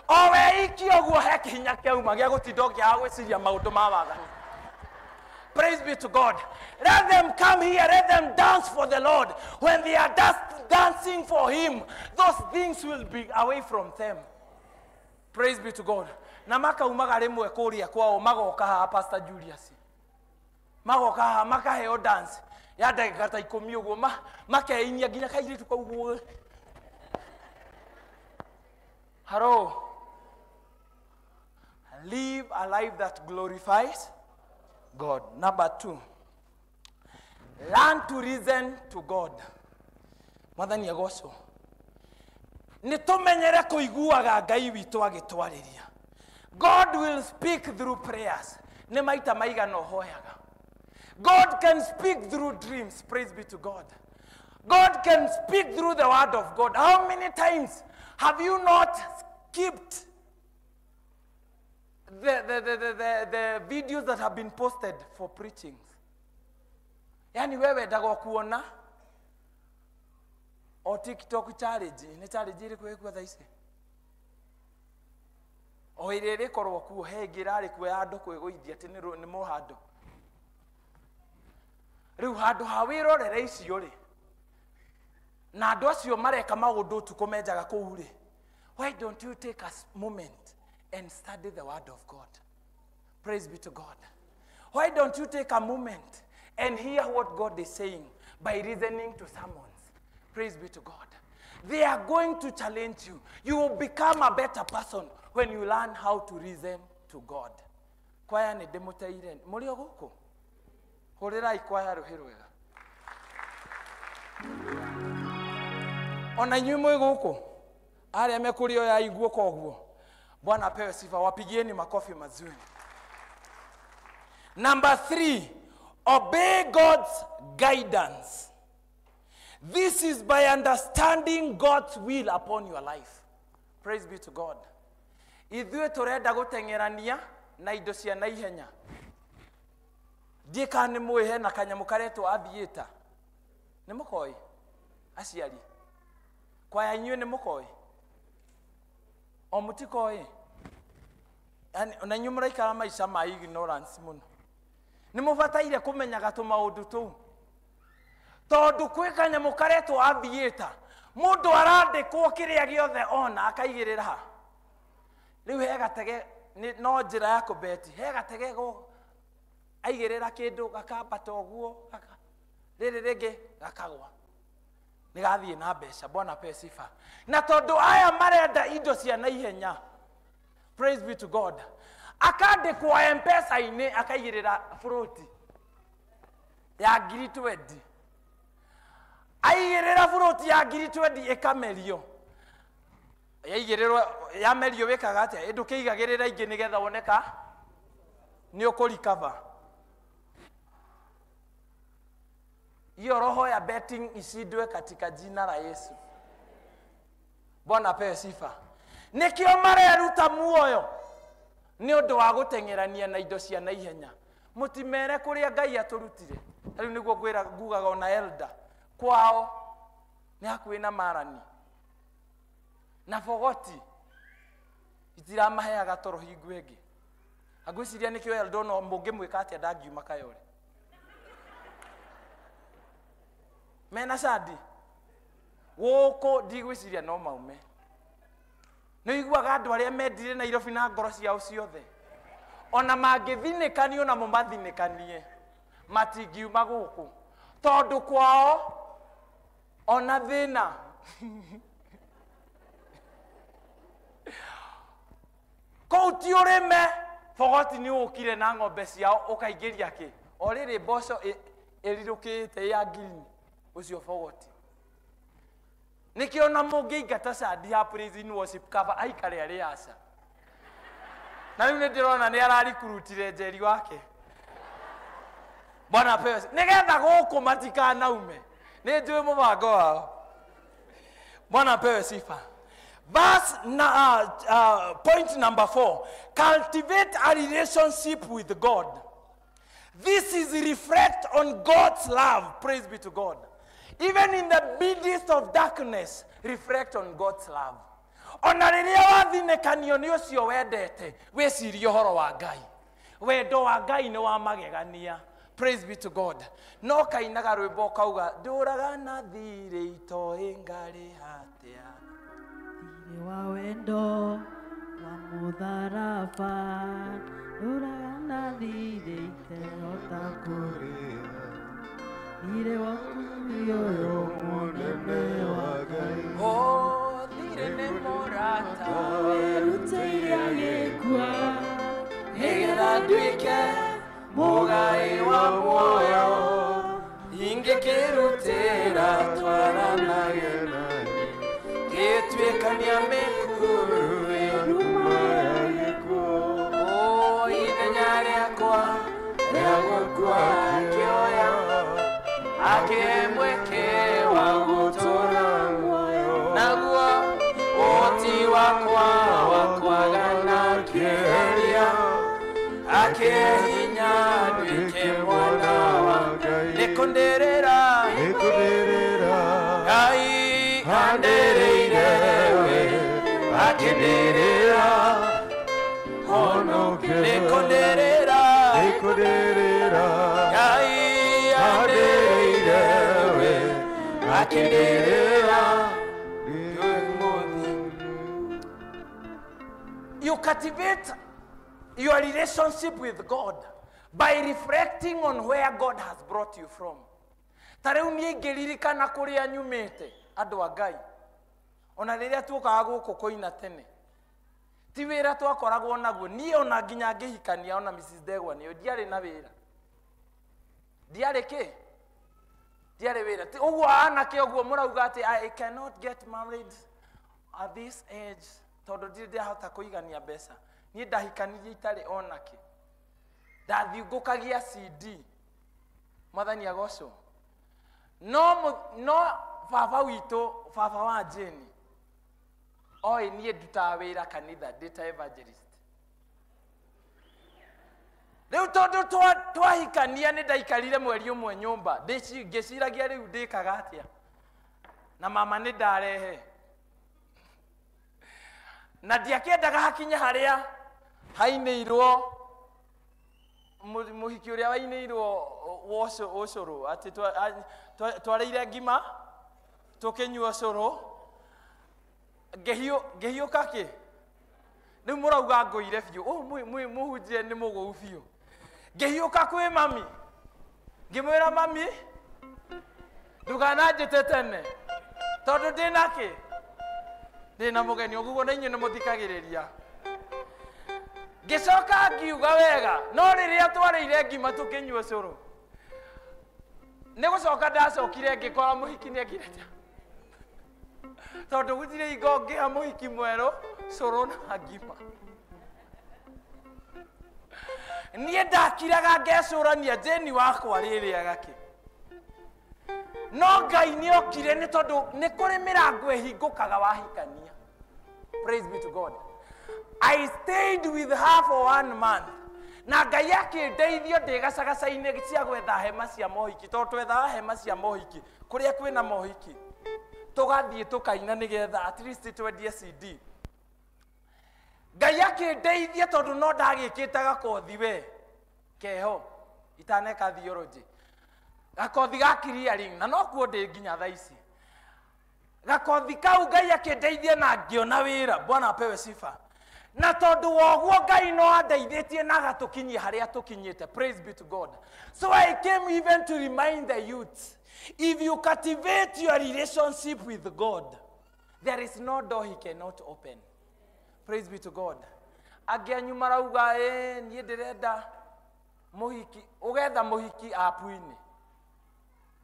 O weiki ũguo he kĩhinya kĩauma gĩa gũtinda ũkĩaga gwĩciria maũndũ ma waganu. Praise be to God. Let them come here. Let them dance for the Lord. When they are dancing for him, those things will be away from them. Praise be to God. Na makaumaga rĩmwe kũrĩa kwao magoka haha Pastor Julius. Magoka haha makaheo dance ya ndagĩka ta 10 ũguo makeinia nginya kairĩtu kau ũguo. Hello. Live a life that glorifies God. Number 2, learn to reason to God. Mwathani agocwo. Nĩ tũmenyere kũiguaga Ngai witũ agĩtwarĩria. God will speak through prayers. Nĩ maita maigana ũhoyaga. God can speak through dreams. Praise be to God. God can speak through the word of God. How many times have you not skipped the videos that have been posted for preachings? Yani wewe wendaga kuona o TikTok challenge, nĩ challenge ĩrĩkũ ĩkuo thaa ici? O ĩrĩa ĩrĩkorwo kuo, he ĩngĩ ĩrarĩ kuo ya andũ kwĩgũithia atĩ nĩ mũhando. Rĩu handũ ha wĩrorere icio rĩ, na andũ acio mareka maũndũ ũtukũ menjaga kũu rĩ, why don't you take a moment and study the word of God? Praise be to God. Why don't you take a moment and hear what God is saying by listening to sermons? Praise be to God. They are going to challenge you. You will become a better person when you learn how to reason to God. Kwaya nĩ ndĩmũteire. Mũrĩ o gũkũ? Hũrĩrai kwaya rũhĩ rwega. Ona inyuĩ mwĩ gũkũ? Arĩa mekũrĩoya iguoka ũguo. Bwana apewe sifa. Wapigieni makofi mazuri. Number 3, obey God's guidance. This is by understanding God's will upon your life. Praise be to God. Ithuĩ tũrenda gũteng'erania na indo cia naihenya. Ndiĩ kana nĩ mũĩ hena kanyamũ karetwo aviator. Nĩ mũkoĩ? Aciari. Kwaya inyuĩ nĩ mũkoĩ? O mũtikoĩ? Yani ona inyuĩ mũraikara maica ma ignorance mũno. Nĩ mũbataire kũmenyaga tũmaũndũ tũu. Tondũ kwĩ kanyamũ karetwo aviator, mũndũ arandĩkwo kĩrĩa gĩothe ona akaigĩrĩra ha. Rĩu he gatege, no njĩra ya kũbeti, he gatege go aigĩrĩra kĩndũ gakambata ũguo, rĩrĩ rĩngĩ gakagwa. Nĩ gathiĩ na mbeca. Bwana apewe sifa. Na tondũ aya marenda indo cia naihenya, praise be to God, akandĩkwo M-Pesa-inĩ akaigĩrĩra buroti ya 20,000. Aigĩrĩra buroti ya 20,000 ĩkamerio. Yaigĩrĩrwo yamerio wĩkaga atĩa? Ndũkĩigagĩrĩra ingĩ nĩgetha woneka nĩ ũkũrikaba. Hiyo roho ya betting ishindwe katika jina la Yesu. Bwana apewe sifa. Nĩkĩo mareruta muoyo nĩ ũndũ wa gũteng'erania na indo cia naihenya. Mũtimere kũrĩa Ngai atũrutire. Rĩu nĩguo ngwĩra ngugaga ona elder kwao nĩ hakuhĩ na marani na bogoti itiramaheaga toro hingo ĩngĩ. Angwĩciria nĩkĩo elder no mũngĩmwĩka atĩa ndangiuma Kayore. Mena candi gũkũ ndigwĩciria no maume. Nĩ ũiguaga andũ arĩa mendire Nairobi na ngoro ciao ciothe, ona mangĩthinĩkanio namo mathinĩkanie matingiuma gũkũ tondũ kwao ona thĩna. Kũu ti ũrĩme, bogoti nĩ ũkire na ng'ombe ciao ũkaingĩria kĩ o rĩrĩ mboco ĩrirũkĩte ya ngirini ũcio bogoti. Nĩkĩo na mũngĩingata candi ha praise and worship cover aikare arĩ aca. Na rĩu nĩ ndĩrona nĩ ararikurutire njeri wake. Bwana apewe sifa. Nĩgetha gũkũ matikanaume. Nĩ njũĩ mũbango wao. Bwana apewe sifa. Verse na, point number 4. Cultivate a relationship with God. This is reflect on God's love. Praise be to God. Even in the midst of darkness, reflect on God's love. Ona rĩrĩa wathinĩkanio nĩ ũcio wendete, wĩcirie ũhoro wa Ngai. Wendo wa Ngai nĩ wa magegania. Praise be to God. No kainaga rwĩmbo kauga ndũraga na thirĩ itoĩ ngarĩha atĩa. Thirĩ wa wendo wa mũtharaba, ndũraga na thirĩ itehota kũrĩha. Thirĩ waku ũyũ mũnene wa Ngai. Oh, thirĩ nĩ mũrata werutĩire agĩkua, nĩgetha nduĩke mũgai wa muoyo, ingĩkĩrutĩra twaranage nake, ngĩtuĩkania mĩkuru ĩruma ya gĩkuũ. Oh, ithenya rĩakwa rĩa gũkua akĩoya, akĩmweke wa gũtũũra muoyo, naguo ũhoti wakwa wa kwaga na kĩeria, akĩhinya nduĩke mwana wa Ngai. Nĩkũndĩrĩra, Ngai andĩrĩire we, akĩndĩrĩra honoke. Nĩkũndĩrĩra, Ngai andĩrĩire we, akĩndĩrĩra. You cultivate your relationship with God by reflecting on where God has brought you from. Ta rĩu niĩ ngĩririkana kũrĩa nyumĩte, andũ a Ngai, ona rĩrĩa tuokaga gũkũ kũina tene, ti wĩra twakoragwo naguo. Niĩ ona nginya ngĩhikania ona Mrs. Ndegwa nĩyo ndiarĩ na wĩra, ndiarĩ kĩ, ndiarĩ wĩra. Ũguo anake ũguo mũrauga atĩ I cannot get married at this age tondũ ndirĩ ndĩrahota kũigania mbeca. Niĩ ndahikanirie itarĩ onake, ndathiũngũkagia CD. Mwathani agocwo. No baba witũ, baba wa Jane, oĩ niĩ ndutaga wĩra kanitha ndĩ ta evangelist. Rĩu tondũ twahikania nĩ ndaikarire mweri ũmwe nyũmba ngĩciragia rĩu ndĩkaga atĩa, na mama nĩ ndarehe, na ndiakĩendaga hakinye harĩa hainĩirwo mũhiki ũrĩa wainĩirwo ũcũrũ, atĩ twarĩire ngima tũkĩnyua ũcũrũ, ngĩhiũka kĩ. Rĩu mũrauga ngũire biũ, mũhunjie nĩ mũgũu biũ. Ngĩhiũka kwĩ mami, ngĩmwĩra mami ndũkananjĩte tene tondũ ndĩna kĩ, ndĩna mũgeni, ũguo na inyuĩ nĩ mũthikagĩrĩria. Ngĩcoka ngiuga wega, no rĩrĩa twarĩire ngima tũkĩnyua ũcũrũ, nĩ gũcoka ndacokire ngĩkora mũhiki nĩ ekire, tondũ gũtirĩ hingo ngĩha mũhiki mwerũ cũrũ na ngima. Niĩ ndakiraga ngecũrania Jane wakwa rĩrĩaga kĩ, no Ngai nĩ okire nĩ tondũ nĩ kũrĩ mĩrango ĩhingũkaga wahikania. Praise be to God. I stayed with her for 1 month. Na Ngai akĩndeithio ndĩ gacagaca-inĩ cia gwetha hema cia mohiki, tondũ twethaga hema cia mohiki kũrĩa kwĩna mohiki, tũgathiĩ tũkaina nĩgetha at least twendie CD. Ngai akĩndeithia tondũ no ndagĩkĩte gakothi we keho itaneka theology, gakothi ga clearing, na no kuo ndĩ nginya thaa ici. Gakothi kau Ngai akĩndeithia na ngĩona wĩra. Bwana apewe sifa. Na tondũ wa ũguo Ngai no andeithĩtie na agatũkinyia harĩa tũkinyĩte. Praise be to God. So I came even to remind the youth, if you cultivate your relationship with God, there is no door he cannot open. Praise be to God. Angĩ anyu marauga niĩ ndĩrenda mũhiki, ũgetha mũhiki app-inĩ.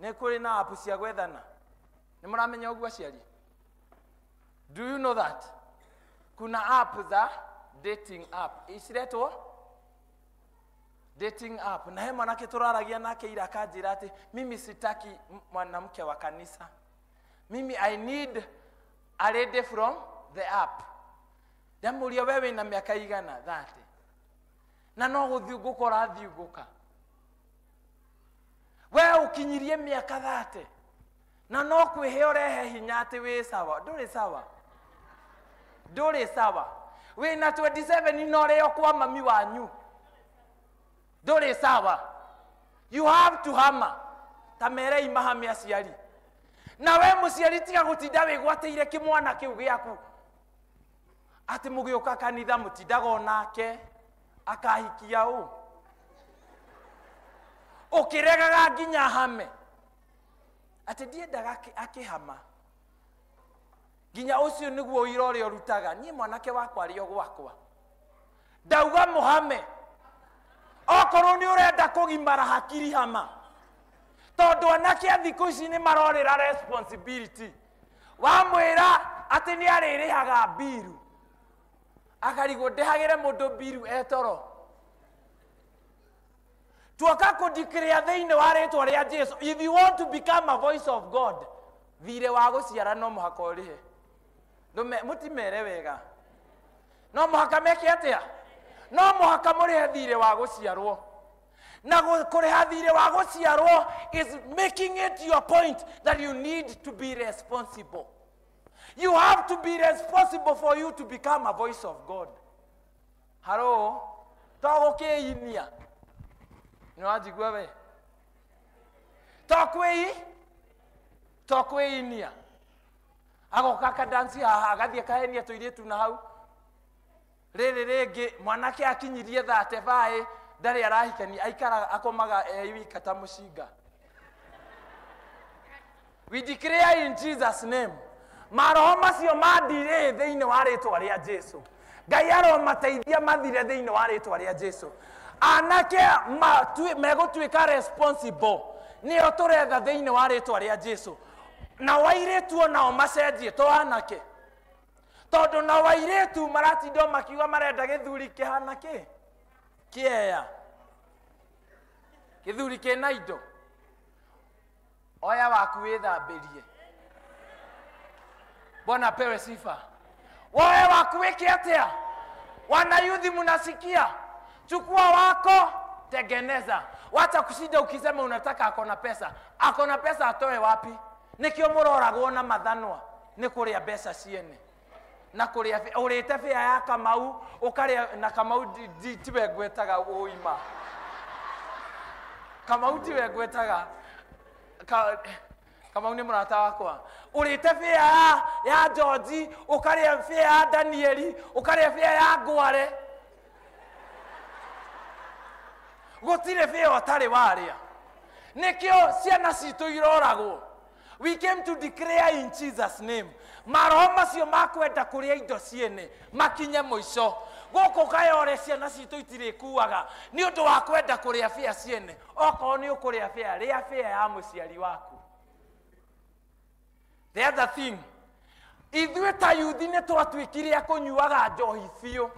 Nĩ kũrĩ na app cia gwethana. Nĩ mũramenya ũguo aciari? Do you know that? Kuna app za dating app. Iciretwo dating app. Na he mwanake tũraragia nake ira akanjĩra atĩ mimi sitaki mwanamke wa kanisa. Mimi I need a lady from the app. Ndamũria we wĩna mĩaka igana 30. Na no gũthiũngũka ũrathiũngũka. We ũkinyirie mĩaka 30 na no kwĩhe ũrehe hinya atĩ wĩ sawa. Ndũrĩ sawa, ndũrĩ sawa. Wĩna 27 na ũrĩo kwa mami wanyu, ndũrĩ sawa. You have to hammer. Ta merei mahame aciari. Na we mũciari tiga gũtinda wĩgwatĩire kĩmwana kĩu gĩaku atĩ mũgĩũka kanitha mũtindaga onake akahikia ũ ũkĩregaga nginya hame atĩ ndiendaga akĩhama nginya ũcio nĩguo ũira ũrĩa ũrutaga. Niĩ mwanake wakwa arĩ o gwakwa, ndauga mũhame. Okorwo nĩ ũrenda kũgimara hakiri hama, tondũ anake a thikũ ici nĩ marorĩra responsibility. Wamwĩra atĩ nĩ arĩrĩhaga mbiru, akarigwo ndĩhagĩre mũndũ mbiru etoro. Tuoka kũdeclare thĩinĩ wa rĩtwa rĩa Jesu, if you want to become a voice of God, thirĩ wa gũciara no mũhaka ũrĩhe. Mũtimere wega, no mũhaka meke atĩa? No mũhaka mũrĩhe thirĩ wa gũciarwo. Na kũrĩha thirĩ wa gũciarwo is making it your point that you need to be responsible. You have to be responsible for you to become a voice of God. Haro, to gũkĩinia. Nĩ wanjigua we? To kwĩinia. Agoka kadansi haha, agathiĩ akahenia tũirĩtu na hau. Rĩrĩ rĩngĩ mwanake akinyirie 35 ndarĩ arahikania, aikaraga akomaga e wika ta mũcinga. We declare in Jesus name, maroho macio mathire thĩinĩ wa rĩtwa rĩa Jesu. Ngai aromateithia mathire thĩinĩ wa rĩtwa rĩa Jesu. Anake megũtuĩka responsible, nĩo tũretha thĩinĩ wa rĩtwa rĩa Jesu. Na wairĩtu onao macenjie, to anake, tondũ na wairĩtu maratindwo makiuga marenda gĩthuri kĩhana kĩ kĩeya, gĩthuri kĩna indo. Oya waku wĩthambĩrie. Bwana apewe sifa. Woe waku wĩke atĩa? Wanayuthi mnasikia? Chukua wako, tengeneza. Wacha kushinda ukisema unataka akona pesa. Akona pesa atoe wapi? Nĩkĩo mũroragwo na mathanwa nĩ kũrĩa mbeca ciene na kũrĩa ũrĩte bĩa ya Kamau ũkarĩa na Kamau tiwe ngwetaga ũima. Kamau tiwe ngwetaga. Kamau nĩ mũrata wakwa. Ũrĩte bĩa ya George, ũkarĩa bĩa ya Danieli, ũkarĩa bĩa ya Ngware. Gũtirĩ bĩa ũtarĩ warĩa. Nĩkĩo ciana citũ iroragwo. We came to declare in Jesus name, maroho macio makwenda kũrĩa indo ciene makinye mũico. Gũkũ Kayore ciana citũ itirĩkuaga nĩ ũndũ wa kwenda kũrĩa bĩa ciene. Okorwo nĩ ũkũrĩa bĩa, rĩa bĩa ya mũciari waku. The other thing, ithuĩ ta yuthi nĩ twatuĩkire a kũnyuaga njohi biũ.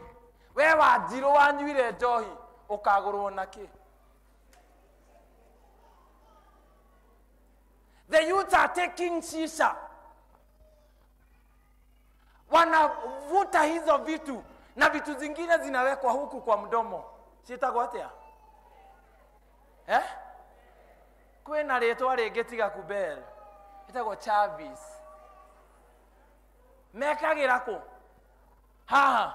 We Wanjirũ wanyuire njohi ũkagũrwo na kĩ? The youth are taking shisha. Wanavuta hizo vitu na vitu zingine zinawekwa huku kwa mdomo. Ciĩtagwo atĩa? Eh? Kwĩna rĩtwa rĩngĩ tiga kubel. Ĩtagwo Chavis. Mekagĩra kũ? Haha.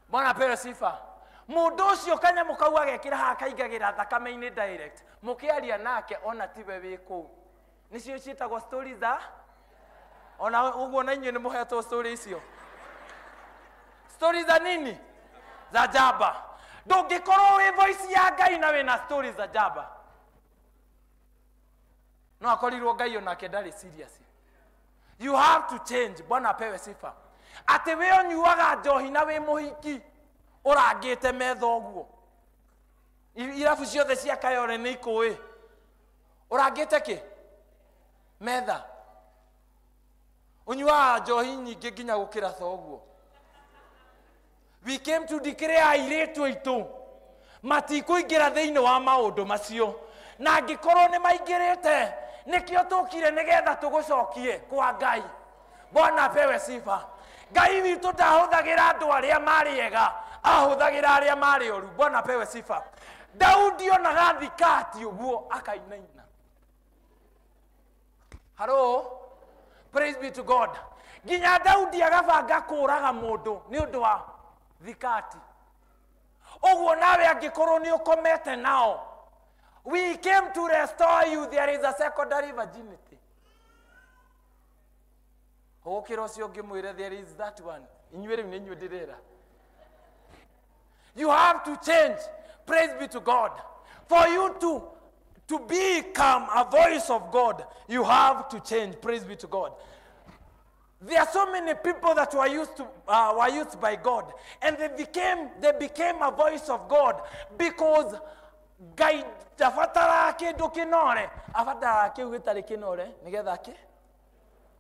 Bwana apewe sifa. Mũndũ ũcio kanyamũ kau agekĩra haha kaingagĩra thakame-inĩ direct. Mũkĩaria nake ona tiwe wĩ kũu. Nĩcio ciĩtagwo stories za ona ũguo na inyuĩ nĩ mũhetwo story icio. Stories za nini? Za jaba. Ndũngĩkorwo wĩ voice ya Ngai na wĩna stories za jaba. No akorirwo Ngai onake ndarĩ serious. You have to change. Bwana apewe sifa. Atĩ we ũnyuaga njohi na wĩ mũhiki ũrangĩte metha ũguo. Irabu ciothe cia Kayore nĩ ikũĩ. Ũrangĩte kĩ? Metha. Ũnyuaga njohi nyingĩ nginya gũkĩra thoguo. We came to declare airĩtu aitũ matikũingĩra thĩinĩ wa maũndũ macio, na angĩkorwo nĩ maingĩrĩte nĩkĩo tũkire nĩgetha tũgũcokie kwa Ngai. Bwana apewe sifa. Ngai witũ ndahũthagĩra andũ arĩa marĩ ega, ahũthagĩra arĩa marĩ oru. Bwana apewe sifa. Daudi onaga thikati ũguo akainaina. Hello, praise be to God. Nginya Daudi agabanga kũraga mũndũ nĩ ũndũ wa thikati. Ũguo nawe angĩkorwo nĩ ũkomete nao, we came to restore you. There is a secondary virginity. Hũkĩra ũcio ũngĩmwĩre there is that one. Inyuĩ rĩu nĩ inyuĩ ndĩrera. You have to change. Praise be to God. For you to become a voice of God, you have to change. Praise be to God. There are so many people that were used by God, and they became a voice of God because Ngai ndabataraga kĩndũ kĩnore, abataraga kĩu gĩtarĩ kĩnore nĩgetha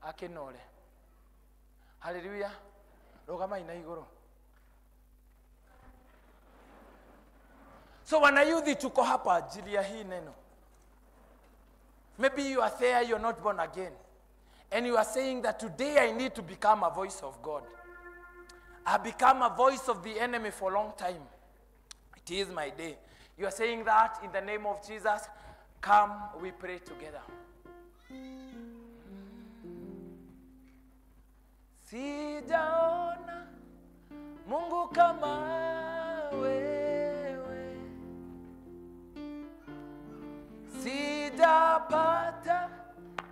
akĩnore. Hallelujah. Rũgamai na igũrũ. So wanayuthi tuko hapa ajili ya hii neno. Maybe you are there, you're not born again. And you are saying that today I need to become a voice of God. I become a voice of the enemy for a long time. It is my day. You are saying that in the name of Jesus. Come, we pray together. Sijaona Mungu kama wewe, sijapata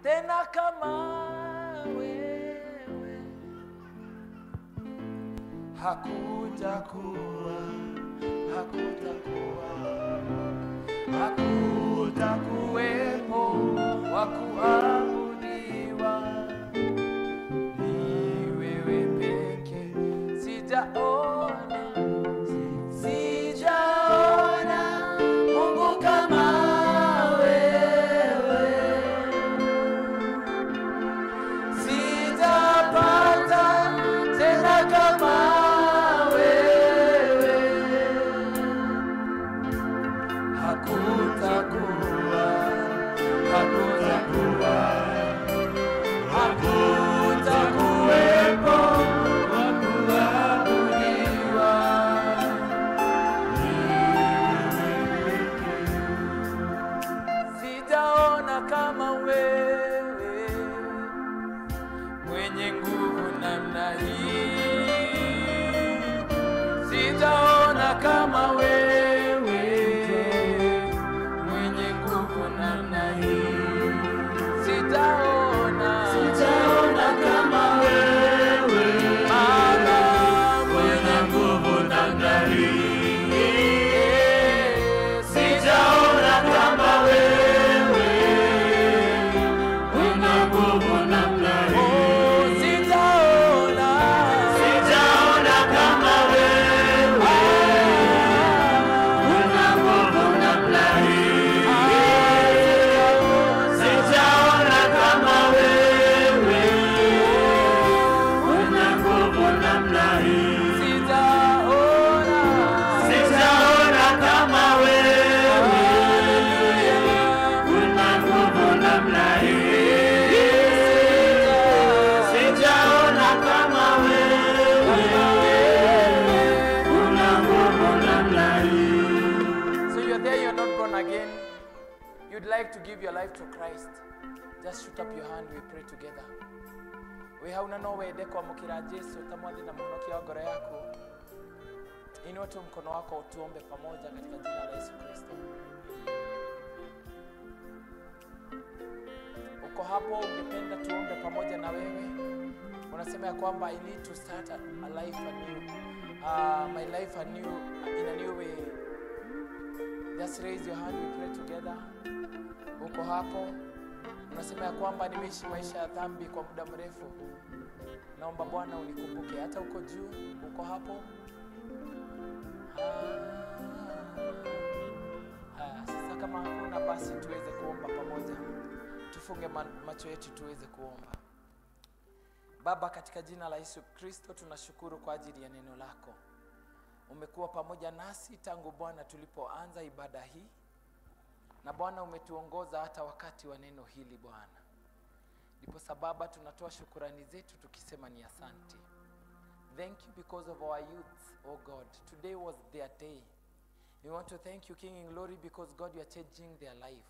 tena kama wewe, hakutakuwa, hakutakuwa, hakutakuwepo wa kuabudiwa, ni wewe pekee. Sijaona, sijaona Mungu kama wewe, sijapata tena kama wewe, hakutakuwa, hakutakuwa, hakutakuwepo wa kuabudiwa, ni wewe pekee. Sijaona kama wewe, mwenye nguvu namna hii. Sijaona kama wewe, mwenye nguvu namna hii. Sijaona, sijaona kama wewe, Baba, mwenye nguvu namna hii. Sijaona kama wewe, mwenye nguvu namna hii. Sijaona, sijaona kama wewe, mwenye nguvu namna hii. Sijaona kama wewe, mwenye nguvu namna hii. Sijaona, sijaona kama wewe, mwenye nguvu namna hii. Sijaona kama wewe, mwenye nguvu namna hii. So you're there, you're not born again. You'd like to give your life to Christ. Just shoot up your hand, we pray together. We hauna no wende kwamũkĩra Jesu ta mwathi na mũhonokia wa ngoro yaku. Inua tu mkono wako tuombe pamoja katika jina la Yesu Kristo. Uko hapo ungependa tuombe pamoja na wewe. Unasema ya kwamba I need to start a life anew. My life anew in a new way. Just raise your hand, we pray together. Uko hapo unasema ya kwamba nimeishi maisha ya dhambi kwa muda mrefu. Naomba Bwana unikumbuke. Hata uko juu, uko hapo. Sasa kama hakuna basi tuweze kuomba pamoja. Tufunge macho yetu tuweze kuomba. Baba, katika jina la Yesu Kristo tunashukuru kwa ajili ya neno lako. Umekuwa pamoja nasi tangu Bwana tulipoanza ibada hii. Na Bwana umetuongoza hata wakati wa neno hili Bwana. Ndipo sababu tunatoa shukurani zetu tukisema ni asante. Thank you because of our youth, oh God. Today was their day. We want to thank you, King in glory, because God, you are changing their life.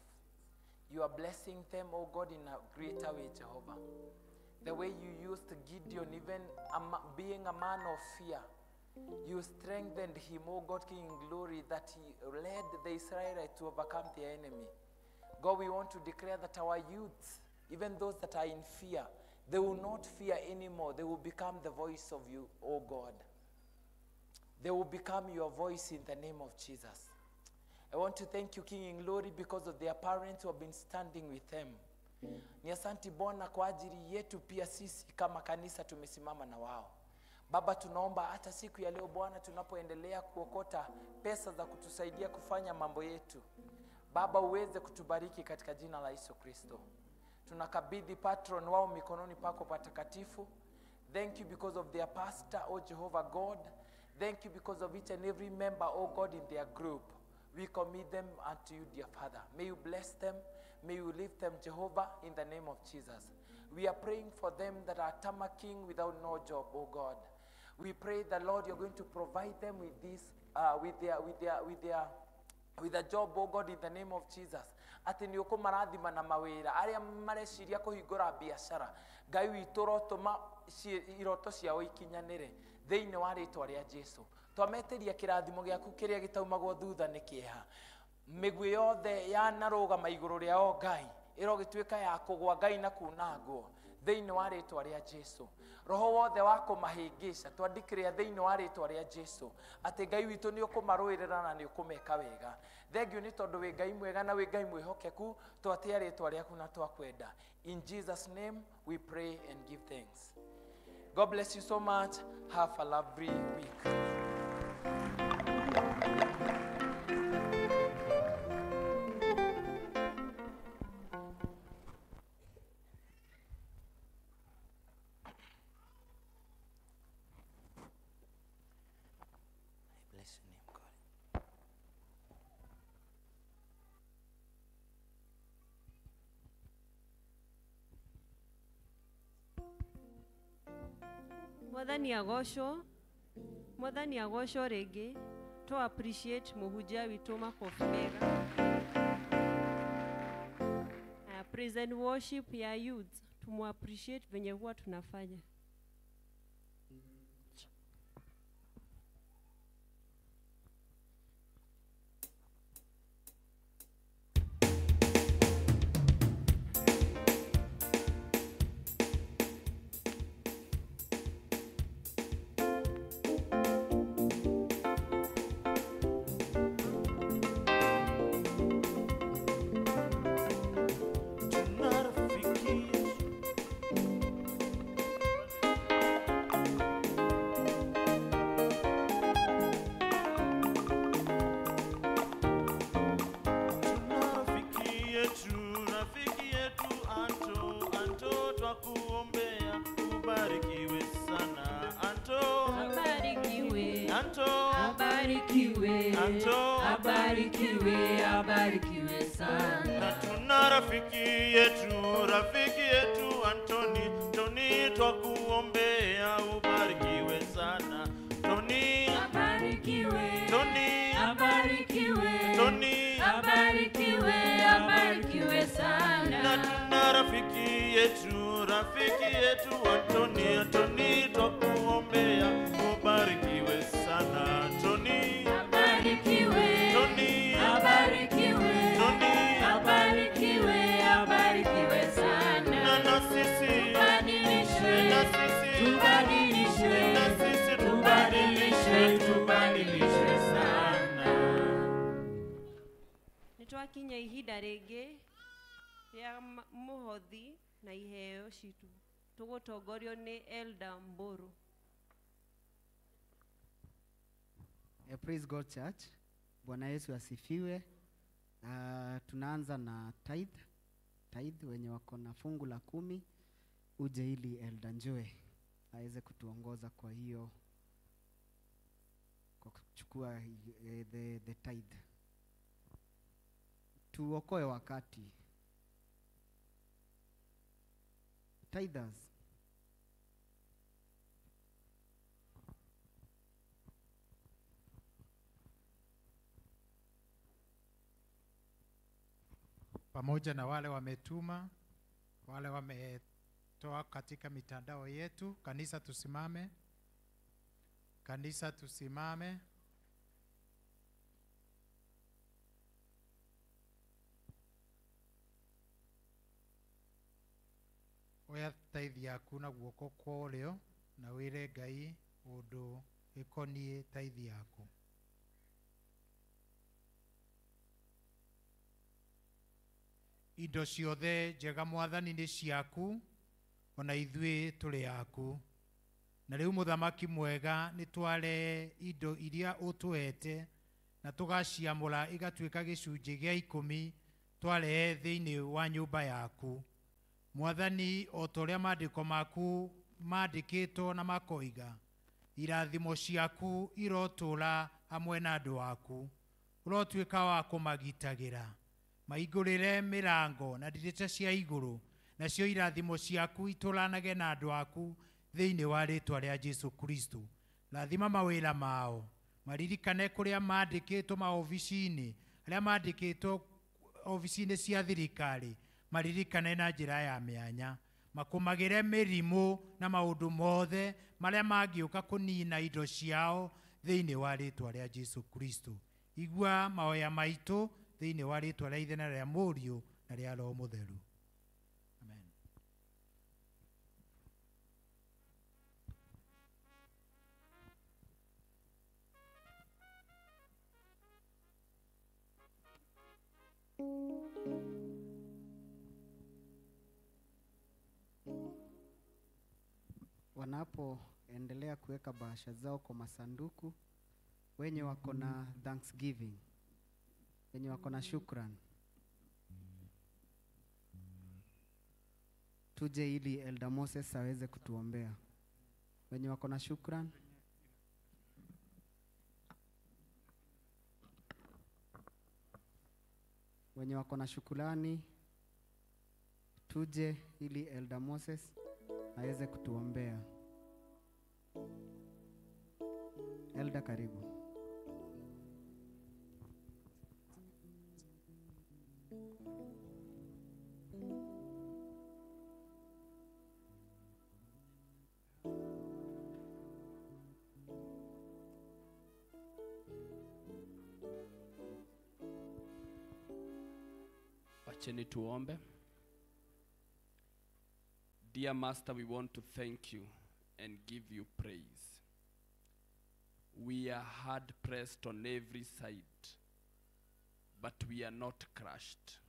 You are blessing them, oh God, in a greater way, Jehovah. The way you used Gideon, even being a man of fear, you strengthened him, oh God, King in glory, that he led the Israelites to overcome their enemy. God, we want to declare that our youths, even those that are in fear, they will not fear anymore. They will become the voice of you, oh God. They will become your voice in the name of Jesus. I want to thank you, King in glory, because of their parents who have been standing with them. Ni asanti Bwana kwa ajili yetu pia sisi kama kanisa tumesimama na wao. Baba, tunaomba hata siku ya leo Bwana, tunapoendelea kuokota pesa za kutusaidia kufanya mambo yetu, Baba uweze kutubariki katika jina la Yesu Kristo. Tunakabidhi patron wao mikononi pako patakatifu. Thank you because of their pastor, O Jehovah God. Thank you because of each and every member, O God, in their group. We commit them unto you, dear Father. May you bless them. May you lift them, Jehovah, in the name of Jesus. We are praying for them that are tamacking without no job, O God. We pray that, Lord, you're going to provide them with this, with a job, oh God, in the name of Jesus. Ati ni ũkũmarathima na mawĩra arĩa mareciria kũhingũra biacara, Ngai witũ rotũma iroto ciao ikinyanĩre thĩinĩ wa rĩtwa rĩa Jesu. Twametĩria kĩrathimo gĩaku kĩrĩa gĩtaumagwo thutha nĩ kĩeha. Mĩguĩ yothe yanarũgama igũrũ rĩao Ngai ĩrogĩtuĩka ya kũgwa Ngai na kunangwo thĩinĩ wa rĩtwa rĩa Jesu. Roho wothe wa kũmahĩngĩca twandĩkĩrĩa thĩinĩ wa rĩtwa rĩa Jesu atĩ Ngai witũ nĩ ũkũmarũĩrĩra na nĩ ũkũmeka wega. Thengiũ nĩ tondũ wĩ Ngai mwega na wĩ Ngai mwĩhokeku, twatĩa rĩtwa rĩaku na twakwenda. In Jesus name we pray and give thanks. God bless you so much. Have a lovely week. Bless your name, God. Mwathani agocwo rĩngĩ. To appreciate mũhunjia witũ makobi mega. Praise and worship ya youth, tumu appreciate venye huwa tunafanya. Abarikiwe sana. Na tuna rafiki yetu Antoni, Toni twakuombea ubarikiwe sana. Toni abarikiwe, Toni abarikiwe, Toni abarikiwe, abarikiwe sana. Na tuna rafiki yetu Antoni, Antoni twakuombea ubarikiwe sana. Toni abarikiwe, Toni abarikiwe, Toni abarikiwe, abarikiwe sana. Na sisi tubadilishwe, na sisi tubadilishwe, na sisi tubadilishwe, tubadilishwe sana. Nitwakinya ihinda rĩngĩ rĩa mũhothi na iheo citu. Tũgũtongorio nĩ Elder Mburu. Praise God Church. Bwana Yesu asifiwe. Tunaanza na tithe. Tithe wenye wako na fungu la 10 uje ili Elder Njoe aweze kutuongoza kwa hiyo, kwa kuchukua the tithe. Tuokoe wakati. Tithers. pamoja na wale wametuma, wale wametoa katika mitandao yetu. Kanisa tusimame. Kanisa tusimame. Oya taithi yaku na guoko kwa ũrĩo na wĩre Ngai ũndũ ĩkoniĩ taithi yaku. Indo ciothe njega Mwathani nĩ ciaku, ona ithuĩ tũrĩ aku. Na rĩu mũthamaki mwega nĩ tware indo iria ũtũhete na tũgaciamũra igatuĩka gĩcunjĩ gĩa 10 twarehe thĩinĩ wa nyũmba yaku. Mwathani, o ta ũrĩa maandĩko maku mandĩkĩtwo na makoiga, irathimo ciaku irotũũra hamwe na andũ aku. Ũrotuĩka wa kũmagitagĩra, maingũrĩre mĩrango na ndirica cia igũrũ, nacio irathimo ciaku itũranage na andũ aku thĩinĩ wa rĩtwa rĩa Jesu Kristo. Rathima mawĩra mao, maririkane kũrĩa mandĩkĩtwo maobici-inĩ, arĩa mandĩkĩtwo obici-inĩ cia thirikari, maririkane na njĩra ya mĩanya, makũmagĩre mĩrimũ na maũndũ mothe marĩa mangĩũka kũnina indo ciao thĩinĩ wa rĩtwa rĩa Jesu Kristo. Igua mahoya maitũ thĩinĩ wa rĩtwa rĩa Ithe na rĩa Mũriũ na rĩa Roho Mũtheru. Amen. Wanapoendelea kuweka bahasha zao kwa masanduku, wenye wako na thanksgiving, wenye wako na shukran, tuje ili Elder Moses aweze kutuombea. Wenye wako na shukran, wenye wako na shukrani, tuje ili Elder Moses aweze kutuombea. Elder, karibu. Wacheni tuombe. Dear Master, we want to thank you and give you praise. We are hard pressed on every side, but we are not crushed.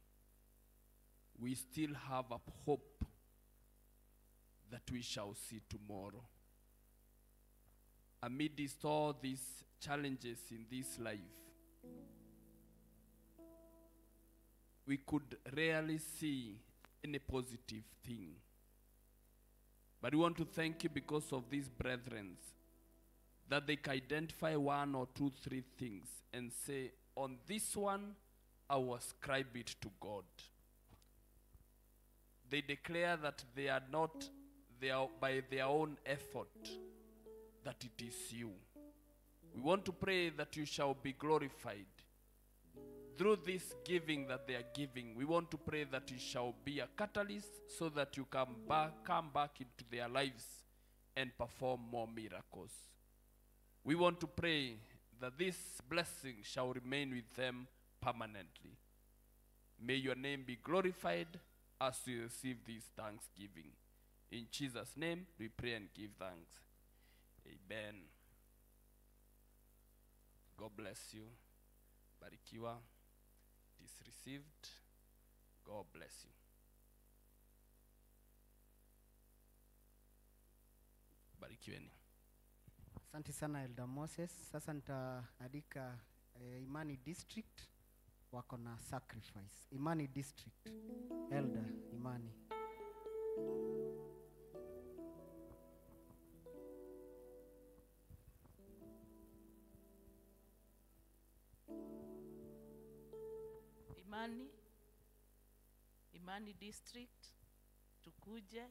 We still have a hope that we shall see tomorrow. Amidst all these challenges in this life, we could rarely see any positive thing. But we want to thank you because of these brethren, that they can identify 1 or 2, 3 things and say, on this one, I will ascribe it to God. They declare that they are not by their own effort, that it is you. We want to pray that you shall be glorified. Through this giving that they are giving, we want to pray that you shall be a catalyst so that you can come back into their lives and perform more miracles. We want to pray that this blessing shall remain with them permanently. May your name be glorified as we receive this thanksgiving. In Jesus' name, we pray and give thanks. Amen. God bless you. Barikiwa. It is received. God bless you. Barikiweni. Asante sana Elder Moses. Sasa nitaandika Imani District wako na sacrifice. Imani District. Elder Imani. Imani, Imani District, tukuje.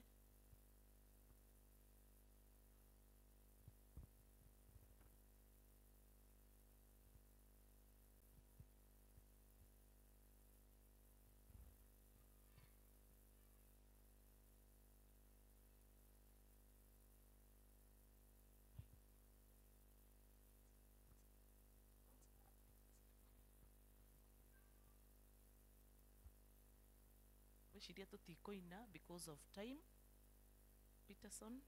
Ngwĩciria tũtikũina because of time. Peterson.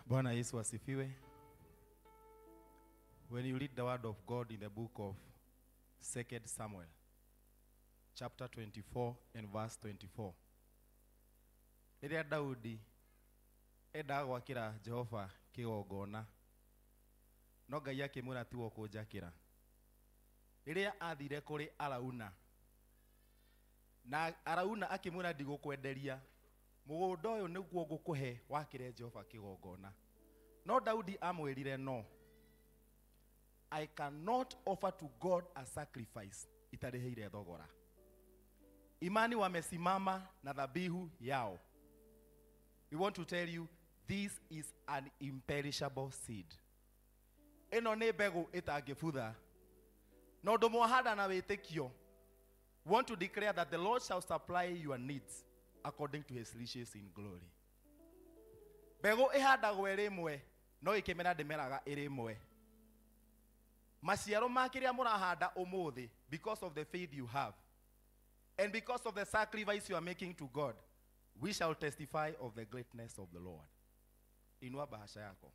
Bwana Yesu asifiwe. When you read the word of God in the book of 2 Samuel, chapter 24 and verse 24. Rĩrĩa Daudi endaga gwakĩra Jehova kĩgongona, no Ngai akĩmwĩra tiwe ũkũnjakĩra. Rĩrĩa athire kũrĩ Arauna, na Arauna akĩmwĩra ndigũkwenderia, mũgũnda ũyũ nĩguo ngũkũhe wakĩre Jehova kĩgongona. No Daudi amwĩrire no, I cannot offer to God a sacrifice itarĩhĩire thogora. Imani wamesimama na dhabihu yao. We want to tell you this is an imperishable seed. Ĩno nĩ mbegũ ĩtangĩbutha. Na ũndũ mwahanda na wĩtĩkio. We want to declare that the Lord shall supply your needs according to his riches in glory. Mbegũ ĩhandagwo ĩrĩ ĩmwe, no ĩkĩmera ndĩmeraga ĩrĩ ĩmwe. Maciaro ma kĩrĩa mũrahanda ũmũthĩ, because of the faith you have and because of the sacrifice you are making to God, we shall testify of the greatness of the Lord. Inua bahasha yako.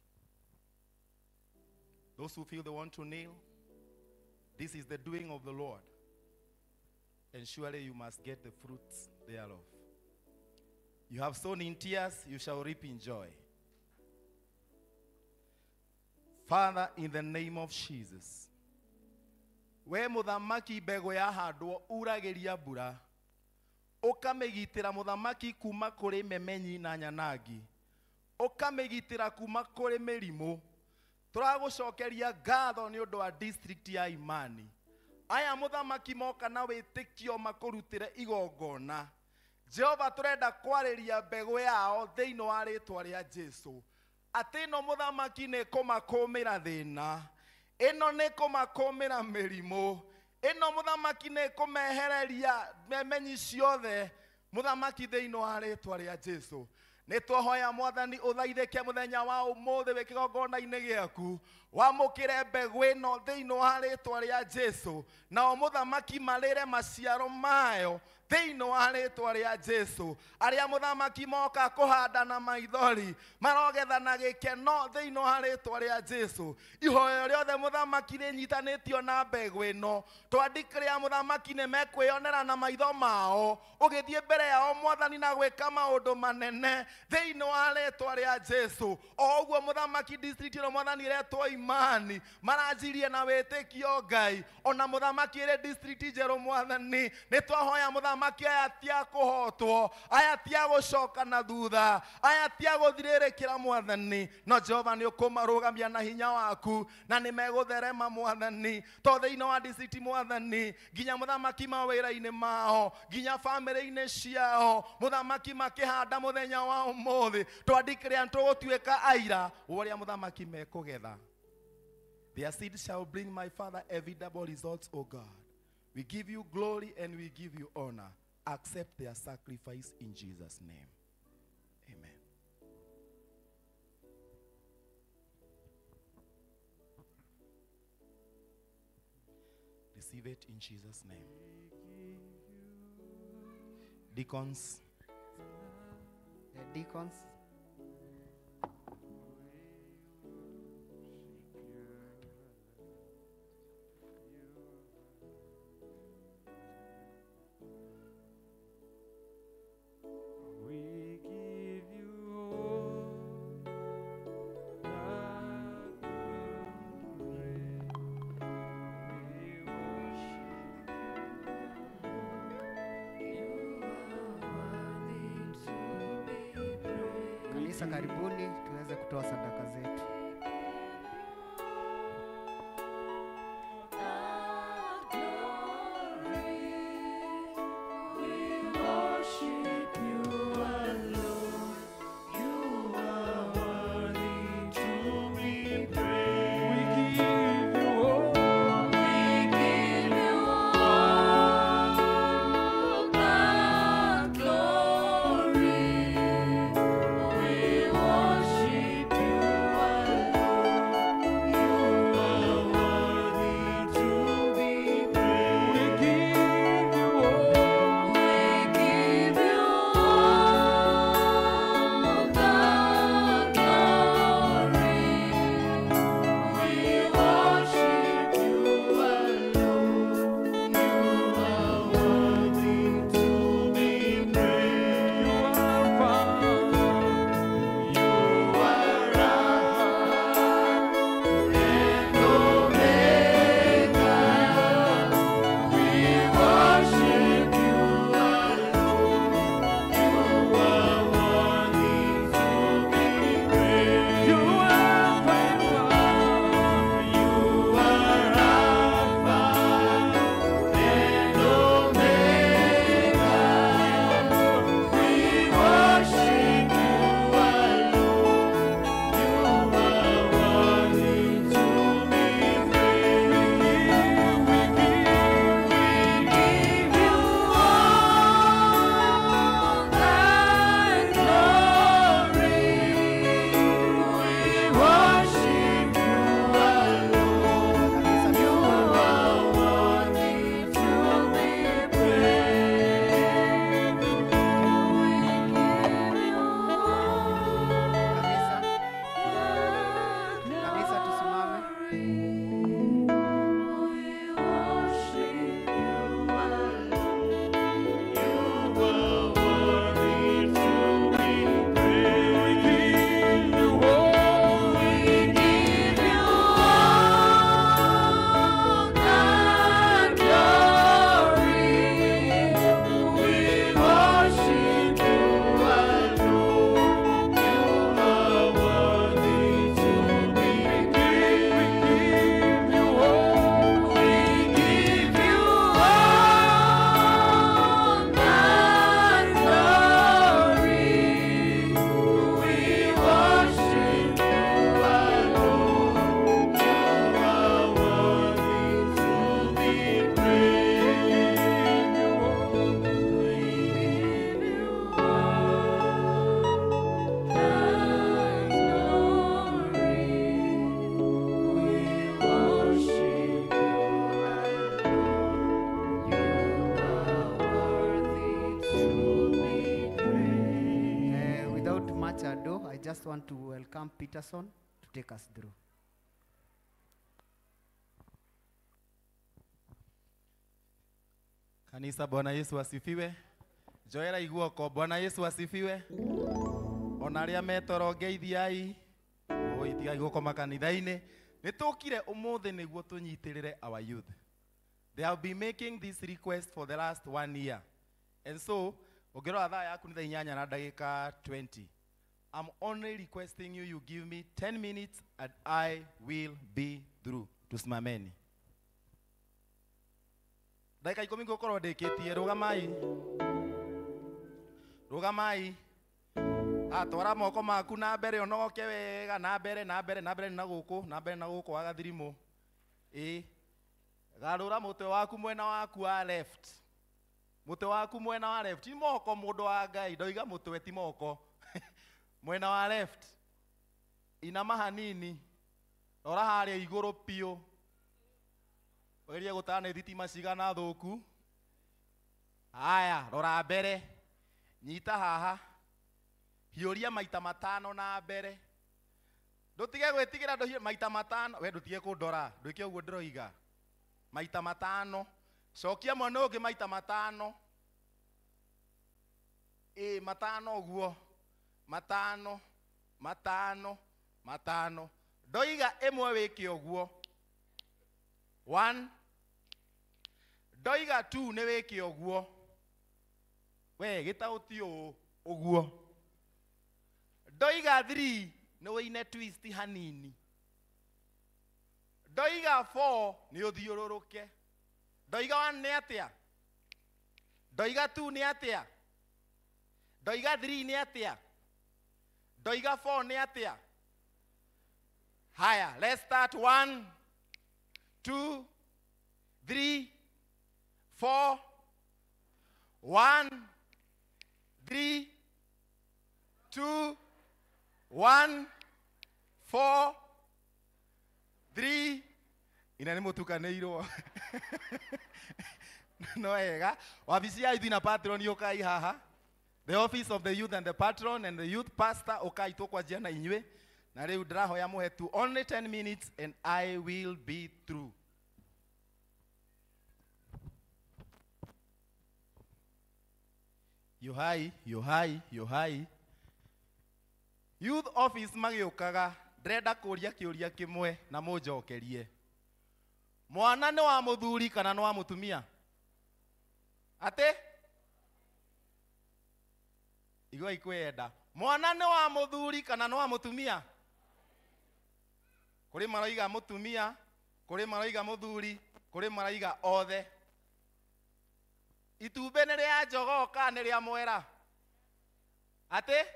Those who feel they want to kneel, this is the doing of the Lord, and surely you must get the fruits thereof. You have sown in tears, you shall reap in joy. Father, in the name of Jesus, we muthamaki mbegũ yahandwo uragĩria mbura, ũkamĩgitĩra muthamaki kuma kũrĩ memenyi na nyanangi, ũkamĩgitĩra kuma kũrĩ mĩrimũ. Tũragũcokeria ngatho nĩ ũndũ wa district ya Imani. Aya muthamaki moka na wĩtĩkio makũrutĩre igongona. Jehova tũrenda kwarĩria mbegũ yao thĩinĩ wa rĩtwa rĩa Jesu. Atĩ ĩno mũthamaki nĩ kũmakũmĩra thĩna, ĩno nĩ kũmakũmĩra mĩrimũ, ĩno mũthamaki nĩ kũmehereria memenyi ciothe mũthamaki thĩinĩ wa rĩtwa rĩa Jesu. Nĩ twahoya mwathani ũthaithĩke mũthenya wa ũmũthĩ wĩ kĩgongona-inĩ gĩaku, wamũkĩre mbegũ ĩno thĩinĩ wa rĩtwa rĩa Jesu, nao mũthamaki marĩre maciaro mayo thĩinĩ wa rĩtwa rĩa Jesu. Arĩa mũthamaki moka kũhanda na maithori marogetha na gĩkeno thĩinĩ wa rĩtwa rĩa Jesu. Ihoyo rĩothe mũthamaki rĩnyitanĩtio na mbegũ ĩno, twandĩkĩrĩa mũthamaki nĩ mekwĩyonera na maitho mao ũgĩthiĩ mbere yao mwathani na gwĩka maũndũ manene thĩinĩ wa rĩtwa rĩa Jesu. O ũguo mũthamaki district ĩno mwathani ĩretwo Imani maranjirie na wĩtĩkio Ngai, ona mũthamaki ĩrĩ district njerũ mwathani nĩ twahoya mũthamaki aya ti a kũhotwo, aya ti a gũcoka na thutha, aya ti a gũthirĩrĩkĩra mwathani, no Jehova nĩ ũkũmarũgamia na hinya waku na nĩ megũtherema mwathani, to thĩinĩ wa district mwathani nginya mũthamaki mawĩra-inĩ mao, nginya bamĩrĩ-inĩ ciao mũthamaki makĩhanda mũthenya wa ũmũthĩ twandĩkĩrĩa tũgũtuĩka aira wa ũrĩa mũthamaki mekũgetha. Their seed shall bring my Father evident results, O God. We give you glory and we give you honor. Accept their sacrifice in Jesus' name. Amen. Receive it in Jesus' name. Deacons. The deacons. Karibuni tuweze kutoa sadaka zetu. Glory. want to welcome Peterson to take us through. Kanisa, Bwana Yesu asifiwe. Joera iguoko, Bwana Yesu asifiwe. Ona aria metoro ngeithiai, oi tigai gukoma kanitha-inĩ. Nĩtũkire ũmũthĩ nĩguo tũnyitĩrĩre our youth. They have been making this request for the last 1 year. And so, ũngĩrora thaa yaku nĩ thaa inyanya na ndagĩka 20. I'm only requesting you, you give me 10 minutes and I will be through. Tusimameni. Ndagĩka ikũmi ngũkorwo ndĩkĩtie. Rũgamai. Rũgamai. Atwara moko maku na mbere ũnogoke wega, na mbere, na mbere, na mbere na gũkũ, na mbere na gũkũ wa gathirimũ. Ĩ. Garũra mũtwe waku mwena waku wa left. Mũtwe waku mwena wa left. Ti moko mũndũ wa Ngai, ndoiga mũtwe ti moko. Mwena wa left. Inama hanini. Rora harĩa igũrũ piũ. Ũgerie gũtara nĩ thitima cigana thũku. Haya, rora mbere. Nyita haha. Hiũria maita matano na mbere. Ndũtige gwĩtigĩra ndũhie maita matano. We ndũtige kũndora, ndwĩke ũguo ndĩroiga. Maita matano. Cokia mwena ũngĩ maita matano. Ĩ, matano ũguo. Matano, matano, matano. Ndoiga ĩmwe wĩke ũguo. 1. Ndoiga 2 nĩ wĩke ũguo. We gĩtaũ ti ũũ ũguo. Ndoiga 3 nĩ wĩine twist hanini. Ndoiga 4 nĩ ũthiũrũrũke. Ndoiga 1 nĩ atĩa? Ndoiga 2 nĩ atĩa? Ndoiga 3 nĩ atĩa? Ndoiga 4 nĩ atĩa? Haya, let's start. 1, 2, 3, 4. 1, 3, 2, 1, 4, 3. Ina nĩ mũtukanĩirwo. No wega. Wabici ya youth na patron ũkai haha. The office of the youth and the patron and the youth pastor ũkai tũkwanjia na inyuĩ. Na rĩu ndĩrahoya mũhe tu only 10 minutes and I will be through. Yohai, yohai, yohai. Youth office magĩũkaga ndĩrenda kũria kĩũria kĩmwe na mũnjokerie. Mwana nĩ wa mũthuri kana nĩ wa mũtumia? Atĩ? Igua ikwenda. Mwana nĩ wa mũthuri kana nĩ wa mũtumia? Kũrĩ maroiga mũtumia, kũrĩ maroiga mũthuri, kũrĩ maroiga othe. Itumbĩ nĩ rĩa njogoo kana nĩ rĩa mwera? Atĩ?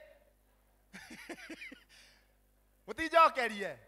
Mũtinjokerie.